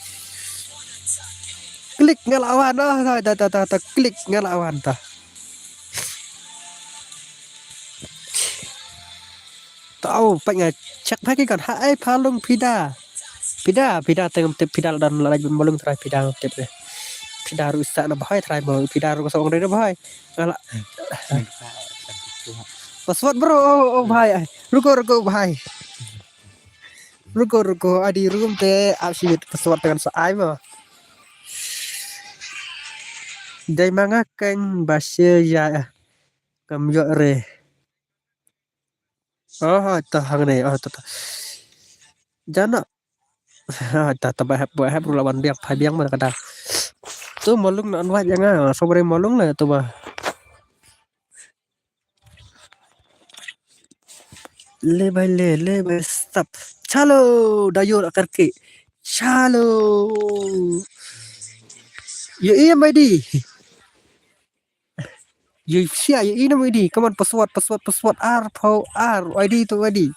Klik nga la wan ah ta ta ta ta klik nga la wan ta. Tau pek nga check pha ki kan ha ai pha lung pida. Pida pida teng tip pida la dan la dan malung trai pida tip ne. Pida ru sa na bahai trai mo pida ru sa ong dei na bahai. Ngala. Password bro oh, oh bahai. Ruko ruko bahai. Ruko ruko adi room te ap sibit password dengan sa ai mo. Dei manga keng basir ya. Kam yo re. Oh, ta hang ne. Oh, ta ta. Jana. Ah, ta ta ba hep ba hep rula wan biang phai biang mana kada. Tu malung na anwat yang ah. Sobre malung na tu ba. Le bai le le bai stop. Chalo dayo akar ke. Chalo. Yo iya mai di. Yo sia yo ina mai di. Come on password password password R four R I D to I D.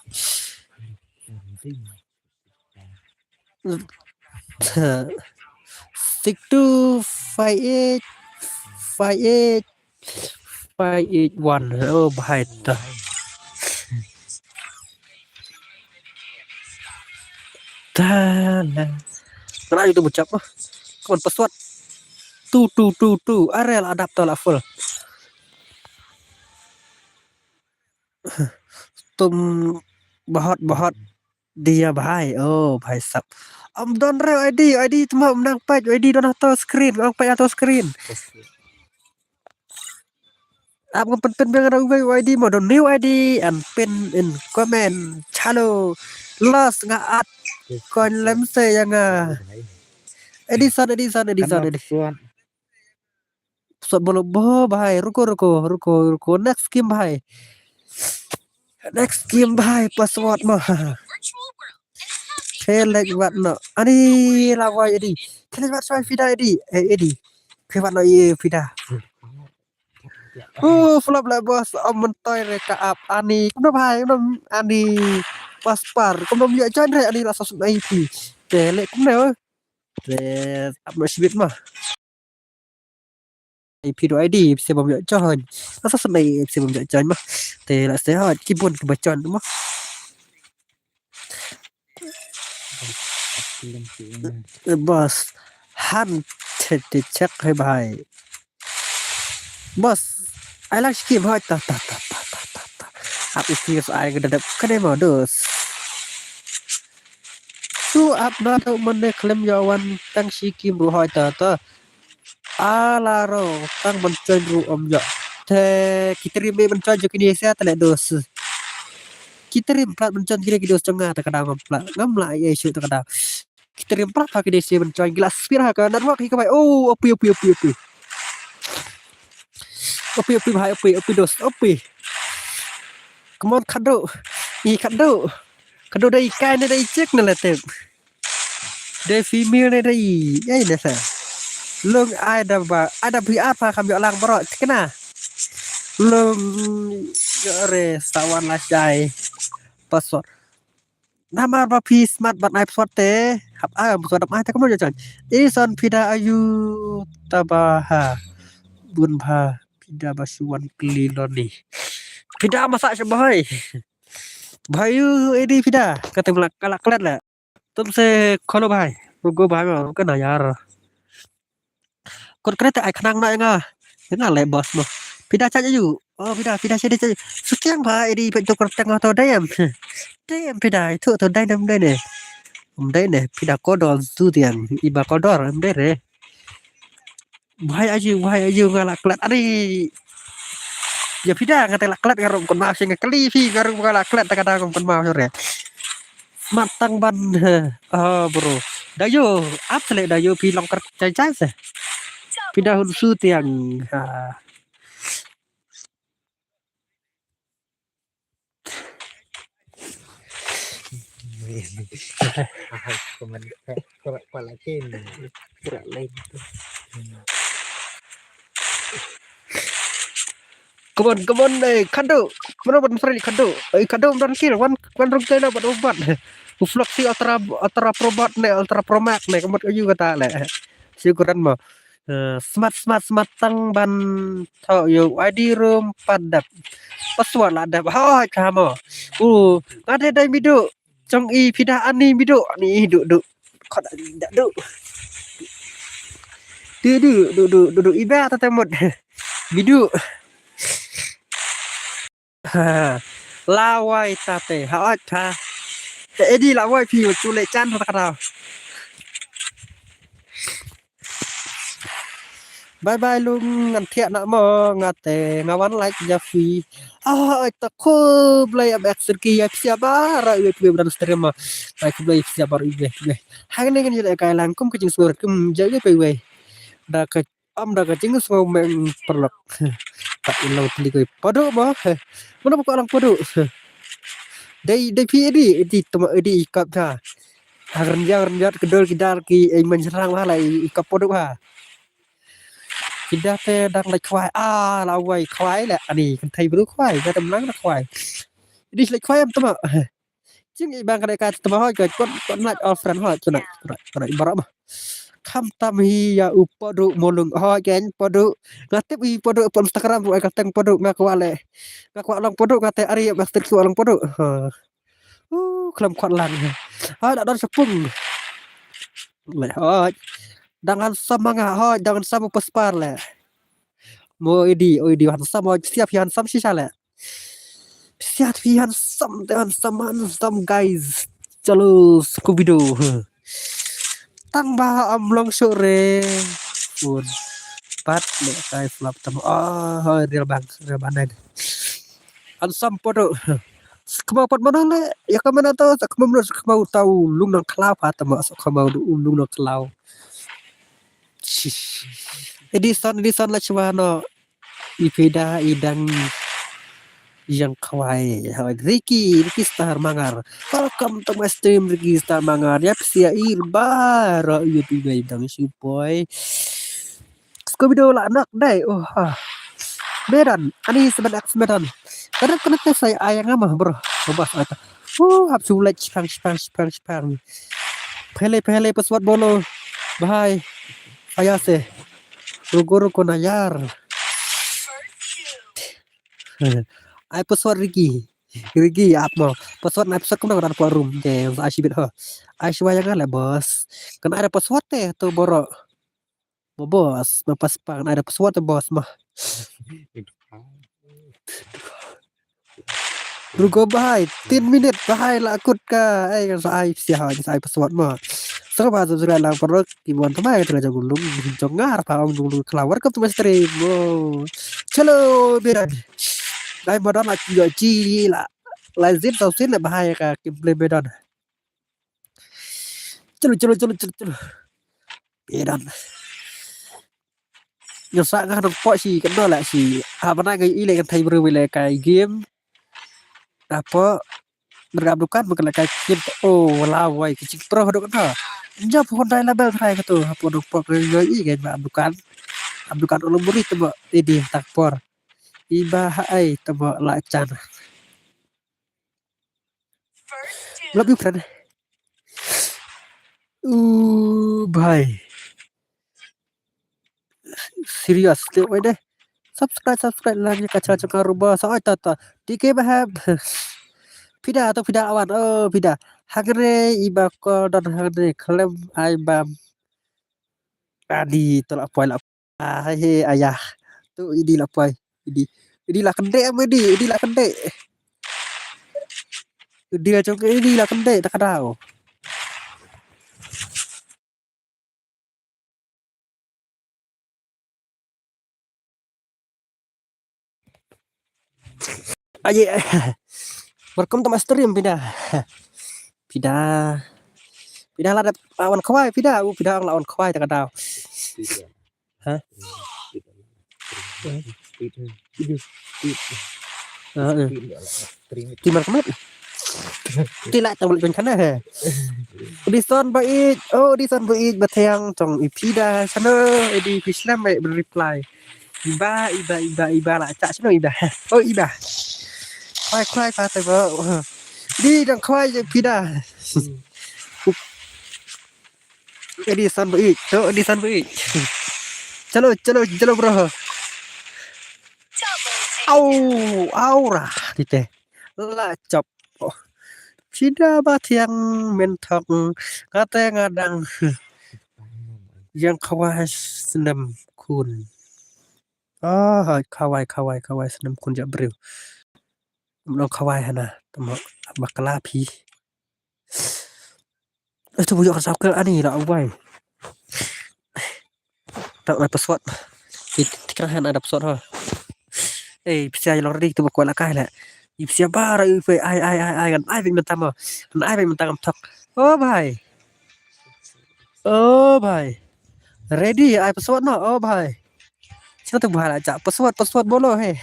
Six two five eight five eight five eight one. Oh, bahai ta. Tala. Kena itu bucap ah. Come on password. Two two two two. Arel adapter la full. Tum bahot bahot. Dia bhai, oh bhai sab. Am don re I D, I D tuma am nang pait, I D don ato screen, am pait ato screen. Ap ngam pynpyn biang ra uwei I D mo don new I D and pin in comment. Chalo. Los nga at. Kon lem se yang nga. Edison, Edison, Edison, Edison. Sot bolo bo bhai, ruko ruko ruko ruko next game bhai. Next game bhai password ma. Khelek wat no. Ani la wai edi. Khelek wat swai fida edi. Eh edi. Khelek wat no ye fida. Oh flop la boss om mentoy re ka ap ani. Kumno bhai, kumno ani. Paspar, kumno yo join re ani la sos na iti. Te leh kumne. Te ap ma shibit ma. Ai phi do I D phi bam ïoh join. Asa sa nai phi bam ïoh join ma. Te la se ha ki bun ki ba join ma. Boss han te te check hai bhai. Boss ai lang skim hai ta ta ta ta ta ta ta. Ap isi ai ga dep kane ma dos. Su ap na to man ne klem ïa wan tang skim ru hai ta ta. Ala ro tang ban join ru om ïa. Te kita rim ban join jo kini sia tale dos. Kita rim plat ban join kini ki dos jong nga ta ka dang ngam plat. Ngam la ai ai shu ta ka dang. Kita rim plat ha kini sia ban join gila spir ha ka network hi ka bai. Oh, api api api api. Api api bhai api api dos api. Come on khadu. I khadu. Khadu dei kai ne dei check ne le tep. Dei female ne dei. Ai ne sa. Lung ai da ba ai da bi apa kam ïoh lang bro. Tikna. Lung re sawan la jai. Password. Namar ba phi smart ban ai password te. Hap ai password hap ai te kamu jan. Ison phi da ayu tabaha. Bun ba phi da ba suwan kli loni. Phi da masa sha bahai. Bayu edi phi da. Kata melak kalak kelat lah. Tum se kolo bahai. Rugo bahai ma kana yar. Kot kret ai khnang na nga. Nga le boss mo. Phi da cha ju. Oh phi da phi da sha de cha. Sutiang ba edi phi tu kret teng to dayam. Dayam phi da itu to dayam dai ne. Um dai ne phi da kodor sutiang iba kodor um dai re. Wahai aju wahai aju nga la klet ari. Ya phi da nga te la klet nga rum kon ma sing kali phi nga rum nga la klet ta ka da rum kon ma sore. Smat tang ban. Ah bro. Da yo ap le da yo phi long kar chai chai se. Phi da hun su tiang. Ha. Kuman kura kura lakin kura lain tu. Come on, come on, eh, kado. Mana buat mesra ni kado? Eh, kado dan kil. Wan wan rung kena buat obat. Uflok si ultra ultra probat ne ultra promax ne kemut ayu kata le. Si kuran mo. Eh, smat smat smat tang ban tho yo I D room pat dap. Password la dap ha ka mo. U ngade dai midu. Jong i phi da ani midu ani du du. Khot ani da du. Du du du du du du iba ta temut. Midu. Ha. Lawai ta te ha ot ta. Te edi lawai phi tu le chan ta kata. Bye bye lung ngan thiah na mo nga te nga wan like ja phi. Ah ai ta khub lai am ek sirki ya phi ba ra ue phi dan stream ma. Ai khub lai phi ba ue ue. Hai ne ngan ya kai lang kum ka jing surat kum ja ue pe ue. Da ka am da ka jing sngau meng perlok. Ta ilau tli koi padu ma. Mana buka lang padu. Dei dei phi edi edi tuma edi kap ta. Hagren jang ren jat kedol kidal ki ei man serang wala i kap padu ha. Kidah te dang leit khwai ah lawai khwai le ani kan thei bru khwai ga tem lang na khwai. Di leit khwai am tama. Jing i bang ka dei ka tama hoi ka kon kon lait offrand hoi tu na tu na tu na i baram. Kham tam hi ya u podu molung hoi ken podu. Nga tip i podu pon Instagram ruai ka teng podu nga kwale. Nga kwalong podu nga te ari master kwalong podu. Ha. Uh, khlem khot lang. Hoi da don sapung. Le hoi. Dang handsome ma nga hoi dang handsome u paspar le. Mo idi o idi handsome hoi siap hi handsome shisha le. Siap hi handsome te handsome handsome guys. Chalo Scooby-Doo. Tang ba am long sure. Pun. Pat le kai flop tam. Oh, hoi real bang real bang. Handsome podu. Khmao pat mano le ya ka mano to sa khmao mano sa khmao tau lung nang khlaw pha tama sa khmao du lung nang khlaw. Edison Edison la chwa no. I phi da i dang yang khwai ha Ricky Ricky Star Mangar. Welcome to my stream Ricky Star Mangar. Yap sia ir bara yu pi bai dang shu boy. Scooby-Doo la nak dai. Oh ha. Medan ani seven X Medan. Kadang kena te sai ayang ama bro. Bebas ata. Oh hap su lek chipang chipang chipang chipang. Pehle pehle password bolo. Bhai. Aya se. Ruko ruko na yaar. Ai password Ricky. Ricky ap mo. Password na password kumno kan por room. Te ai shibit ho. Ai shwa yang ale boss. Kan ada password te tu boro. Mo boss, mo pas pang ada password te boss mo. Ruko bhai, tin minit bhai la kut ka. Ai kan sa ai sia ha sa ai password mo. Sa ba sa lang parok ki mon tama ka jong lung jong ngar pa ong lung lung kla welcome to my stream. Mo. Chalo beran. Ai mo don la ki yo chi la. La zin sa sin la bhai ka ki ble beran. Chalo chalo chalo chalo chalo. Beran. Ngan sa nga nang pok shi kan do la shi. Ha bana ga i le kan thai bru le kai game. Apo merga dukan mengkala kai game. Oh wala wai ki chik pro do kan. Jap Honda label thai ka tu. Apo nang pok ga i ga ba dukan. Ab dukan ulo muri tebo idi tak por. Iba ha ai tebo la chan. Love you friend. Uh bhai. Serious te oi deh. Subscribe subscribe lang ka cha cha ruba sa oi ta ta. T K bahab. Pida to pida awan oh pida. Hangre iba ko don hangre klem ai bam. Adi to la poi la. Ah he ayah. Tu idi la poi. Idi. Idi la kende am idi. Idi la kende. Idi la chong idi la kende tak ada. Aje. Welcome to my stream pida. Pida. Pida la dap lawan khwai pida. U pida lawan khwai tak ada. Ha? Ah, eh. Ti mar kemat. Ti la tang balik kan he. Dison ba ij. Oh, Dison ba ij ba thiang tong i pida sana. Edi pi slam ba reply. Iba iba iba iba la chak sana iba. Oh, iba. Khwai khwai ka te ba. Di dang khwai je pida. Edison ba ij, to Edison ba ij. Chalo chalo chalo bro. Au au ra tite. La chop. Pida ba thiang menthok. Kate ngadang. Yang khawai snem khun. Ah, khawai khawai khawai snem khun ja briew. Mlong khawai hana tama bakla phi. Eh, tu bujok ka sawkel ani la wai. Tak na password. Ti ti kra han ada password ha. Eh, pisa long ri tu ba kwala kai la. I pisa bara i pe ai ai ai ai kan ai pe mentang ma. Kan ai pe mentang am thok. Oh bhai. Oh bhai. Ready ai password no. Oh bhai. Sino tu bhai la cha password password bolo he.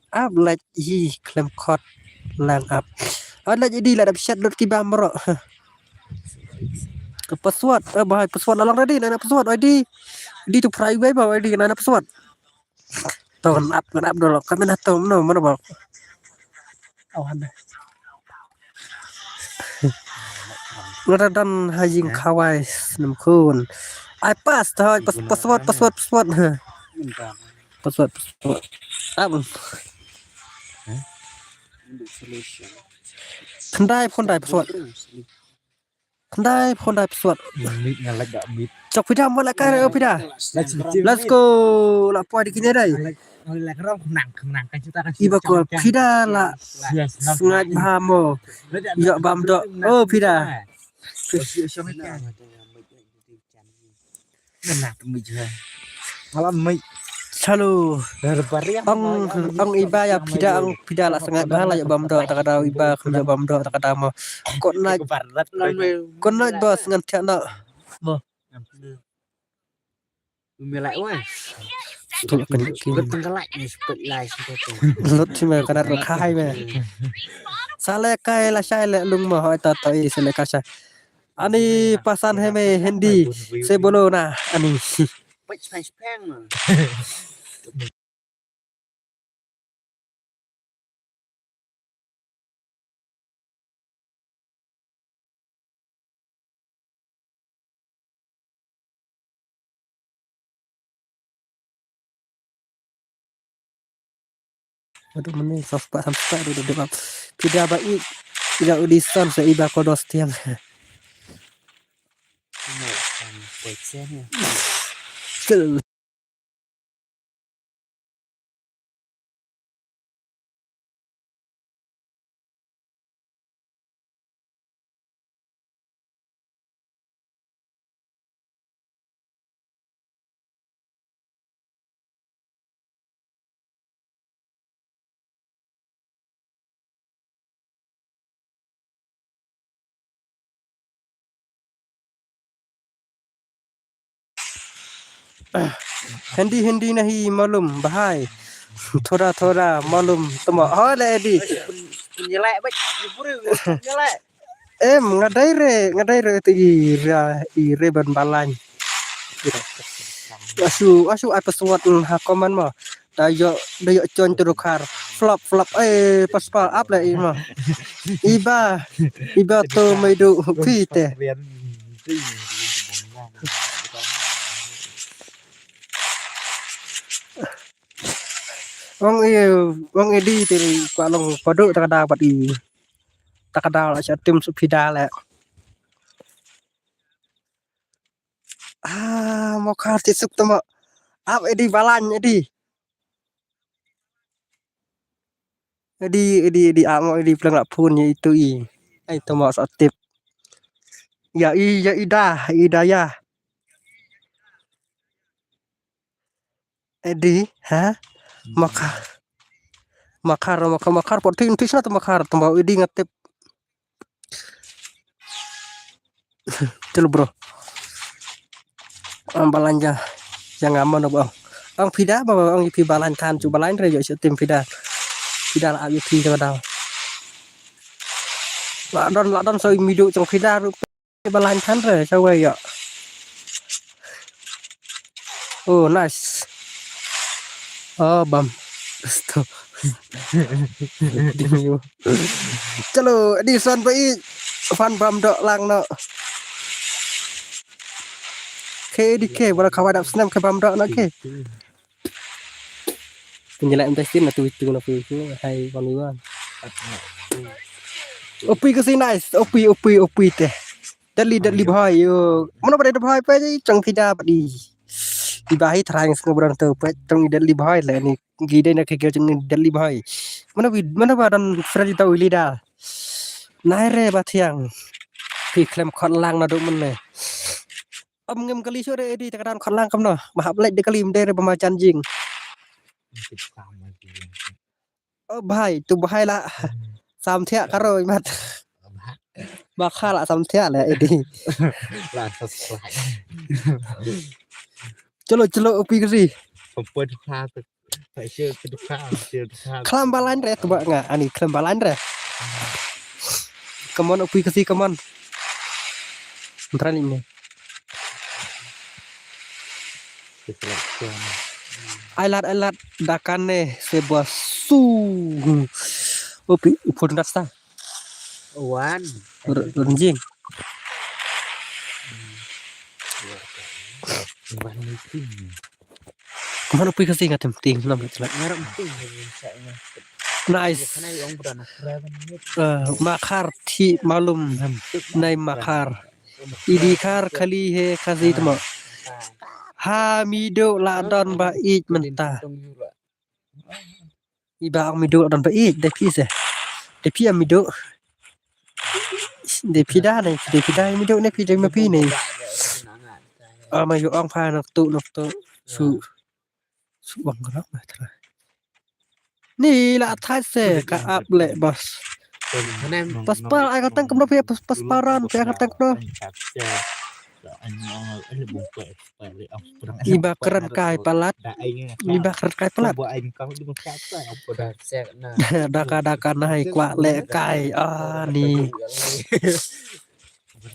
Ap lait hi klem khot lang ap. Ap lait idi la dap shat dot ki bam bro. Password eh bhai password la long ready na password I D. Di tu prai bai ba I D na password. To ngan ap ngan ap dolo ka mena to no mana ba. Awan. Ngara dan ha jing khawai snem khun. Ai pass to pas password password password. Password password. Ap. Khyndai phone dai password. Khyndai phone dai password. Chok pida mo la kai pida. Let's go. La poi di kine dai. Iba ko pida la sngai bha mo. Yok bam dok. Oh pida. Chalo. Ong ong iba ya pida ong pida la sngai bha la yok bam dok tak da iba kham yok bam dok tak da mo. Kot nai. Kot nai bos ngan thiak na. Mo. Lut kan ki. Lut tenggelak ni sepet lai sepet. Lut si me kadar lut khai me. Sale kai la shai le lung mo hoi to to i sale ka sha. Ani pasan he me Hindi se bolo na ani. Pech pech peng. Aduh, mane, sa spah, sam spah, aduh, aduh, aduh, ap. Pida ba i, ida u dison sa iba ko dos tiang. Ino, sam poitsen ya. Kel. Hindi, Hindi nahi malum bhai. Thoda, thoda malum tuma. Hoi le Edi. Pun-, punyelek, baik. Nyebur, punyelek. Em, nga dei re, nga dei re te i ra, i re ban balang. Asu, asu ai password ha comment mo. Da ïoh, da ïoh join tu dukar. Flop, flop. Eh, pas pa up le i mo. Iba, iba to mai du pi te. Ong i, ong i di te kwah long padu ta ka da bad i. Ta ka da la sha tim su pida le. Ah, mo khar ti suk tama. Ap Edi balang Edi. Edi, Edi, Edi, amo Edi pleng la phun ya itu i. Ai tama sa tip. Ya i, ya i da, i da ya. Edi, ha? Makhar. Makhar, makhar, makhar, pot tin tis na tu makhar, tama Edi ngatip. Chalo bro. Am balang ja. Jang aman ba. Ang pida ba ang pi balang kan chu balang re yo tim pida. Pida la ap pi ka da. La don la don so midu chong pida ru balang kan re sa wei yo. Oh, nice. Oh, bam. Stop. Chalo, Edi son ba i fan bam dok lang no. Ke Edi ke, wala khawa dap snam ke bam dok no ke. Penjelak minta sin na tu itu na tu itu, hai wan wan. Opi ke si nice, opi, opi, opi te. Deadly, deadly bhai, yo. Mano pada bhai pa je chong pida padi. Iba hi thrang sngobran tu pa chong deadly bhai le ni. Gide na ke chong deadly bhai. Mano wi, mano ba dan Freddy tau leader. Nai re ba thiang. Pi klem khot lang na du mane. Am ngem kali sure Edi ta ka dan khot lang kam no. Ba hap lek de kali mde re ba ma jan jing. Oh bhai, tu bhai la. Sam thiah karo i mat. Ba kha la sam thiah le Edi. La subscribe. Chalo, chalo, opi ke si. Kompon kha tu. Share tu kha, share tu kha. Klam balang re tu ba nga ani klam balang re. Come on, opi ke si, come on. Ntra ni ne. Ai lad, ai lad, dakan ne se bos su. Opi, upun dasta. Wan. Ur-, urjing. Wan meeting. Kemano pui kasi ngatem ting nam chelak. Ngarap meeting. Nice. Kana ong pura na kra ban ni. Eh, makhar thi malum nai makhar. Idi khar khali he khasi tmo. Ha mido la don ba ij mynta. Iba ong mido don ba ij de phi se. De phi am mido. De phi da ne, de phi da mido ne phi de ma phi ne. Ama yo ong pha nok tu nok tu. Su. Su ong nok ma tra. Ni la thai se ka ap le bos. Paspal ai ka tang kumno phi pas-, pasparan phi ai ka tang kumno. Iba kren kai palat. Iba kren kai palat. Daka, daka nai kwah leh kai. Ah, ni.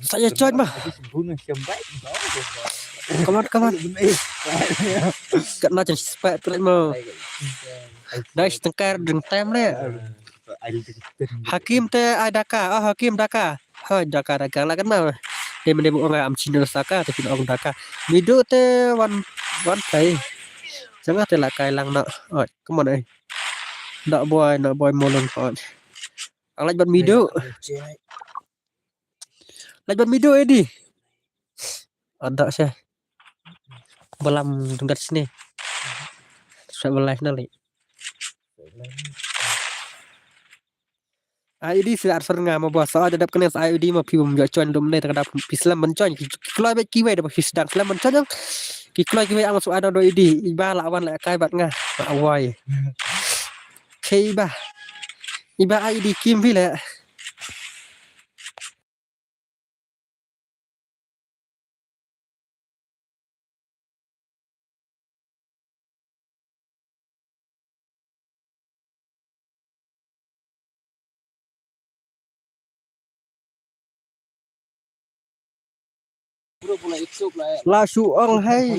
Sa ïa choi ma. Come on, come on. Kat na chen spek pelat mo. Dai setengkar deng tem le. Hakim te ai daka. Oh, Hakim daka. Hoi, daka, daka la kan ma. Dei mene bu ong am chino saka te kin ong daka. Mido te wan, wan kai. Janga te la kai lang na. Oi, come on ai. Nak boy, nak boy molon hot. Ang lait ban midu. Lait ban midu edi. Ada seh. Balam dengkat sini. Sa balai na leh. Ai edi sila arsan nga ma bos. Sa dep kene sa ai edi ma phi bum jo join dum ne ta dap phi slam ban join. Ki kloi bet kiwei da phi sedang slam ban join. Ki kloi kiwei ang su ada do edi. Iba la wan la kai bat nga. Ma wai. Ke iba. Iba ai edi kim phi le. La shu ong hai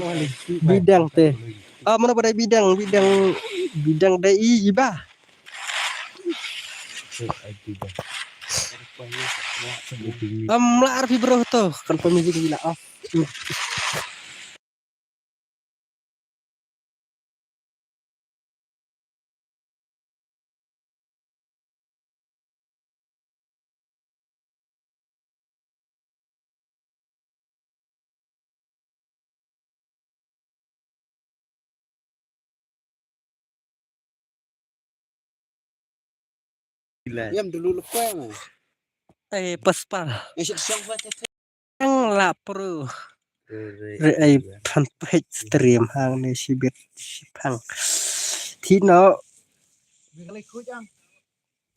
bidang te. Ah, mano ba dei bidang, bidang, bidang dei i ba. Am la arfi bro to kan pemisi gila off. Yam dulu lepas mah. Eh, pas pa. Yang lapar. Re ai phan phet stream hang ne sibit sipang. Tino.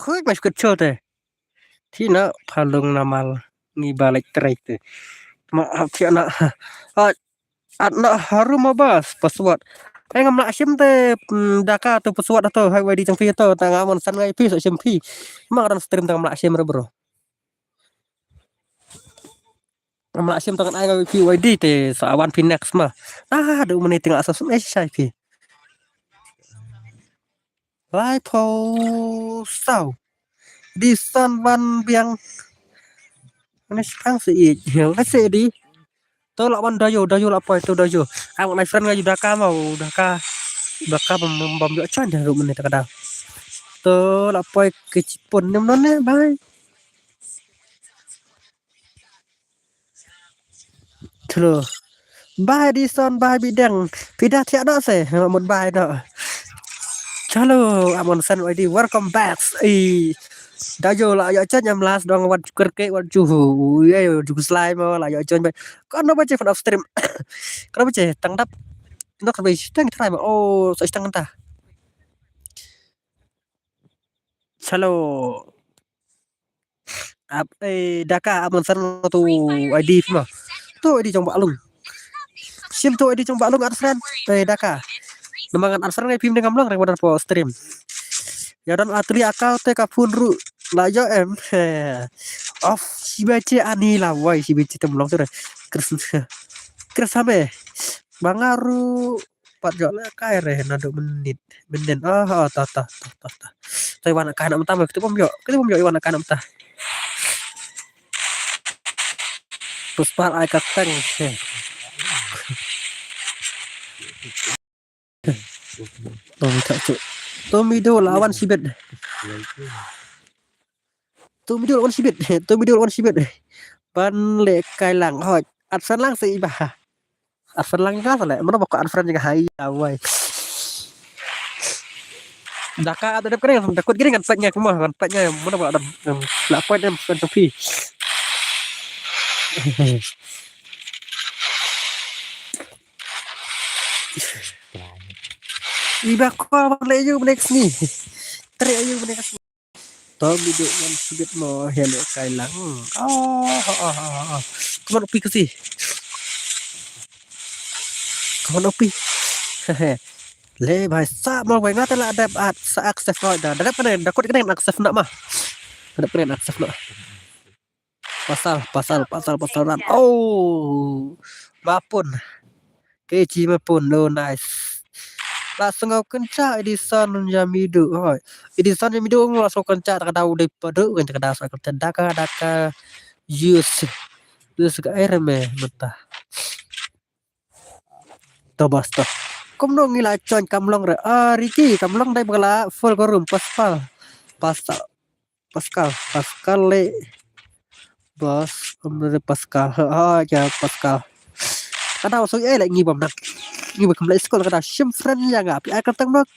Khuid mas kut chol te. Tino phalung namal ngi balek trek te. Ma hap tiana. At na harum abas password. Ai ngam lah shim te, mm, daka tu password tu hai wadi jong phi tu tang amon san ngai phi so shim phi. Ma ran stream tang ngam lah shim re bro. Ngam lah shim tang ai ngai phi wadi te sa wan phi next ma. Ah, du mene tengah sa sum eh shai phi. Lai pho saw. Di san wan biang. Ngane shipang se i. Ngane se di. To la wan dayo, dayo la poi to dayo. Ang nai friend nga yu daka mau, daka. Daka bam bam bam yo chan dah rumah ni tak ada. To la poi ke Jipun ni mana bai. Chalo. Bye Dison, bye Bideng. Pida thiah noh se. Mut bye noh. Chalo, amon san wadi. Welcome back. Eh. Dayo la yo chan yam las dong wat kerke wat juhu. Ye ju slai mo la yo chan bai. Kon no bache fan of stream. Kon no bache tang dap. No kan bai tang try mo. Oh, so tang ta. Chalo. Ap, eh, daka amon san tu I D phi ma. Tu I D jong Bahlung. Sim tu I D jong Bahlung at friend. Eh, daka. Namang at friend ngai phim dengam long rek wadar po stream. Ya dan atli akal te ka phun ru. La yo em. Off si bache ani la wai si bache tem long tu re. Kres. Kres ame. Bangaru. Pat jok la kai re na duk menit. Menden. Ah, ah, ta, ta, ta, ta, ta. Tai wan kai na mata mo, kita pom jok. Kita pom jok wan kai na mata. Terus pat ai ka teng. Tom tak tu. Tom ido lawan sibet. Tom ido lawan sibet. Tom ido lawan sibet. Ban le kai lang. Hoi. At san lang se iba. Arfan lang ka sale, mana baka Arfan jeng hai awai. Daka ada dep kering, takut kering kan pet nya kuma, kan pet nya mana baka ada la pet em kan topi. Iba ko le yu next ni. Tre yu next ni. Tom idu wan sibit mo hele kai lang. Oh, oh, oh, oh, oh. Come on, upi kasi. Come on, upi. Le bhai sa mo bhai ngata la dep at sa accept no da. Dep kene dakut kene accept na ma. Dep kene accept na. Pasal, pasal, pasal, pasal ran. Oh. Mapun. Keji mapun. No nice. La sngau kencha Edison Yamidu. Hoi. Edison Yamidu la sngau kencha tak dau dei padu kan tak dau sa kencha daka daka. Use. Use ka air me mentah. Tobas to. Kumno ngi la join kam long re. Ah, Ricky, kam long dei ba la full ka room. Pascal. Pascal. Pascal. Pascal le. Bas, um, Pascal. Ha, ha, ya, Pascal. Ka dau soi eh le ngi bam nak. Ngi ba kam le school ka dau shim friend ya nga. Pi ai ka tang nok.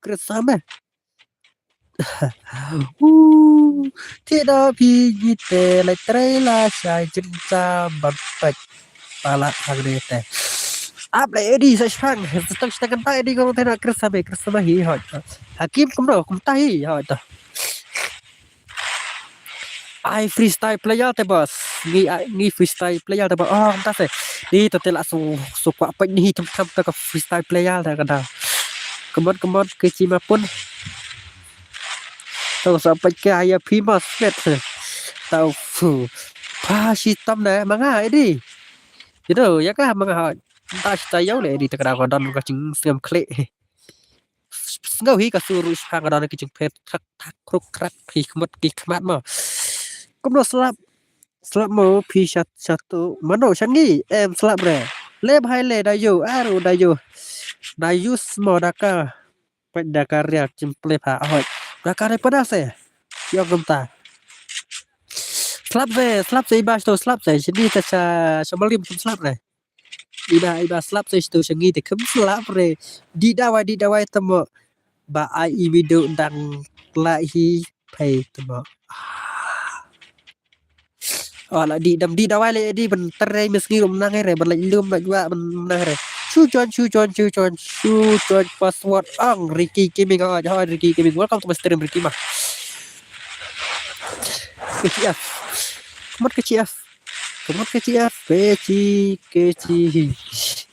Chris Same. Uh, ti da pi ngi te le trei la shai jin sa ban pek. Pala hang re te. Ap le Eddie sa shang. Sa tang sa kan ta Eddie ko te na Chris Same, Chris Same hi hoi. Hakim kumno, kumta hi hoi ta. Ai freestyle player te bas. Ngi, ai, ngi freestyle player te bas. Oh, kumta se. Ni te te la su, su kwah pek ni hi tam tam te ka freestyle player te ka da. Come on, come on, ke chi ma pun. Tau sa pek ke ai ya phi ma smet. Tau fu. Pa shi tam ne, ma nga, Eddie. Ito, ya ka, ma nga ha. Ta shi ta yau le, Eddie te ka da ka don ka ching sngam khle. Sngew hi ka su ruh shipang ka don ki jingpher thak thak kruk krak ki khmat ki khmat mo. Kumno slap. Slap mo phi shat shat tu. Mano shangi em slap re. Le bhai le da yu aru da yu. Da yu smo da ka. Pet da ka ria chim ple pha ahoi. Da ka re pada se. Yo kumta. Slap se, slap se iba sto slap se. Sini ta sa sa malim chim slap re. Iba, iba slap se sto shangi te kem slap re. Di dawai, di dawai temo. Ba ai i video dang la hi phai temo. Oh, la di dam di dawai le di ben terei mes ngi rum nang re, ben la lum la jua ben nang re. Chu chon, chu chon, chu chon, chu chon password ang Ricky Gaming, oh, oh, Ricky Gaming. Welcome to my stream, Ricky ma. K C F. Kemot K C F. Kemot K C F. K C, K C.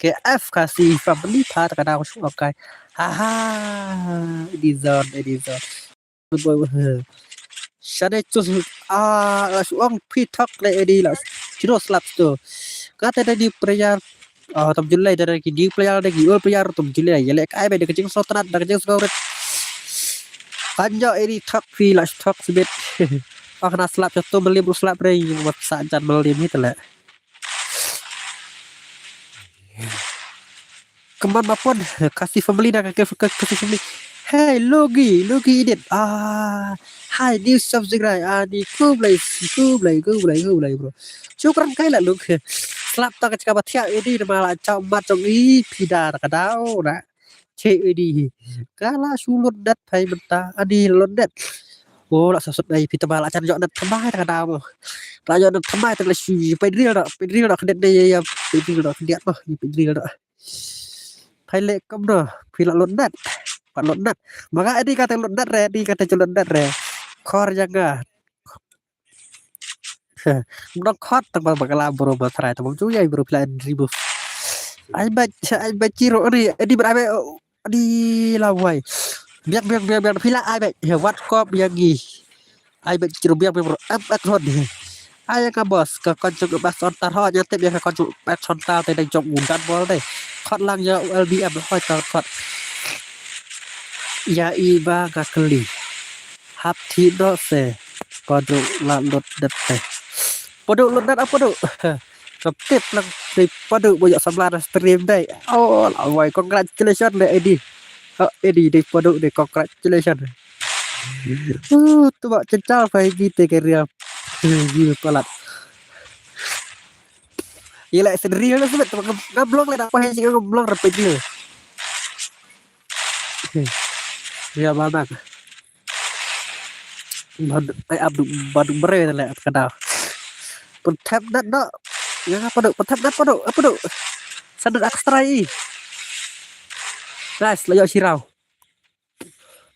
K F kasi family pa ta ka dau shu kai. Ha ha. Edison, Edison. Shane chu, ah, la shu ong phi thok le Edi la. Chu no slap to. Ka te da new player. Ah, tam jule da ki new player da ki old player tam jule. Ye le kai be da ka jing so tanat da ka jing so ret. Kan jo Edi thok phi la shu thok sibit. Ah, na slap to malim ru slap re wat sa jan malim hi te le. Kemban bapon kasi family na ka ka- kasi family. Hey Logi, Logi Edit. Ah, hai new subscribe. Ah, ni kublai, kublai, kublai, kublai bro. Shukran kai la Logi. Slap ta ka chika bathia Edi na mala chau mat chong i pida ka dau na. Che Edi. Kala shu lot dat phai menta. Ani lot dat. Oh, la sasut ai pita mala chan jok dat thamai ta ka dau mo. La jok dat thamai ta la shu pai drill da, pai drill da kedet ne ya, pai drill da kedet mo, pai drill da. Phai le kam no, phi la lot dat. Pat lot dat. Manga Edi kata lot dat re, Edi kata chu lot dat re. Khor janga. Mdong khot tang ba bakala bro ba trai tang chu ya bro phi la remove. Ai ba, ai ba chiro Edi, Edi ba ai ba, Edi la wai. Biak, biak, biak, biak phi la ai ba. He wat kop yang ngi. Ai ba chiro biak biak bro. Em ek hon. Ai ka boss ka kon chung ba son tar ho nya tip ya ka kon chung ba son tar te dang jong u dan bol de. Khot lang ya L B M hoi tar khot. Ya i ba ka kli. Hap thi do se. Padu la lut det te. Padu lut det apa du? Kap tip lang te padu boyak samla na stream dai. Oh, la wai congratulations le Edi. Ha, Edi de padu de congratulations. Uh, tu bak cecah pa Edi te ke ria. Edi palat. Ila sen real na sebet tu ngam blog le dak pa Edi ngam blog real. Ria banak. Ban ai abdu badu bere le ka dau. Pun tap dat no. Ya apa du? Pun tap dat apa du? Apa du? Sandat extra i. Nice, la yo shirau.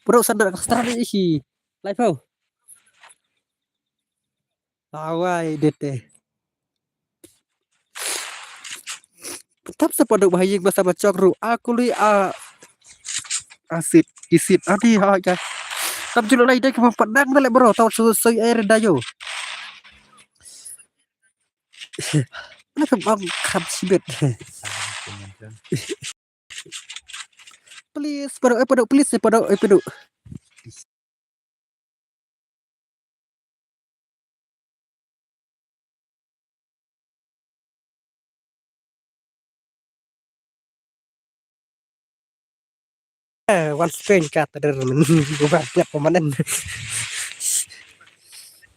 Pun sandat extra i shi. Lai pau. Awai dete. Tap sa padu bahaying masa bachok ru. Aku lui a asit kisit ani ha ka. Tam julu lai dai ka padang na le bro tau su su air dayo. Na ka bang kham sibet. Please padu eh padu please eh padu eh padu. Wan Spain ka tadar men. Uba ngat pemanen.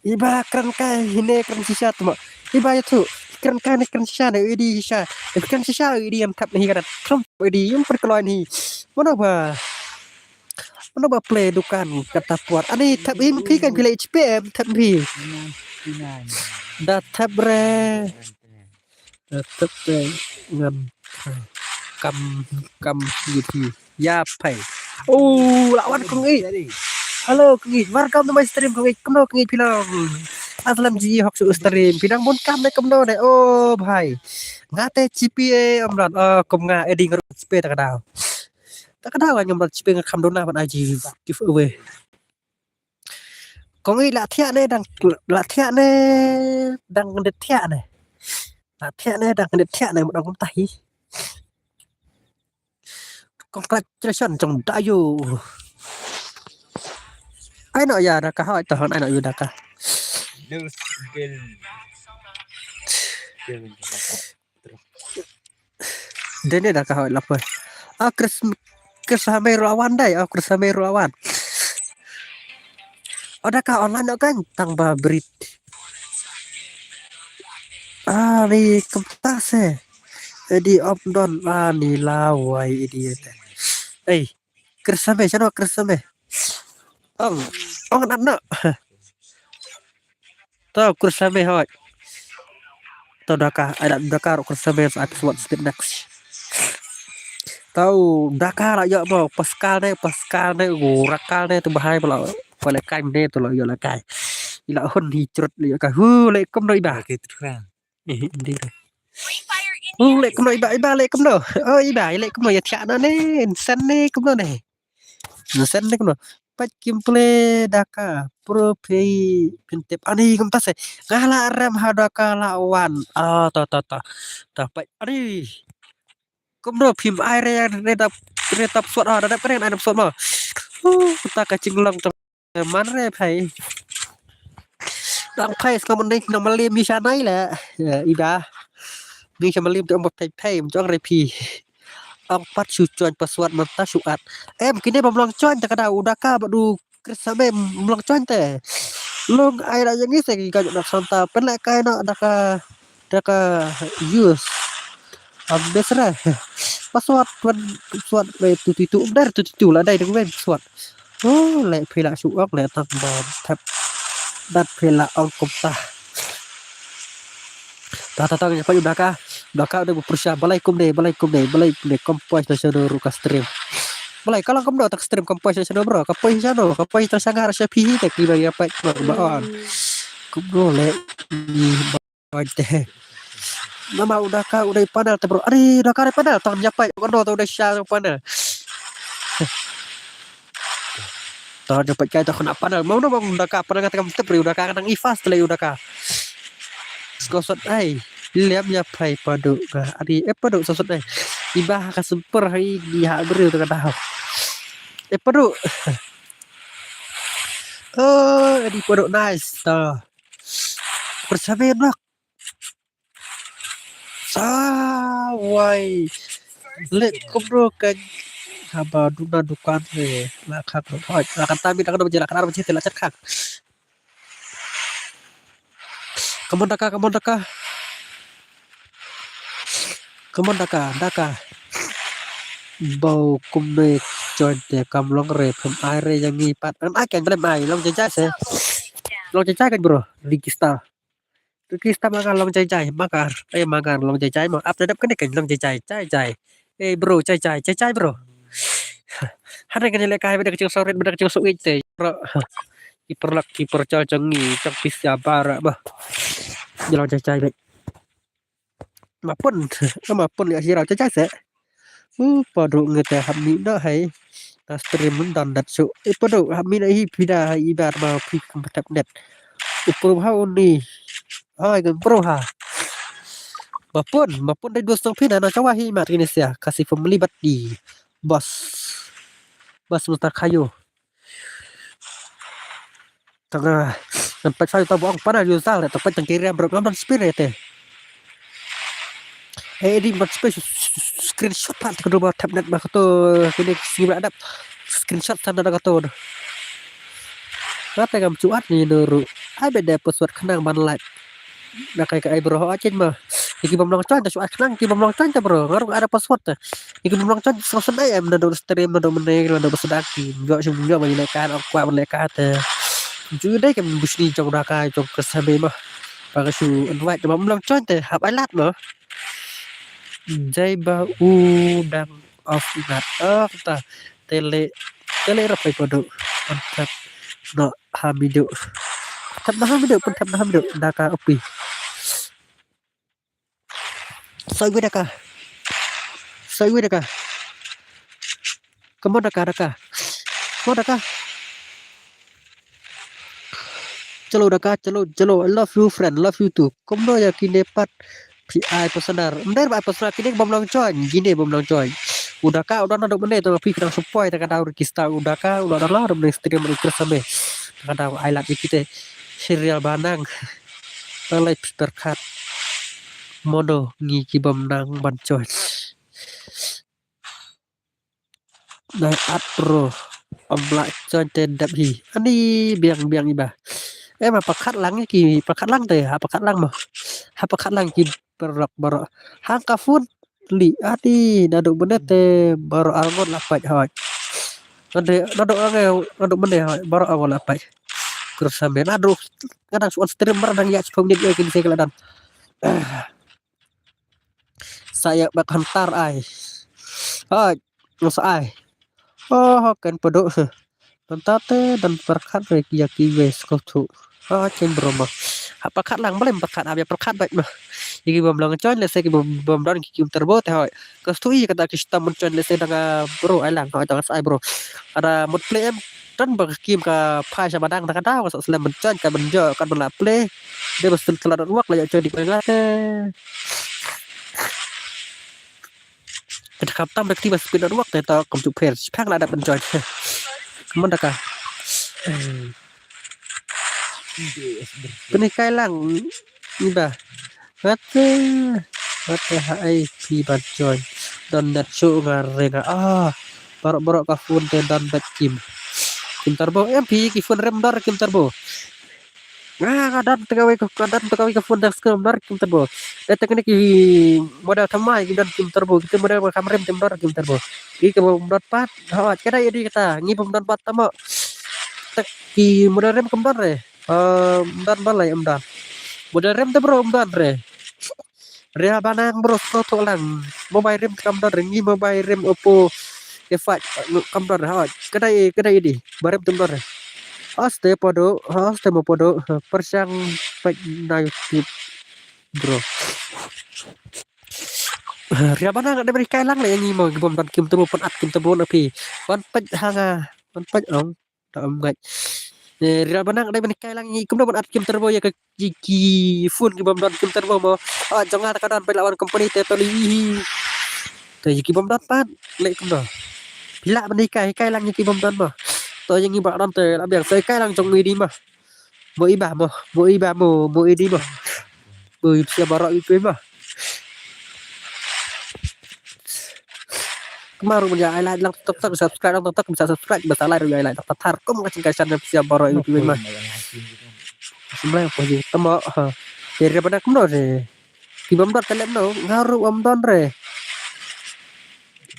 Iba kren kai hine kren shisha tu ma. Iba ya tu kren kai ne kren shisha ne idi shisha. Kren shisha idi em thap ni kana. Trump idi em perkeloi ni. Mana ba? Mana ba play dukan kata puat. Ani thap him phi kan phi le H P M thap phi. Da thap re. Da thap re ngam kam kam gitu. Ya phai. Oh, lawan kong i. Hello kong i. Welcome to my stream kong i. Kumno kong i phi long. Aslam ji hok su stream. Phi dang bun kam ne kumno ne. Oh bhai. Nga te G P A amran. Oh kum nga edi ngarut G P A ta ka daw. Ta ka daw ngam rat G P A nga kham dona ban I G giveaway. Kong i la thiah ne dang la thiah ne dang det thiah ne. La thiah ne dang det thiah ne mut ong kum tahi. Congratulations jong Dayo. Ai no ya da ka hoi to hon ai no yu da ka. Lose game. Dene da ka hoi lapoh. Ah Chris Chris Hamero awan dai. Ah Chris Hamero awan. Oh da ka online no kan tang ba brit. Ah ni kumta se. Edi op don ah ni lawai idiot. Ei, Chris Hame, chano Chris Hame. Ong, ong nan no. To Chris Hame hoi. To da ka, ai da da ka ro Chris Hame sa episode speed next. To da ka la yo mo Pascal ne, Pascal ne, gura kal ne tu bahai bala. Pale kai ne tu lo yo la kai. Ila hun hi churut lo yo ka. Hu le kum no iba. Ke tu kan. Eh, ndi ro. Oh, le kumno iba iba le kumno. Oh, iba le kumno ya thiah na ne. Sen ne kumno ne. Sen ne kumno. Pat kim ple da ka. Pro pay pin tip ani kumta se. Nga la rem ha da ka la wan. Ah, ta ta ta. Ta pat ani. Kumno phim ai re re tap re tap suat ah da da kren ai tap suat ma. Uh, ta ka chinglong ta. Man re phai. Dang phai skam ne na malim mi sha nai le. Ya, ida. Mi sha malim tu ong phai phai jong re phi. Ong pat shu join password man ta shu at. Em kine ba mlong join ta ka da u da ka ba du Chris Hame mlong join te. Long ai da yang ise ki ka jong na santa pen le kai na da ka da ka use. Am besra. Password wan password le tu tu tu der tu tu tu la dai deng wen password. Oh le phi la shu ok le tang ba thap. Dat phi la ong kumta. Ta ta ta nya pa yu da ka. Da ka de bersha balai kum de balai kum de balai kum de kompoi ta sha ru ka stream. Balai ka long kum do ta stream kompoi ta sha bro. Kompoi ta sha no kompoi ta sha ngar sha phi te ki ba ya pa ba on. Kum do le. Oi te. Nama u da ka u dei panel te bro. Ari da ka dei panel tang nyapai ko no te u dei sha panel. Tang nyapai kai ta khana panel. Mau nama u da ka panel ngata kam tep ri u da ka nang i fast le u da ka. Skosot ai. Liam nyapai padu ka. Ari eh padu sosot ai. Iba ka semper hai di ha beri u da ka dah. Eh padu. Oh, edi padu nice ta. Persabe nok. Sawai. Lek kumno kan. Haba duna dukan he. La khak hoi. La kata mi dang dong je la kata je la chat khak. Come on daka, come on daka. Come on daka, daka. Bau kumne join te kam long re phem ai re yang ngi pat. An ai kan blem ai long jai jai se. Long jai jai kan bro. Register. Register magar long jai jai magar. Eh magar long jai jai mo. Ap te dep kan kan long jai jai jai jai. Eh bro jai jai jai jai bro. Hana kan le kai beda kacang sorit beda kacang sorit te. Bro. Ki perlak ki percal cengi cang pisia bara bah. Jalan cai cai bek. Mapun, mapun ya sirau cai cai se. Uh, padu ngete hami dah hai. Na stream dan dat su. Eh padu hami na hi pida hai ibar ma pi kem petap net. Upru ha uni. Hai kan pro ha. Mapun, mapun dai dua setengah pina na cawa hi mat kini sia. Kasih family bat di. Bos. Bos muta kayu. Tanga ngan pek sa ta bong panel yu sal ta pek tang kiri bro ngam dan spirit te. Eh di man space screenshot pat ka do ba tablet ba ka to kini sini ba adap. Screenshot sa na da kato. Ngate kam chuat ni nuru. Ai bede password khnang ban live. Na kai ka ai bro ha chen ma. Ki bom long chon ta chuat khnang ki bom long chon ta bro. Ngarung ada password ta. Ki bom long chon sa sen ai em na do stream na do mene na do sedaki. Nyo sum nyo ba ni ka na kwa ba ka ta. Ju dei kam busni jong da kai jong ka sabe ma. Ba ka su invite ba long chon ta hap ai lat ma. Jai ba u dang off ngat. Oh ta tele tele rap ai kodo. Mantap. No hamidu. Tap na hamidu pun tap na hamidu. Da ka opi. Soi wi da ka. Soi wi da ka. Come on da ka da ka. Come on da ka. Chalo da ka chalo chalo. I love you friend. Love you too. Kumno ya kine pat. Phi ai pasanar. Mder ba ai pasanar kine bom long join. Kine bom long join. U da ka u da na dok mene to phi kena supoi da ka daw rikista u da ka u da la dok mene stream rikista me. Da ka daw ai lat kite. Serial banang. Talai phi perkat. Mono ngi ki bom nang ban join. Nai at bro. Am la join te dap hi. Ani biang biang iba. Eh ma pakat lang ki pakat lang te ha pakat lang ma. Ha pakat lang ki berok berok. Hang ka phone li ati nadu benet te berok arngot la pait hoi. Nade nadu ange nadu mene hoi berok arngot la pait. Terus sambil nadu kadang suan stream bar dang ya sepuluh menit ya kini saya keladan. Sa ïa bak hantar ai. Hoi, nang sa ai. Oh, ken pado. Nanta te dan perkat re ya ki wes ko tu. Ah, ken bro ma. Ha perkat lang balem perkat abia perkat baik ma. Iki bom lang join le se ki bom bom don ki kim turbo te hoi. Ko tu i kata ki stam mun join le se dang bro ai lang hoi dang sa ai bro. Ada mut play em dan ba kim ka phai sa badang ta ka daw sa slem mun join ka mun jo kan mun la play. Dia mesti telat network lah ya join di kau ngate. Kita kap tam rekti bas speed network te ta kam chup pher. Sipang la dap enjoy. Kamu dah kah? Penikai lang. Iba. Ngate. Ngate hai pi ban join. Don net su ngareng ah. Barok-barok ka phone te don bet kim. Kim turbo M P ki phone rem dor kim turbo. Nga nga dan tengah wei ka dan tengah wei ka phone dah skrum nar kim turbo. Dah tengah ni ki model thamai ki dan kim turbo. Kita model kam rem tim dor kim turbo. Ki ke bom dot pat. Hawat kada edi kata ngi bom dot pat tamo. Tak ki model rem kem dor re. Eh, dan balai em dan. Model rem te bro em dan re. Ria banang bro skro to lang. Mobile rem kam dan re ngi mobile rem Oppo. Efat kam dan hawat. Kada edi kada edi. Barem tem dan re. Aste podo, aste mo podo, persang pek na YouTube, bro. Ria banang ada beri kai lang le ngi mo bom dan kim turbo pen at kim turbo na pi. Wan pek hanga, wan pek ong. Da am ngai. Ria banang ada beri kai lang ngi kim do ban at kim turbo ya ke ki phone ki bom don kim turbo mo. Ah, jong nga ta ka don pek lawan company te to li. Te ki bom don pat le kim do. Pila beri kai kai lang ki bom don mo. To yang ngi ba don te la biang sai kai lang jong ngi di mo. Mo iba mo, mo iba mo, mo idi mo. Mo ipsia barok ipe mo. Kemaru mun ya ai like lang tok tok subscribe lang tok tok bisa subscribe bisa like ya ai like tok tok tar kum ka chingkai channel ipsia barok ipe mo. Semblai apa je temo. Kira pada kumno re. Ki bom dot telem no ngaru bom don re.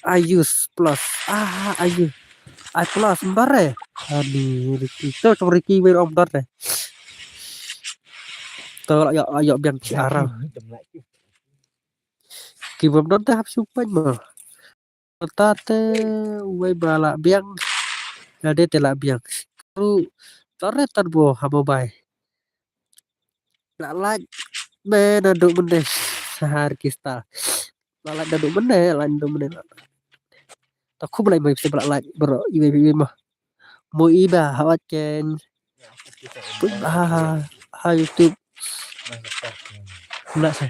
Ayus plus. Ah, ayu. Ai plus bom don re. Ani Ricky. To to Ricky wer bom don re. To la yok yok biang ki arang. Ki bom don te hap supan mo. Ta te wei ba la biang. Ade te la biang. Ru tare tan bo ha mobile. La laj me na duk mende sahar kista. La laj na duk mende la duk mende. Ta khub lai mai pisa la laj bro iwe iwe ma. Mo iba hawat ken. Put ha ha ha YouTube. Na sa.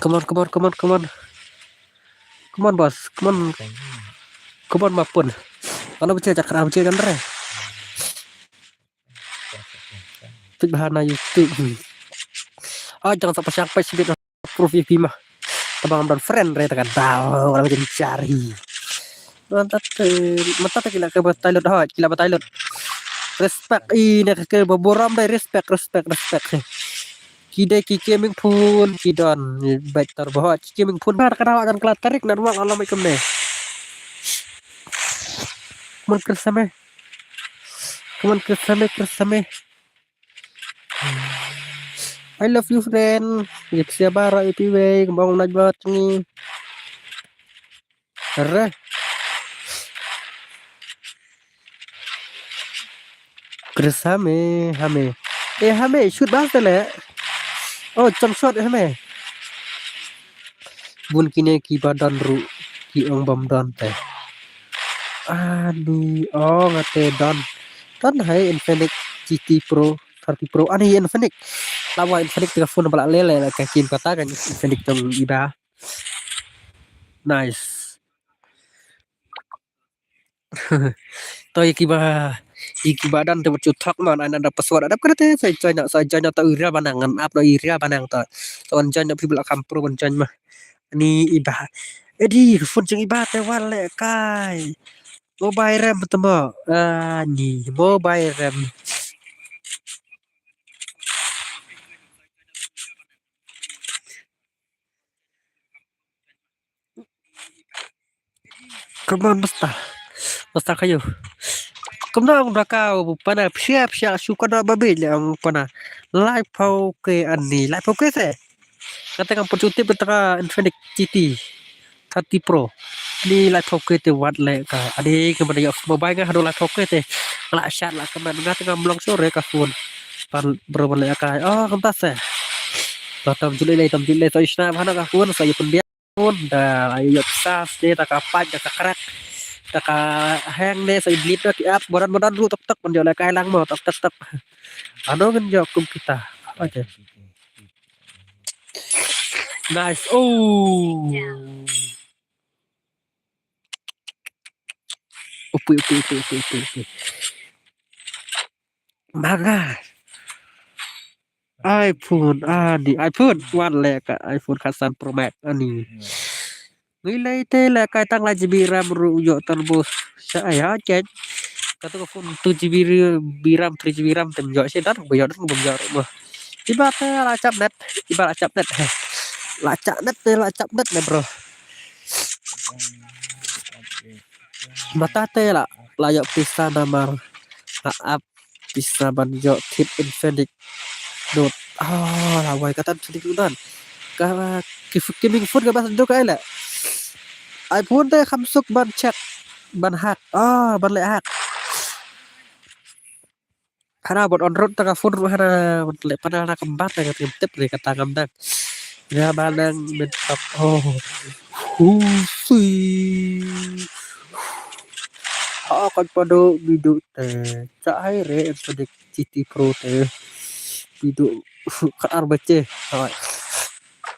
Come on, come on, come on, come on. Come on, boss. Come on. Come on, mapun. Kalau baca cakar baca kan re. Tik bahana YouTube. Ah, jangan sampai siapa sih dia proof V P mah. Tang ba ngam don friend re ta ka daw, ka la jin jari. Mynta te, mynta te ki la ka batai lut hoi, ki la batai lut. Respect i ne ka ka ba burom dei, respect, respect, respect. Ki dei ki gaming phone, ki don, bait tar ba hoi, ki gaming phone. Ba ka daw jan klat tarik nan wang alam ikum ne. Come on, Chris Same. Come on, Chris Same, Chris Same. I love you, friend. Yak siya bara ipi wei, kembang najbat ni. Re. Chris Hame, Hame. Eh, Hame, shoot ba te le. Oh, cham shot Hame. Bun kine ki ba don ruh, ki ong bam don te. Ani ong ate don. Don hai Infinix G T Pro, thirty Pro. Ani Infinix. Lawa Infinix te ka phone ba la le le ka kim kata kan Infinix tong iba. Nice. To ïa kiba, ïa kiba don te wat shu thok man, ai nang da password. Adap kane te sa join na, sa join na to area ba nang, ngan ap na area ba nang to. To wan join na, phi ba la kham pro ban join ma. Ani iba. Edi phone jong iba te wan leh kai. Mobile RAM te mo. Ani mobile RAM. Come on, Buster. Buster kayu. Kumno ong da ka u pana pia pia shu kana ba bit le ong pana. Laiphew K ani, laiphew K te. Kata ngam pun shu tip kata ka Infinix G T thirty Pro. Ani laiphew K te wat le ka. Ani ka mana ïa mobile nga haduh laiphew K te. La shat la ka man nga te ngam long sore ka phone. Pan bro ban le ka. Oh, kumta se. To tam ju lei lei, tam ju lei, to i shna bha na ka phone, sa i pynbiang phone, da la ïoh pisa sdei, da ka pait, da ka crack, da ka hang ne, sa i delete na ki app, modern modern ruh tok tok, ban ïoh lehkai lang mo, tok tok tok. Ano ngin ïoh kum kita. Apa je? Nice. Oh. Upui, upui, upui, upui, upui, upui. Manga. iPhone, ani, iPhone. Wan le ka iPhone khatsan Pro Max, ani. Ngi lei te le kai tang lai G B RAM ruh ïoh tan bus. Sa ai ha chen. Katu ka phone two G B ri-, B RAM, three G B RAM tem ïoh shi dan, ba ïoh dan, ba ïoh ruh mo. Iba te la chap net, iba la chap net. La chap net te, la chap net ne, bro. Mata te la, la ïoh pisa namar la ap pisa ban ïoh kit Infinix Note. Ah, la wai kata Infinix Note dan. Ka ki fu-, gaming phone ka bas duk ai la. iPhone te kham suk ban check, ban hack. Ah, ban leh hack. Hana bad on road ta ka phone ruh hana bad leh panel na kembar na ka tip re kata ngam dang. Ïa ba nang men tap. Oh. Hu sui. Ha ka pado bidu te. Cha ai re Infinix G T Pro te. Bidu ka ar bache. Hai.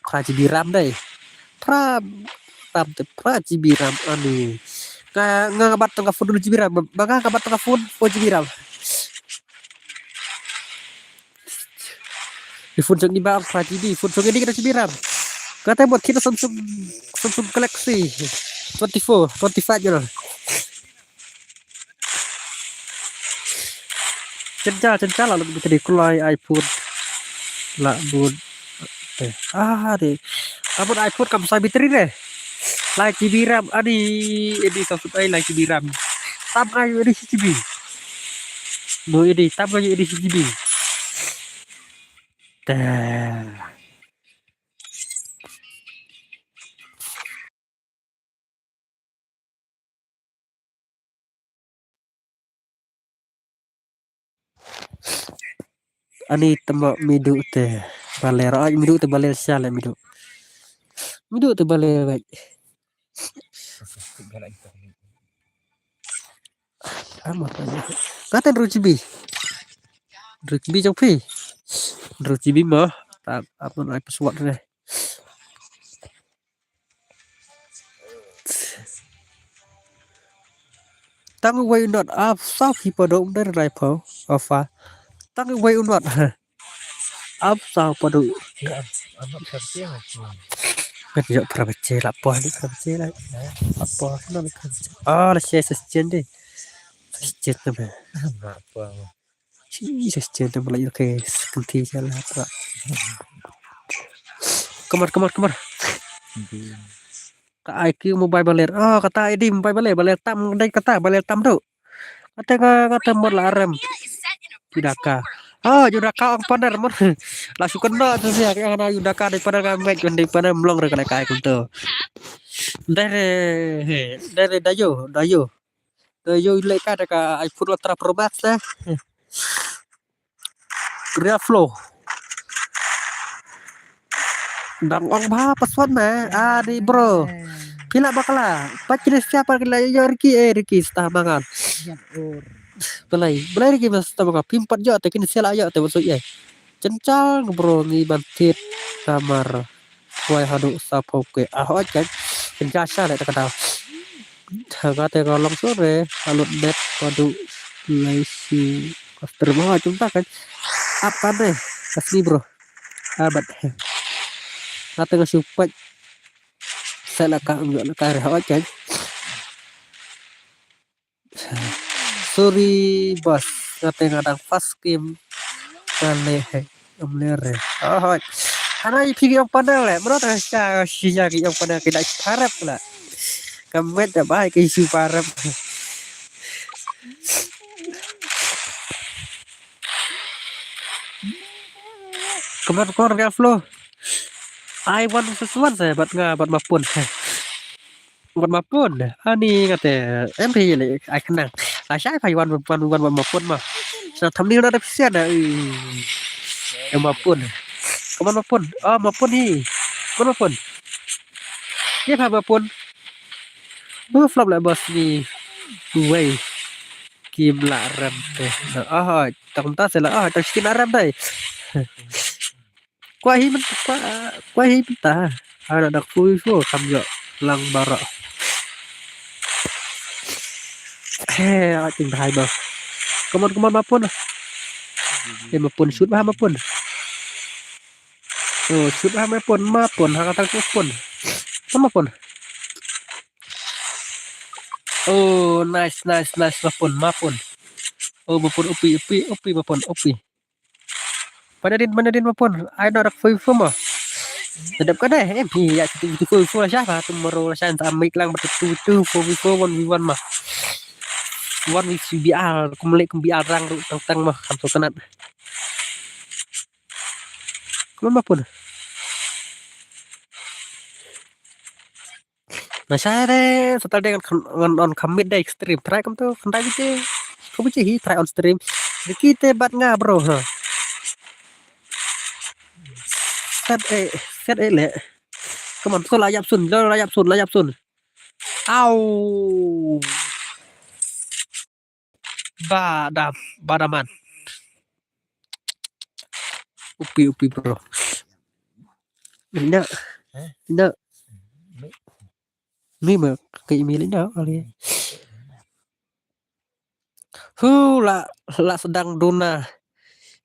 Phra G B RAM dei. Phra RAM te phra G B RAM ani. Nga, nga, nga bat tang ka phone dua G B RAM. Ba nga, nga bat tang ka phone four G B RAM. Di phone jong i ba phra G B, phone jong i di kena G B RAM. Kata buat kita Samsung, Samsung Galaxy twenty-four, twenty-five gitu. Cynja, cynja la lut tadi kulai iPhone. La bun. Te. Ah, de. Amun iPhone kam sa battery de. Lai G B RAM ani, ini Samsung ai lai G B RAM. Tam ngai ini G B. Mo ini tam ngai ini G B. Te. Ani tama midu te baler, ai midu te baler sial midu. Midu te baler baik. Amat aja. Kata dua G B. Dua G B jong phi. Dua G B mah. Tak apa nak password ni. Tang wei u not ap saw ki pado um dai rai pho. Afa. Tang wei u not. Ap saw pado. Ya, amat kerja aku. Kan jok para bache la poh ni para bache la. La poh ni para bache. Ah, la sia sa chen de. Sa chen tu ba. Apa? Chi sa chen tu ba la yu ke sekunti je la pa. Kemar, kemar, kemar. Ka ai ki mobile baler. Oh, kata ai di mobile baler, baler tam dai kata, baler tam tu. Kata ka, kata mot la rem. Yudaka. Oh, Yudaka ong paner mot. La sukan no tu sia ka na Yudaka dai paner ka met kan dai paner mlong re ka kai kum tu. Dai re, dai re dayo, dayo. Dayo le ka da ka iPhone Ultra Pro Max eh. Real flow. Dang ong bha password me. Ah, di bro. Pila bakla. Pat kini siapa kila yo Ricky eh Ricky setah mangan. Belai, belai Ricky mas setah mangan. Pim pat yo te kini sila yo te masuk eh. Cencang bro ngi bantit kamar. Wai hadu sa pho ke. Ah, oi kan. Kencang sa le tak kenal. Nga te nga long sore, alut net padu lai si master mo jumpa kan. Apa deh? Kasih bro. Abat. Nga te nga supat. Sa la ka, la ka re hoi kan. Sorry boss, nga te nga dang fast game. Nga le he, em le re. Oh, hoi. Hana i phi ong panel le, mano ta sha shi ya ki ong panel ki dai parap la. Ka met da bai ki shi parap. Kemar kor ka flow. Ai one versus one sa, bat nga, bat mapun. Wat mapun. Ani nga te em ri le ai kenang. Ai sai phai wan wan wan wan mapun ma. Sa tham ni na da pisa da. Em mapun. Kaman mapun. Ah, mapun hi. Kaman mapun. Ye pha mapun. Bu flop la bos ni. Wei. Kim la rem te. Ah, tang ta se la. Ah, tang skin la rem dai. Kwah hi mynta, kwah, kwah hi mynta. Ana dak pui fu kam yo lang bara. He, ating bahai ba. Come on, come on, mapun. He, mapun, shoot bah mapun. Oh, shoot bah mapun, mapun, ha katang shoot pun. Come on, mapun. Oh, nice, nice, nice, mapun, mapun. Oh, mapun, upi, upi, upi, mapun, upi. Panadin, panadin mapun. Ai no rak fui fu ma. Tadap ka deh, em hi ya tu tu fui fu la sha ba tu maro la sha ta mik lang ba tu tu fu fu fu wan wi wan ma. Wan wi si bi ar, kum lek kum bi ar rang ru tang tang ma kam so tanat. Kum mapun. Na share Saturday ngan, ngan on commit dei stream. Try kam tu, kan dei biji. Ko biji hi try on stream. Diki te bat nga bro ha. Set eh, set eh le. Come on, so la yap sun, la yap sun, la yap sun. Au. Badam, badaman. Upi, upi bro. Ina. Ina. Ni ma ka email ina kali. Hu la la sedang dona.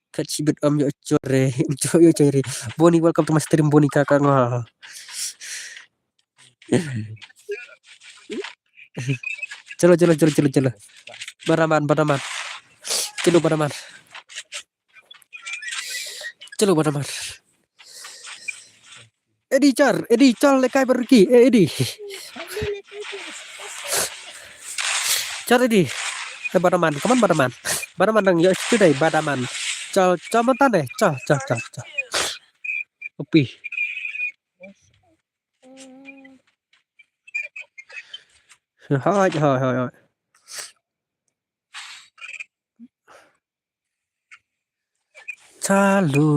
Ka chibit om yo chore, yo chore. Boni, welcome to my stream Boni kaka nga. Chalo, chalo, chalo, chalo, chalo. Badaman, badaman. Chalo, badaman. Chalo, badaman. Edi char, edi char le kai barki, eh, edi. Char edi. Eh, badaman, come on, badaman. Badaman dang yo chidai, badaman. Chal, chal mantane. Chal, chal, chal, chal. Upi. Hai, hai, hai, hai. Chalu,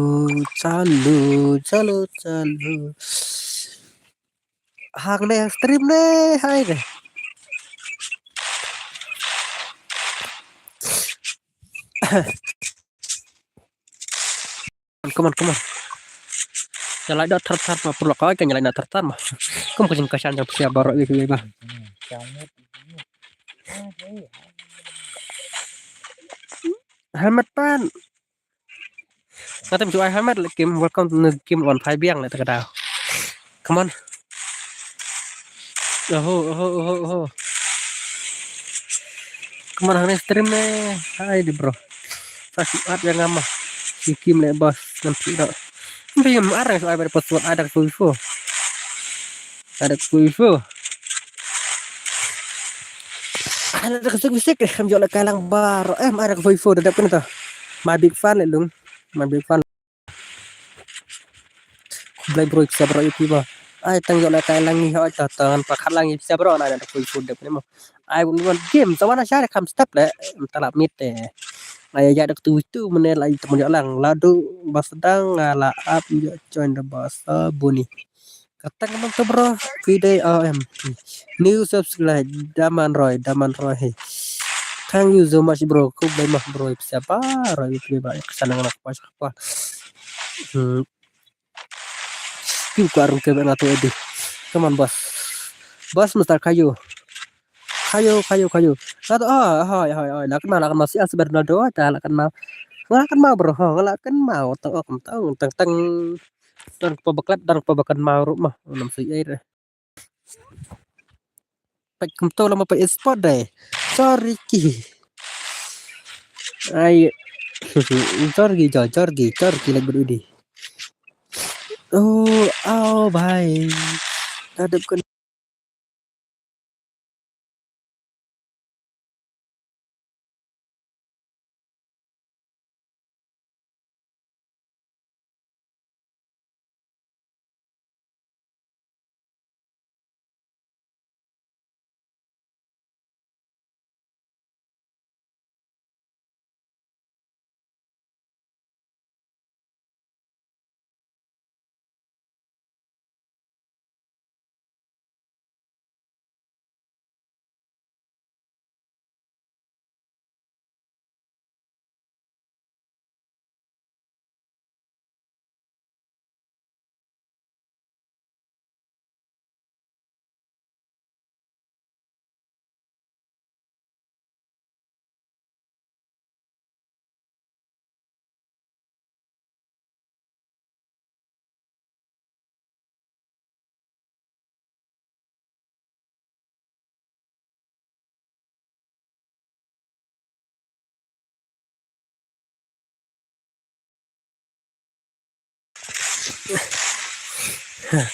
chalu, chalu, chalu. Hang ne stream ne hai ne. Come on, come on. Nyalai da thar thar ma purlok ai ka nyalai na thar thar ma. Kum ka jingkashan jang pia barok wi wi ba. Helmet pan. Ngatem ju ai helmet le kim, welcome to the game on phai biang le ta ka da. Come on. Oho, oho, oho, oho. Kumno hangne stream ne? Hai di bro. Sa ki at yang ama. Ki kim le bas ngan pi dak. Bi em ar sa ai ber password ada ku info. Ada ku info. Ada ku sik sik kam jok le kai lang bar. Em ada ku info da dep kena ta. My big fan le lung. My big fan. Khublei bro, pisa bro ïa phi ba. Ai tang ïoh lehkai lang ngi hoi ta tang pakhat lang ngi pisa bro na da pui pun dep ne mo. Ai bun bun game sa wana share kam step le. Em, ta la mit te. Ai ya dak tu tu mene la itu ïoh lang la du ba sedang nga la ap ïoh join da ba sa buni. Katang mong to bro. Pidai O M. New subscribe Daman Roy, Daman Roy. Thank you so much bro. Khublei mah bro. Pisa ba Roy pisa ba. Sana ngana pa pa. Hmm. Piu ka rung ke nga tu edi. Come on boss. Boss mesti kayu. Kayu, kayu, kayu. Satu, oh, hoi, hoi, hoi. Lakan ma, lakan ma si as Bernardo ta lakan ma. Lakan ma bro, ho, lakan ma. Tang ok, tang, tang, tang. Dan pa baklat, dan pa bakan ma ru ma. Nam si ai re. Pek kum to lama pa esport dai. Sorry ki. Ai. Sorry jo, sorry, sorry lagi berdua di. Oh, oh, bhai. Ada bukan.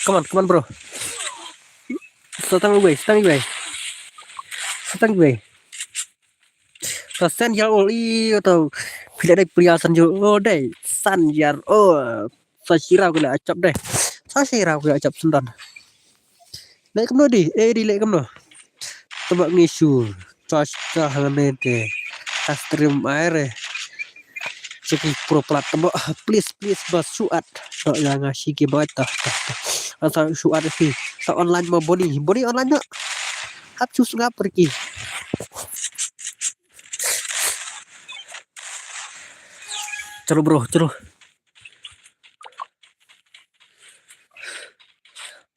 Come on, come on, bro. Satang gue, satang gue. Satang gue. Sa san year old i to. Pila dai pria san year old dai. San year old. Sa shira gue la acap dai. Sa shira gue acap sundan. Leh kumno di, eh di leh kumno. Tebak ngisu. Cos cah ngene te. Ka stream air eh. Siki pro plat tebak. Please, please bas suat. Tok yang ngasih ki boy toh. Asal suat sih. Sa online mo Boni. Boni online no. Hap sus ngap pergi. Chalo bro, chalo.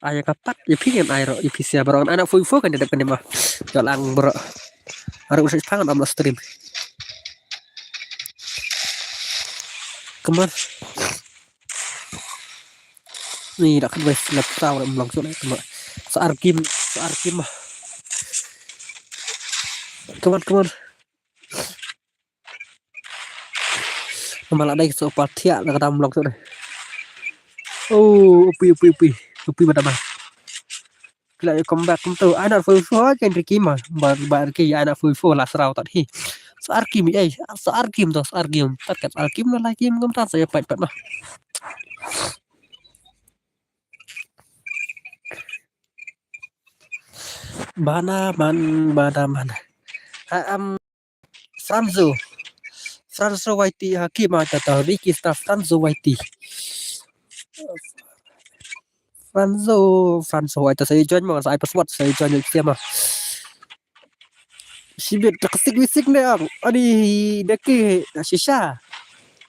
Ai ka pat, ïa phi ngan ai ro, ïa phi sia bro. Ana fo fo kan dep kan ma. Ïa lang bro. Ara usah pang am stream. Come on. Ni dak kan wes lap tau lam long so na come on. Sa arkim, sa arkim. Come on, come on. Mala dai so pa thiah na ka dam long tu dai. Oh, upi, upi, upi. Upi mata mah. Kila ya come back kum tu. Ai na full full kan Ricky mah. Ba ba Ricky ai na full full la srau tat hi. So arkim ai. So arkim tu, so arkim. Tat kat arkim la arkim kum tat saya pat pat mah. Bana man, bana man. Ha am Franzo. Franzo Y T ha ki ma ta ta Ricky sta Franzo Y T. Franzo, Franzo Y T sa join ma sa ai password sa join sia ma. Sibit ta ka sik wisik ne ang. Ani deki shisha.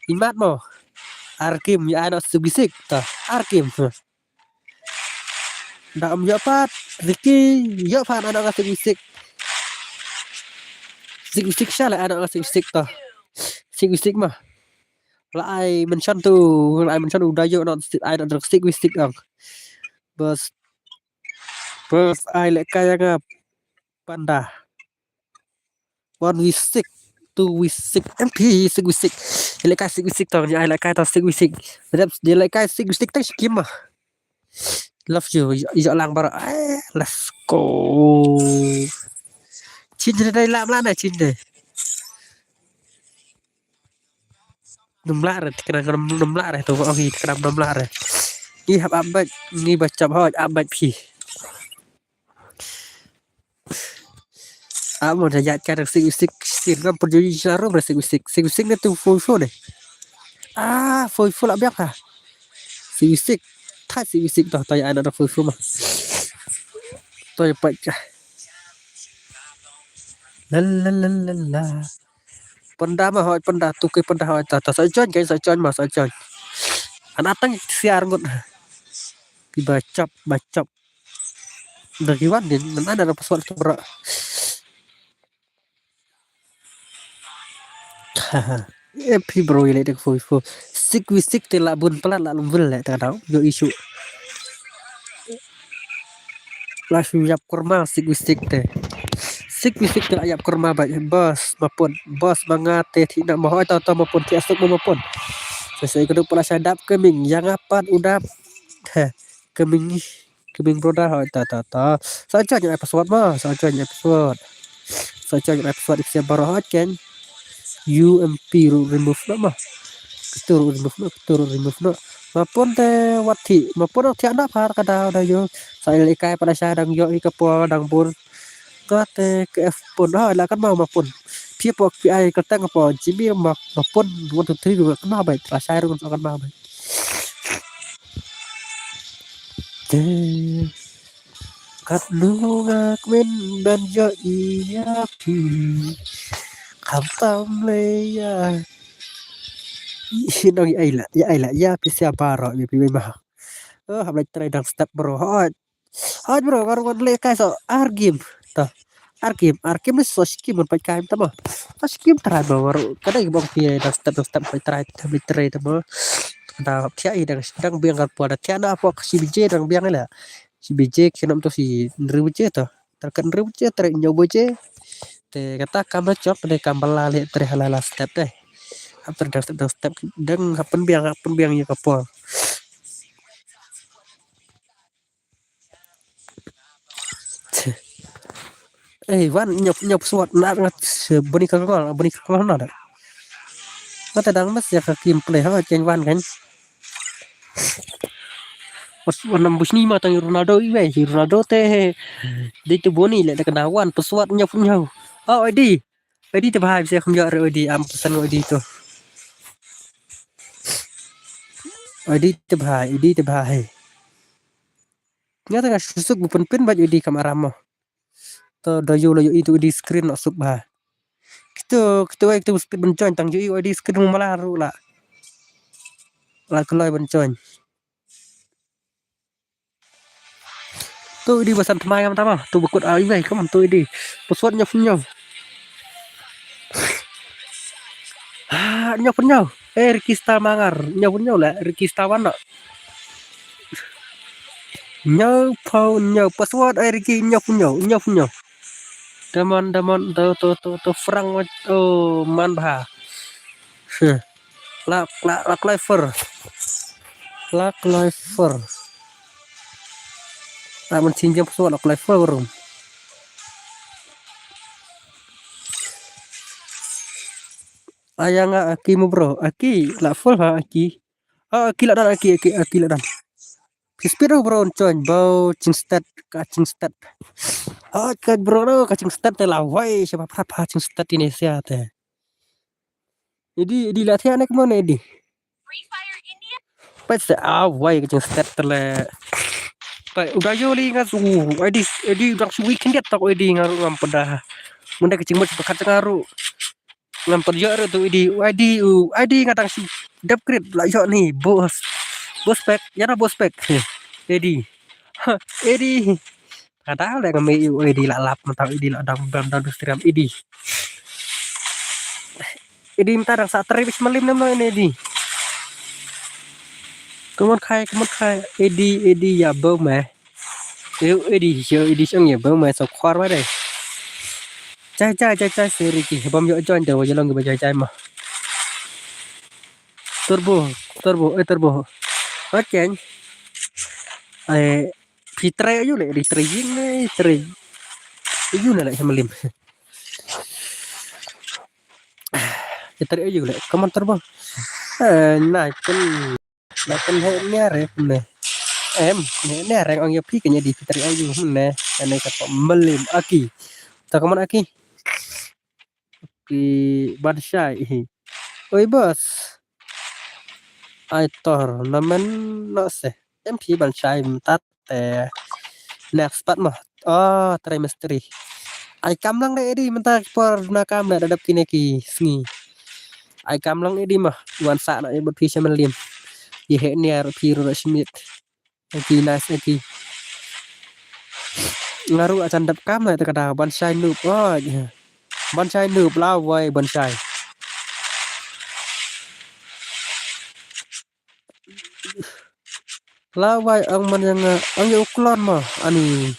Imat mo. Arkim ya ana sik wisik ta. Arkim. Da am ïoh pat, Ricky, ïoh pat ana nga sik wisik. Sik wisik sha la ana nga sik wisik ta. Sik wisik mah. La ai mention tu, la ai mention u da ïoh na sik ai na sik wisik ang. Bas. Bos, ai lehkai ïa nga Panda. One v six, two v six, M P six v six. Lehkai six v six to, ai lehkai to six v six. Rep, lehkai six v six tang shi kim ma. Love you, ïoh lang baroh. Eh, let's go. Chin ne dei lam la na chin ne. Num la re, tikna num la re to, oh, tikna num la re. Ngi hap ap bad, ngi ba chap hoj, ap bad phi. Ah, mo da ïaid ka da six v six, six ngam pynjui sha rum da six v six. Six v six ne tu four v four ne. Ah, four v four la biang ha. Six v six. Thait six v six to, to ïa ana da four v four ma. To ïa pat ka. La la la la la. Pynda ma hoi, pynda tu ki pynda hoi ta ta sa join, guys, sa join ma, sa join. Ana tang siar ngut. Ki ba chap, ba chap. Da ki wan din, ngan ada password tu bro. Haha. Eh, phi bro, ïa leh dek four v four. Six v six te la bun palat la lum wil leh ta dau. Yo issue. La shu ïap kurma six v six te. Six v six te la ïap kurma ba bos ma pun. Bos ma nga te thi na ma hoi ta ta ma pun, thi asuk ma ma pun. Sa sa ka duk pala sa dap keming, ïa nga pat u dap. He, keming. Keming broda hoi ta ta ta. Sa join ai password ma, sa join ai password. Sa join ai password ipsia baroh hoi ken. U M P ru remove no ma. Ketur ru remove no, ketur ru remove no. Ma pun te wat thi, ma pun thi na phar ka da da yo. Sa lehkai pada sa dang yo i ka po dang bur. Ka te ke F pun ha la kan ma ma pun. Phi po ki ai ka tang po Jimmy ma ma pun one two three ru kan ma bai. Tra sa ru kan ma bai. Te katno nga kmen ban ïohi ïa phi. Khamtam le ïa. Ïa nong ïa ai la, ïa ai la, ïa phi sia baroh, ïa phi ma. Oh, hap leit try dang step bro. Hot. Hot bro, nga ruh ngan lehkai so ar game. To. Ar game, ar game ni so shi game ban pait kai mynta ma. So shi game try ma nga ruh. Ka dei bong phi dang step, dang step pait try, hap leit try to ma. Ka da thiah i dang, dang biang ka por da thiah na pok shi bije dang biang i la. Shi bije ki nam to shi hynriew bije to. Tang ka hynriew bije, tang hynñiew bije. Te kata kam da chok, te kam ba la leh, te hala la step te. Hap te dang step, dang step, dang hap pynbiang, hap pynbiang ïa ka por. Eh, wan, hynñiew, hynñiew password, na nga, bani ka kol, bani ka kol na da. Nga te dang mes ïa ka kim play, ha, chen wan kan. Pas wan nam bus ni ma tang Ronaldo i wei, Ronaldo te, dei tu boni le, da kena wan, password hynñiew, hynñiew. Oh, I D. I D te bha, bisa kham ïoh re I D, am pesan I D tu. I D te bha, I D te bha, he. Nga te nga suk bu pynpyn ba I D kam aram mo. To da ïoh la ïoh i tu I D screen la suk bha. Kito, kito ai kito speed ban join tang ïoh i I D screen mala ruh la. La kloi ban join. Tu I D ba san tmai ngam tama. Tu ba kut ai wei, come on, tu I D. Password hynñiew hynñiew. Ha, hynñiew hynñiew. Eh, Ricky Star Mangar. Hynñiew hynñiew la, Ricky Star wan la. Hynñiew phew hynñiew. Password, eh, Ricky, hynñiew hynñiew, hynñiew hynñiew. Damon, damon, to, to, to, to, Frank, oh, man bha. Huh. La, la, la Cliver. La Cliver. La man chin jam password la Cliver rum. Aya nga aki mo bro. Aki, la full ha aki. Ah, aki la dan aki, aki, aki la dan. Ki speed bro, join bo Chingstad, ka Chingstad. Ah, ka bro no, ka Chingstad te la wai, siapa pha pha Chingstad ini sia te. Idi, idi la thiah ne kemon idi. Pait se ah wai ka Chingstad te le. Pait udah yo li nga su, idi, idi udah su weekend dia tak idi nga ru ngam pada. Munda ka Chingmut pakat nga ru. Ngam pat ïoh ruh tu idi, ID, u, ID nga tang shu dep krit la ïoh ni, bos. Bos pek, ïa na bos pek. ID. Ha, ID. Kata le ngam i u ID la lap, mata ID la dang bam dang dustri am ID. ID mata dang sa tri bis malim nem no ini ID. Kemon khai, kemon khai, ID, ID ïa bom eh. Ïa, ïa di, ïa di shong ïa ba mai sa khwar ba dei. Jai, jai, jai, jai, seri ki. Bam ïoh join dei, wa ïa long ba jai, jai ma. Turbo, turbo, eh, turbo. Okay. Eh, phi trai ayu le, di trai yin le, trai. Ayu na le, sama lim. Phi trai ayu le, come on, turbo. Eh, na, kan. Lakin he nia re ne. Em, ne nia re ong ïa phi kane di phi trai ayu ne. Ane ka ko malim aki. Ta kaman aki. Ki ban shai. Oi bos. Ai tor namen no se. Em phi ban shai mtat te. Next part mo. Oh, trai mistri. Ai kam lang de edi mynta por na kam na dadap kine ki sngi. Ai kam lang edi mo. Wan sa na ibut phi shaman lim. Ye he niar phi ru shmit. Edi nice edi. Ngaru acan dap kam na te kada ban shai nup. Oh, ya. Ban shai nup la wai ban shai. La wai ang man yang, eh, ang ïa u klon mo ani.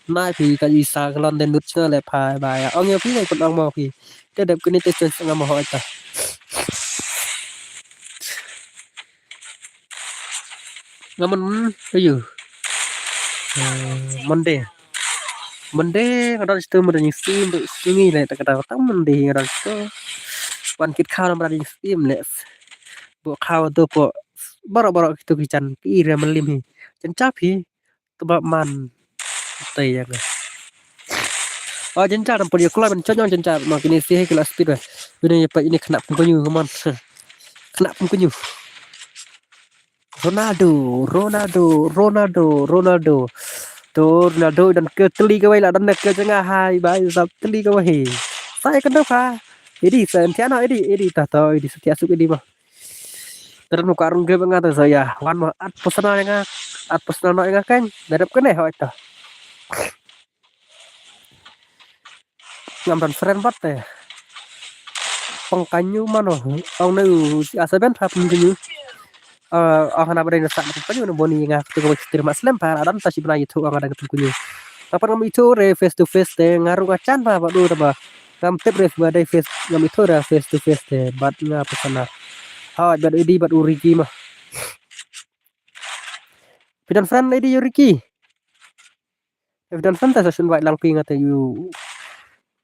Nai phi ka i sa klon den lut chnga le pha ba ya. Ang ïa phi ka kun ang mo phi. Te dep kini te chen nga mo ho ta. Nga man, hmm, ayu. Eh, Monday. Monday nga dal stu mo ding sim do sungi le ta kata ta Monday nga dal stu. Wan kit kha ram ding sim le. Bo khaw do po. Baro baro kitu ki chan ki ira malim hi. Chan chap hi. Kebab man. Tei ya ga. Oh, jenjar ampun ya keluar ben conyong jenjar. Mak ini sih kelas speed weh. Ini ya pak ini kena pengkunyu keman. Kena pengkunyu. Ronaldo, Ronaldo, Ronaldo, Ronaldo. Tu Ronaldo dan ke teli kawai lah dan ke jengah hai bai sap teli kawai. Saya kena pa. Ini saya tiana ini ini tah tah ini setiap suk ini mah. Terus muka rung ge nga te saya. Wan mo at personal nga. At personal nga kan. Darap kene hoi ta. Ngam dan friend bat te. Pengkanyu mano. Ong ne u si asa ben hap nyu. Eh, ong na badai na sa pengkanyu na boni nga tu ko stream slem pa dan ta si bena itu ong ada pengkanyu. Kapan ngam itu re face to face te ngaru ngachan pa ba du ta ba. Ngam tip re ba dai face ngam itu re face to face te bat nga personal. Hoi bat idi bat u Ricky mah. Phi don friend lady yu Ricky. Phi don friend ta sa shin wai lang pi nga te yu.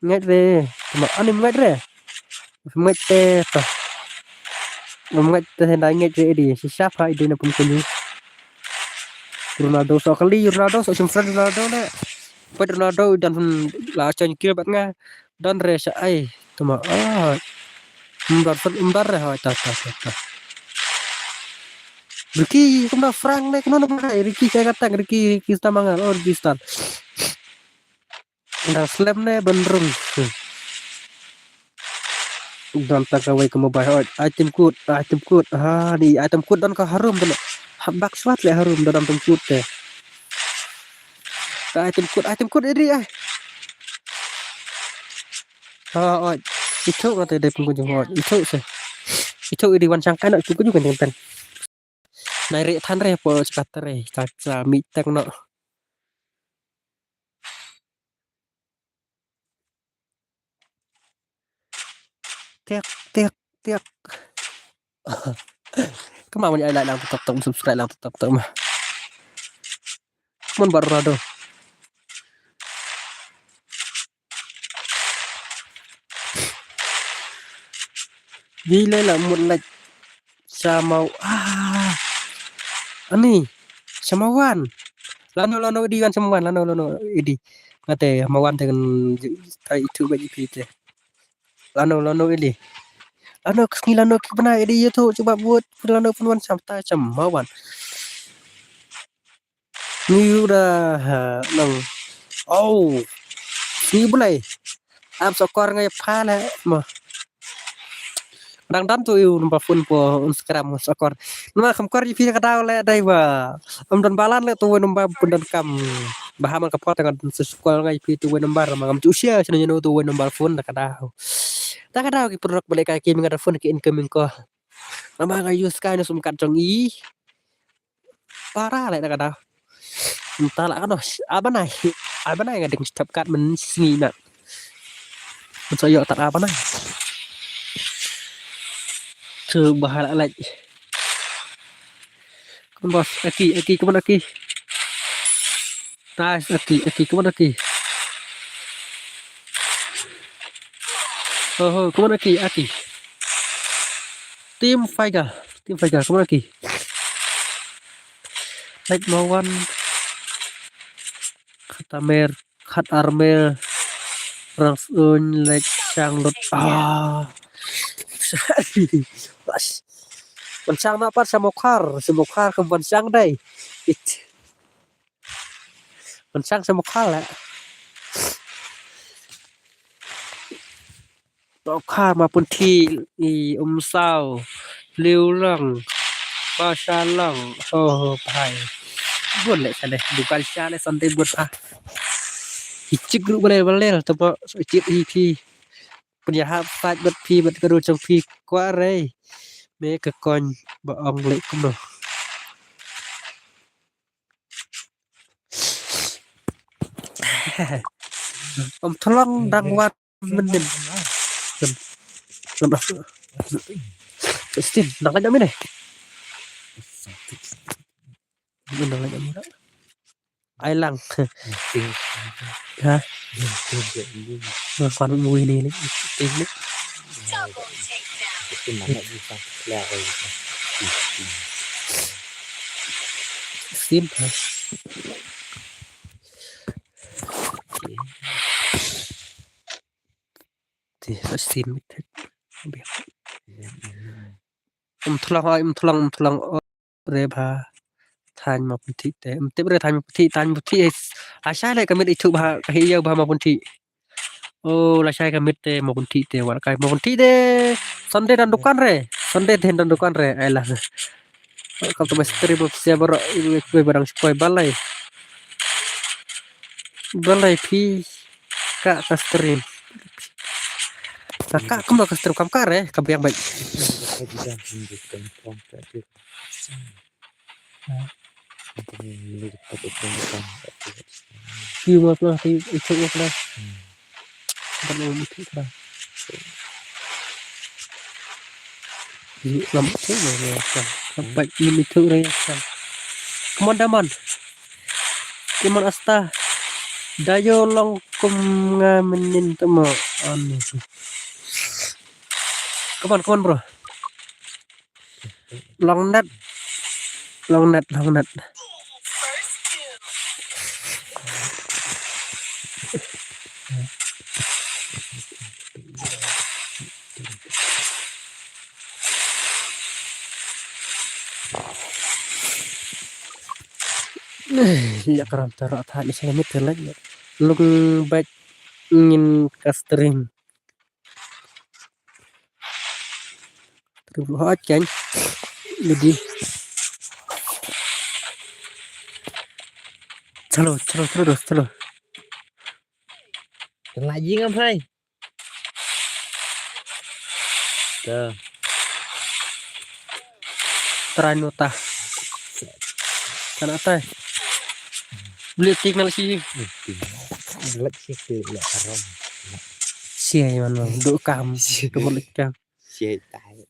Ngait re. Ma ani ngait re. Ngait te ta. Ngait te hendai ngait re di. Si siapa ide na pun kuni. Ronaldo so kali Ronaldo so shin friend Ronaldo le. Pat Ronaldo dan la chan kira bat nga. Dan re sa ai. Tuma ai. Umbar friend umbar re hai ta ta ta. Ricky kumna Frank ne kumna na Ricky kai katang Ricky Ricky sta mangal oh Ricky sta. Unda slem ne benrung. Dan ta kawai ka mobile oi item code item code ha ni item code dan ka harum dan. Habak swat le harum dan item code te. Ka item code item code eri ai. Ha oi. Itu nga te dei pengkunjung oi. Itu se. Itu eri wan sangkai nak pengkunjung kan teng. Nai re than re po chika re cha cha mi teng no. Tiak tiak tiak. Kama mani ai like lang tok tok subscribe lang tok tok ma. Mon Barnado. Bila la mut lek sama ah ani sama wan lano lano di kan sama wan lano lano idi ngate mawan dengan tai itu bagi pite lano lano idi lano kesni lano kibna idi itu coba buat lano pun wan samta sama wan Ngi u da ha nang. Oh. Ngi u blai. Ap sokor ngai pha le mo. Dang dan tu iu number phone po Instagram sokor. Nama kam kor ji phi ka dau le dai ba. Am dan balan le tu wei number pun dan kam. Baha man ka pot ngan sokor ngai phi tu wei number ma ngam tu sia sini nyano tu wei number phone da ka dau. Da ka dau ki pun rok balik ka ki mi ngada phone ki incoming call. Nama ngai use kai na sum kat jong i. Para le da ka dau. Mynta la kano, a banai. A banai nga deng step kat men sngi na. Mynta yo tat a banai. Tu bahal alai. Come on, boss. Aki, Aki, come on, Aki. Nice, Aki, Aki, come on, Aki. Oh, oh, come on, Aki, Aki. Team Fighter, Team Fighter, come on, Aki. Like no one. Khatamer, khat armel. Rang sun, like, shang lut. Ah. Ban shang na pat sa mokhar, sa mokhar kum ban shang dai. It. Ban shang sa mokhar la. Mokhar ma pun thi i um sau. Liu lang. Ba sha lang. Ho ho pai. Bun le sa le. Bukan sha le Sunday bun pa. Hi chik group bale bale. Tama chik hi phi. Pun ya hap fight bat phi bat kadu chang phi kwa re. Me ka kon ba ong le kumno. Om thlong dang wat menin. Stin, dang lait ami ne. Dang lait ami. Ai lang. Ha? Ngan kwan movie ni ni. Ting ni. Stin ha. Ti stin mit. Um thlong ai, um thlong, um thlong. Re bha. Thaiñ ma pynthih te. Um tip re thaiñ ma pynthih, thaiñ ma pynthih. Lashai le ka mit ithuh bha, ka hi ïew bha ma pynthih. Oh, lashai ka mit te ma pynthih te, wat kai ma pynthih te. Sunday don dukan re. Sunday te don dukan re. Ai la. Kam tu stream of sia baroh, ibu ibu barang sepoi balai. Balai phi ka ka stream. Ka ka kam ka stream kam ka re, ka biang bai. Ki ma pla, ki ikut ma pla. Ban ma pynthih pla. Ki lam tu ma pla. Sampai ki ikut re pla. Come on, Daman. Come on, Asta. Dayo long kum nga menin tama. Ani. Come on, come on, bro. Long net. Long net, long net. Ïa karam tara tha ni sa mit lek. Lung bek ngin ka stream. Stream hot kan. Jadi. Chalo, chalo, chalo, chalo. Kena lagi ngam hai. Dah. Try nota. Kana tai. Beli tik na lagi. Lagi ke la karam. Sia man do kam. Sia. Ke beli kam. Sia tai.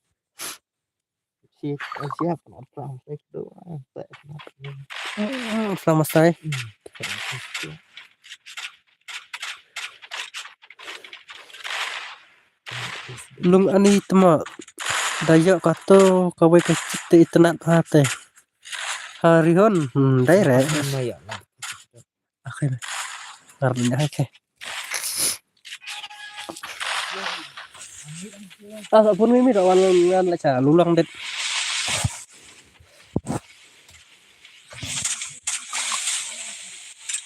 Sia, sia apa apa tu. Selamat saya. Lung ani tma. Daya kato kawai ka chit te itanat ha te. Harihon, hmm, dai re. Akhir. Ngar ni akhir. Ah, sa pun mimi dah wan ngan la cha lulang det.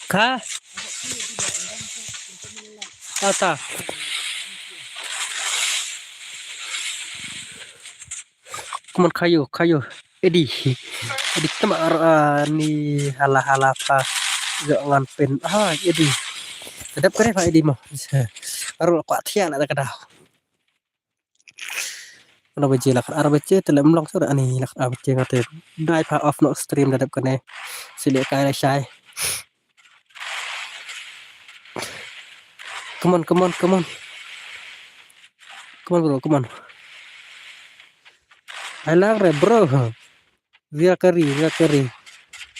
Ka? Ata. Come on, kayo, kayo. Edi. Edi tama ar ani hala hala pa. Yo ngan pen. Ah, edi. Tadap kare pa edi mo. Aru kwa thia la kada. Ano baje la ar baje te lem long sura ani la ar baje ngate. Dai pa off no stream dadap kane. Sile kai la shai. Come on, come on, come on. Come on, bro, come on. Ai lang re, bro. Ria kari, ria kari.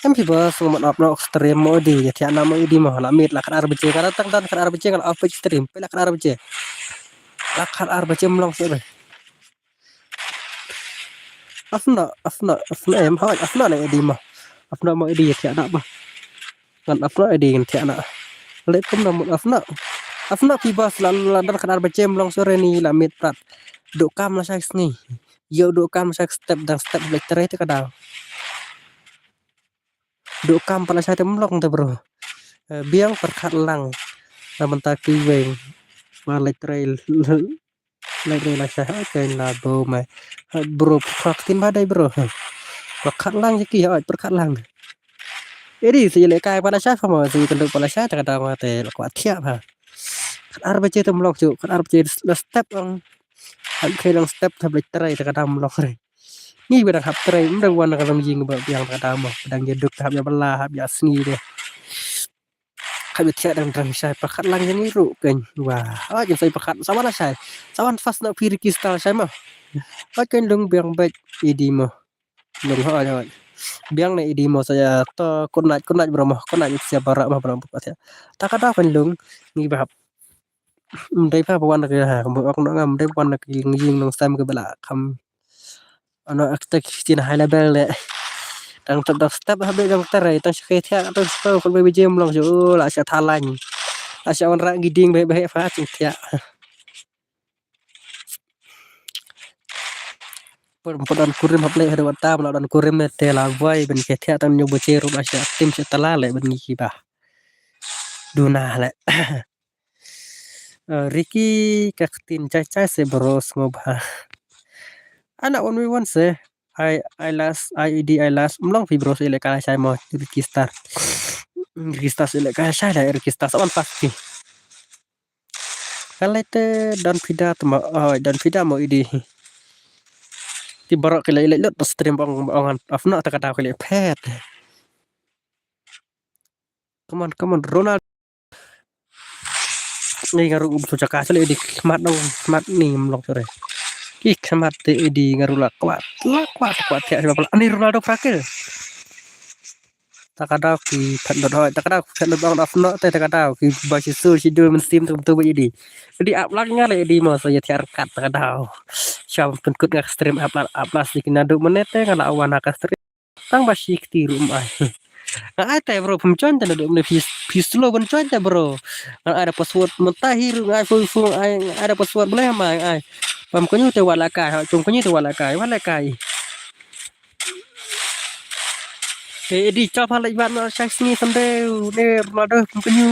Em phi ba sngewmat ap na stream mo di, ïa thiah na mo di mo, la miet la khatar baje, ka la tang dan khatar baje, ka la off stream, phi la khatar baje. La khatar baje mlong seh ba. Afna, afna, afna em, hoi, afna na di mo. Afna mo di ïa thiah na ba. Ngan afna di ngan thiah na. Leh kum na mut afna. Afna phi ba la, la dan khatar baje mlong sore ni la miet prat. Duk kam la shai sngi. Ïoh duk kam shai step dang step leh trai te ka daw. Duk kam pala shai te mlong te bro. Eh, biang pyrkhat lang. Na mynta ki weng. Ma leh trai, leh trai la shai ha kain la bo mai. Ha, bro, pyrkhat tin ba dai bro. Pyrkhat lang je ki ha, pyrkhat lang. Eri se leh kai pala shai pha ma se kan duk pala shai te ka daw ma te la kwah thiah pha. Khatar baje te mlong ju, khatar baje la step ang. Han kai lang step te leh trai te ka daw mlong re. Ngi ba dang hap trei, ym dang wan na ka long ïing ba biang ka dam mo. Ba dang ïa duk hap ïa bala, hap ïa sngi de. Hap ïa thiah dang dang shai pyrkhat lang ïa ngi ruh keiñ. Wah, hoi keiñ sa pyrkhat, sa wan la shai. Sa wan fast na phi Ricky Star shai mo. Hoi keiñ lung biang beit idi mo. Lung hoi hoi. Biang na idi mo sa ïa to kunait kunait bro mo. Kunait sia barak mo bro mo. Ta ka daw keiñ lung ngi ba hap. Ym dei pha ba wan na ka ha, kumba ong nong ym dei ba wan na ka ïing ïing nong sem ka ba la kham. Ano active chin high level le. Tang tep dang step ha be dang trai tang shakhe thiah tang step kon be jim long ju la sha thalang. La sha wan ra ngi ding be be pha ching thiah. Pun pun don kurim hap le hadu tam la don kurim ne te la wai ben ke thiah tang nyu bu che rum la sha tim sha tala le ben ngi ki ba. Duna le. Eh, Ricky ka ktin chai chai se bro sngewbha. Ana one we one se. Ai ai las ai idi ai las mlong phi bro se le ka shai mo Ricky Star. Ricky Star se le ka shai la Ricky Star sa wan fast phi. Ka leh te don phi da tma oi don phi da mo idi. Ti bro ki le le lut stream bong bong an afna ta ka daw ki le phet. Come on, come on, Ronald. Ni nga ruh um tu jaka sele di khmat dong khmat ni mlong sore. Ki khmat te di nga ruh la kwat la kwat kwat thiah sebab la ni Ronaldo Frakil. Ta ka daw ki phet lut hoi ta ka daw ki phet lut ong dap nok te ta ka daw ki ba shi sur shi dul mynsiem tu tu ba idi. Di ap lak nga le di mo so ya thiah ryngkat ta ka daw. Sham pynkut nga ka stream ap la ap la si ki nadu menit te nga la wan ha ka stream. Tang ba shi kti ruh ym ai. Nga ai te bro pym join te nadu ne phi phi slow ban join te bro. Nga ai da password mynta hi ruh nga ai full full nga ai nga ai da password boleh ma nga ai. Pam konyu te wala kai ha chum konyu te wala kai wala kai. Te di chop ha lek ban ma shang sngi sande ne Ronaldo pam konyu.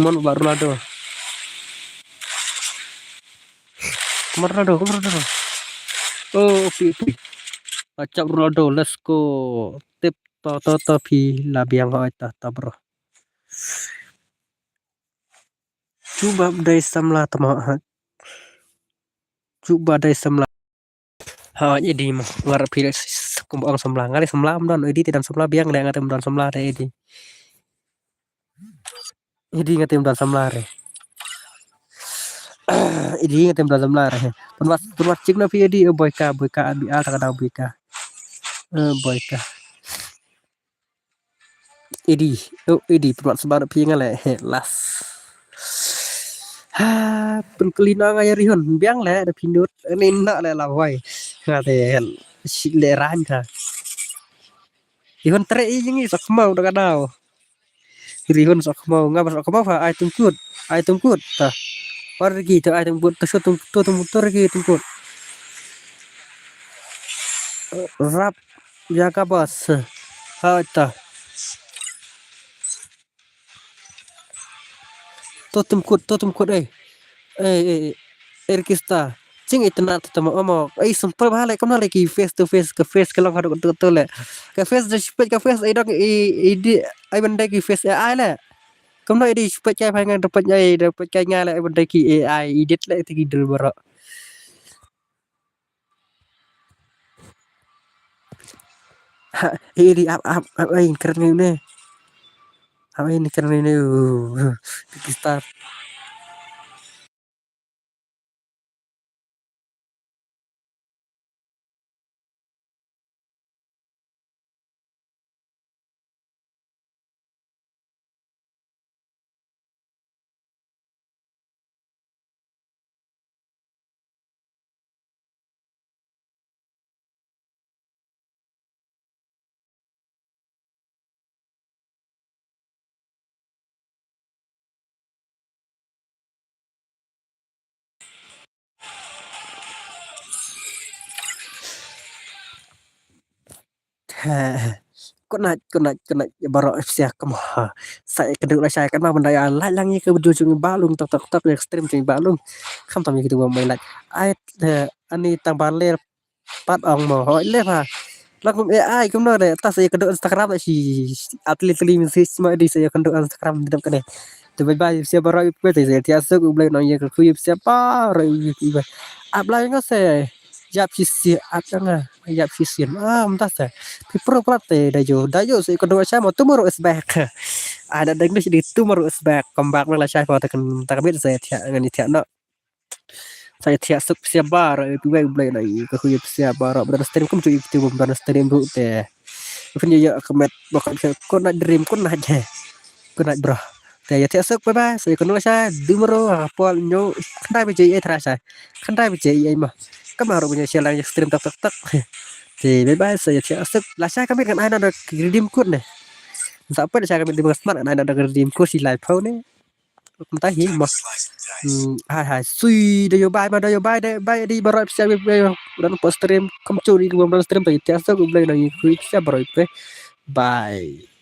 Mon ba Ronaldo. Come on, Ronaldo, come on, Ronaldo. Oh, pi pi. Achap Ronaldo, let's go. Tip to to to phi la biang hoi ta ta bro. Chuba dai samla tama ha. Chuba dai samla. Ha edi ma ngar phi kum ong samla ngar samla am don edi te dan samla biang le ngar tem don samla te edi. Edi ngar tem don samla re. Edi ngar tem don samla re. Penwas penwas cik na phi edi boy ka boy ka abi a ta ka da boy ka. Boy ka. Idi, oh idi pynwat sbar phi nga le he las. Ha, pynkulina nga ya rihun biang le da phi nut ni na le la wai. Nga te hel si le ran ka. Rihun tre i jingi sak mau da ka dau. Rihun sak mau nga ba sak mau ha ai tungkut, ai tungkut ta. Par ki ta ai tungkut ta sut tungkut tu tungkut tu ki tungkut. Rap ya ka bas. Ha ta. To tum kut to tum kut eh. Eh eh eh. Erkista. Ching itna to tama omo. Ai simple ba le kamna le ki face to face ka face ka long hadu to to le. Ka face da spek ka face ai dong i i di ai bende ki face ai le. Kamna i di spek ai phai ngan da pek ai da pek ai nga le ai bende ki ai edit le ti ki dul baro. Ha, eh, di ap, ap, ap, eh, kren ni ne. Ap, eh, kren ni ne. Uh, uh, Big Star. He, he. Good night, good night, good night, baroh ïa phi sha, kynmaw. Sa ïakynduh lashai, kynmaw ban da ïa like lang ïa ka video jong i Bah Lung, tok tok tok, ïa ka stream jong i Bah Lung. Khamtam ïa kito ba ym like. Ai, eh, ani tang ba ler pat ong mo, hooid leh pha. Lang kum A I kumno de, ta sa ïakynduh Instagram da shi, atli tli message ma di sa ïakynduh Instagram di dap kane. Te bye bye ïa phi sha baroh ïa phi, te sa ïathiah suk, U Blei un nang ïa kyrkhu ïa phi sha baroh ïa phi. Ap lai nga se. Ïap shisien, ap ïa nga. Ïap shisien. Ah, mynta se. Phi pro prat te da ïoh. Da ïoh se kynduh sha mo, tomorrow is back. Ah, da dang di tomorrow is back. Come back lashai mo, te kan, te kan bit se thiah, ngan thiah noh. Sa ïathiah suk phi sha baroh ïa phi, U Blei un nang ïa kyrkhu ïa phi sha baroh. Bad stream kumjuh ïa phi te bym don stream ruh te. Phin ïa ïa ka met ba ka good night dream, good night. Good night, bro. Te ïathiah suk, bye bye. Sa ïakynduh lashai, tomorrow ha ka por hynñiew, khyndai baje ïa trai shai. Khyndai baje ïa ma. Kynmaw ruh ban ïa share lang ïa stream tok tok tok. Te bye bye, sa ïathiah suk. Lashai ka miet ngan ai noh da ka redeem code ne. Sa peit lashai ka miet, dei ba nga smat, ngan ai noh da ka redeem code shi laiphew ne. Mynta hi mo. Hmm, hai hai. Sui, da ïoh bye ma, da ïoh bye, da bye di baroh phi sha, bye bye. Don post stream, kumjuh ïa ki bym don stream, te ïathiah suk, U Blei un nang ïa kyrkhu ïa phi sha baroh ïa phi. Bye.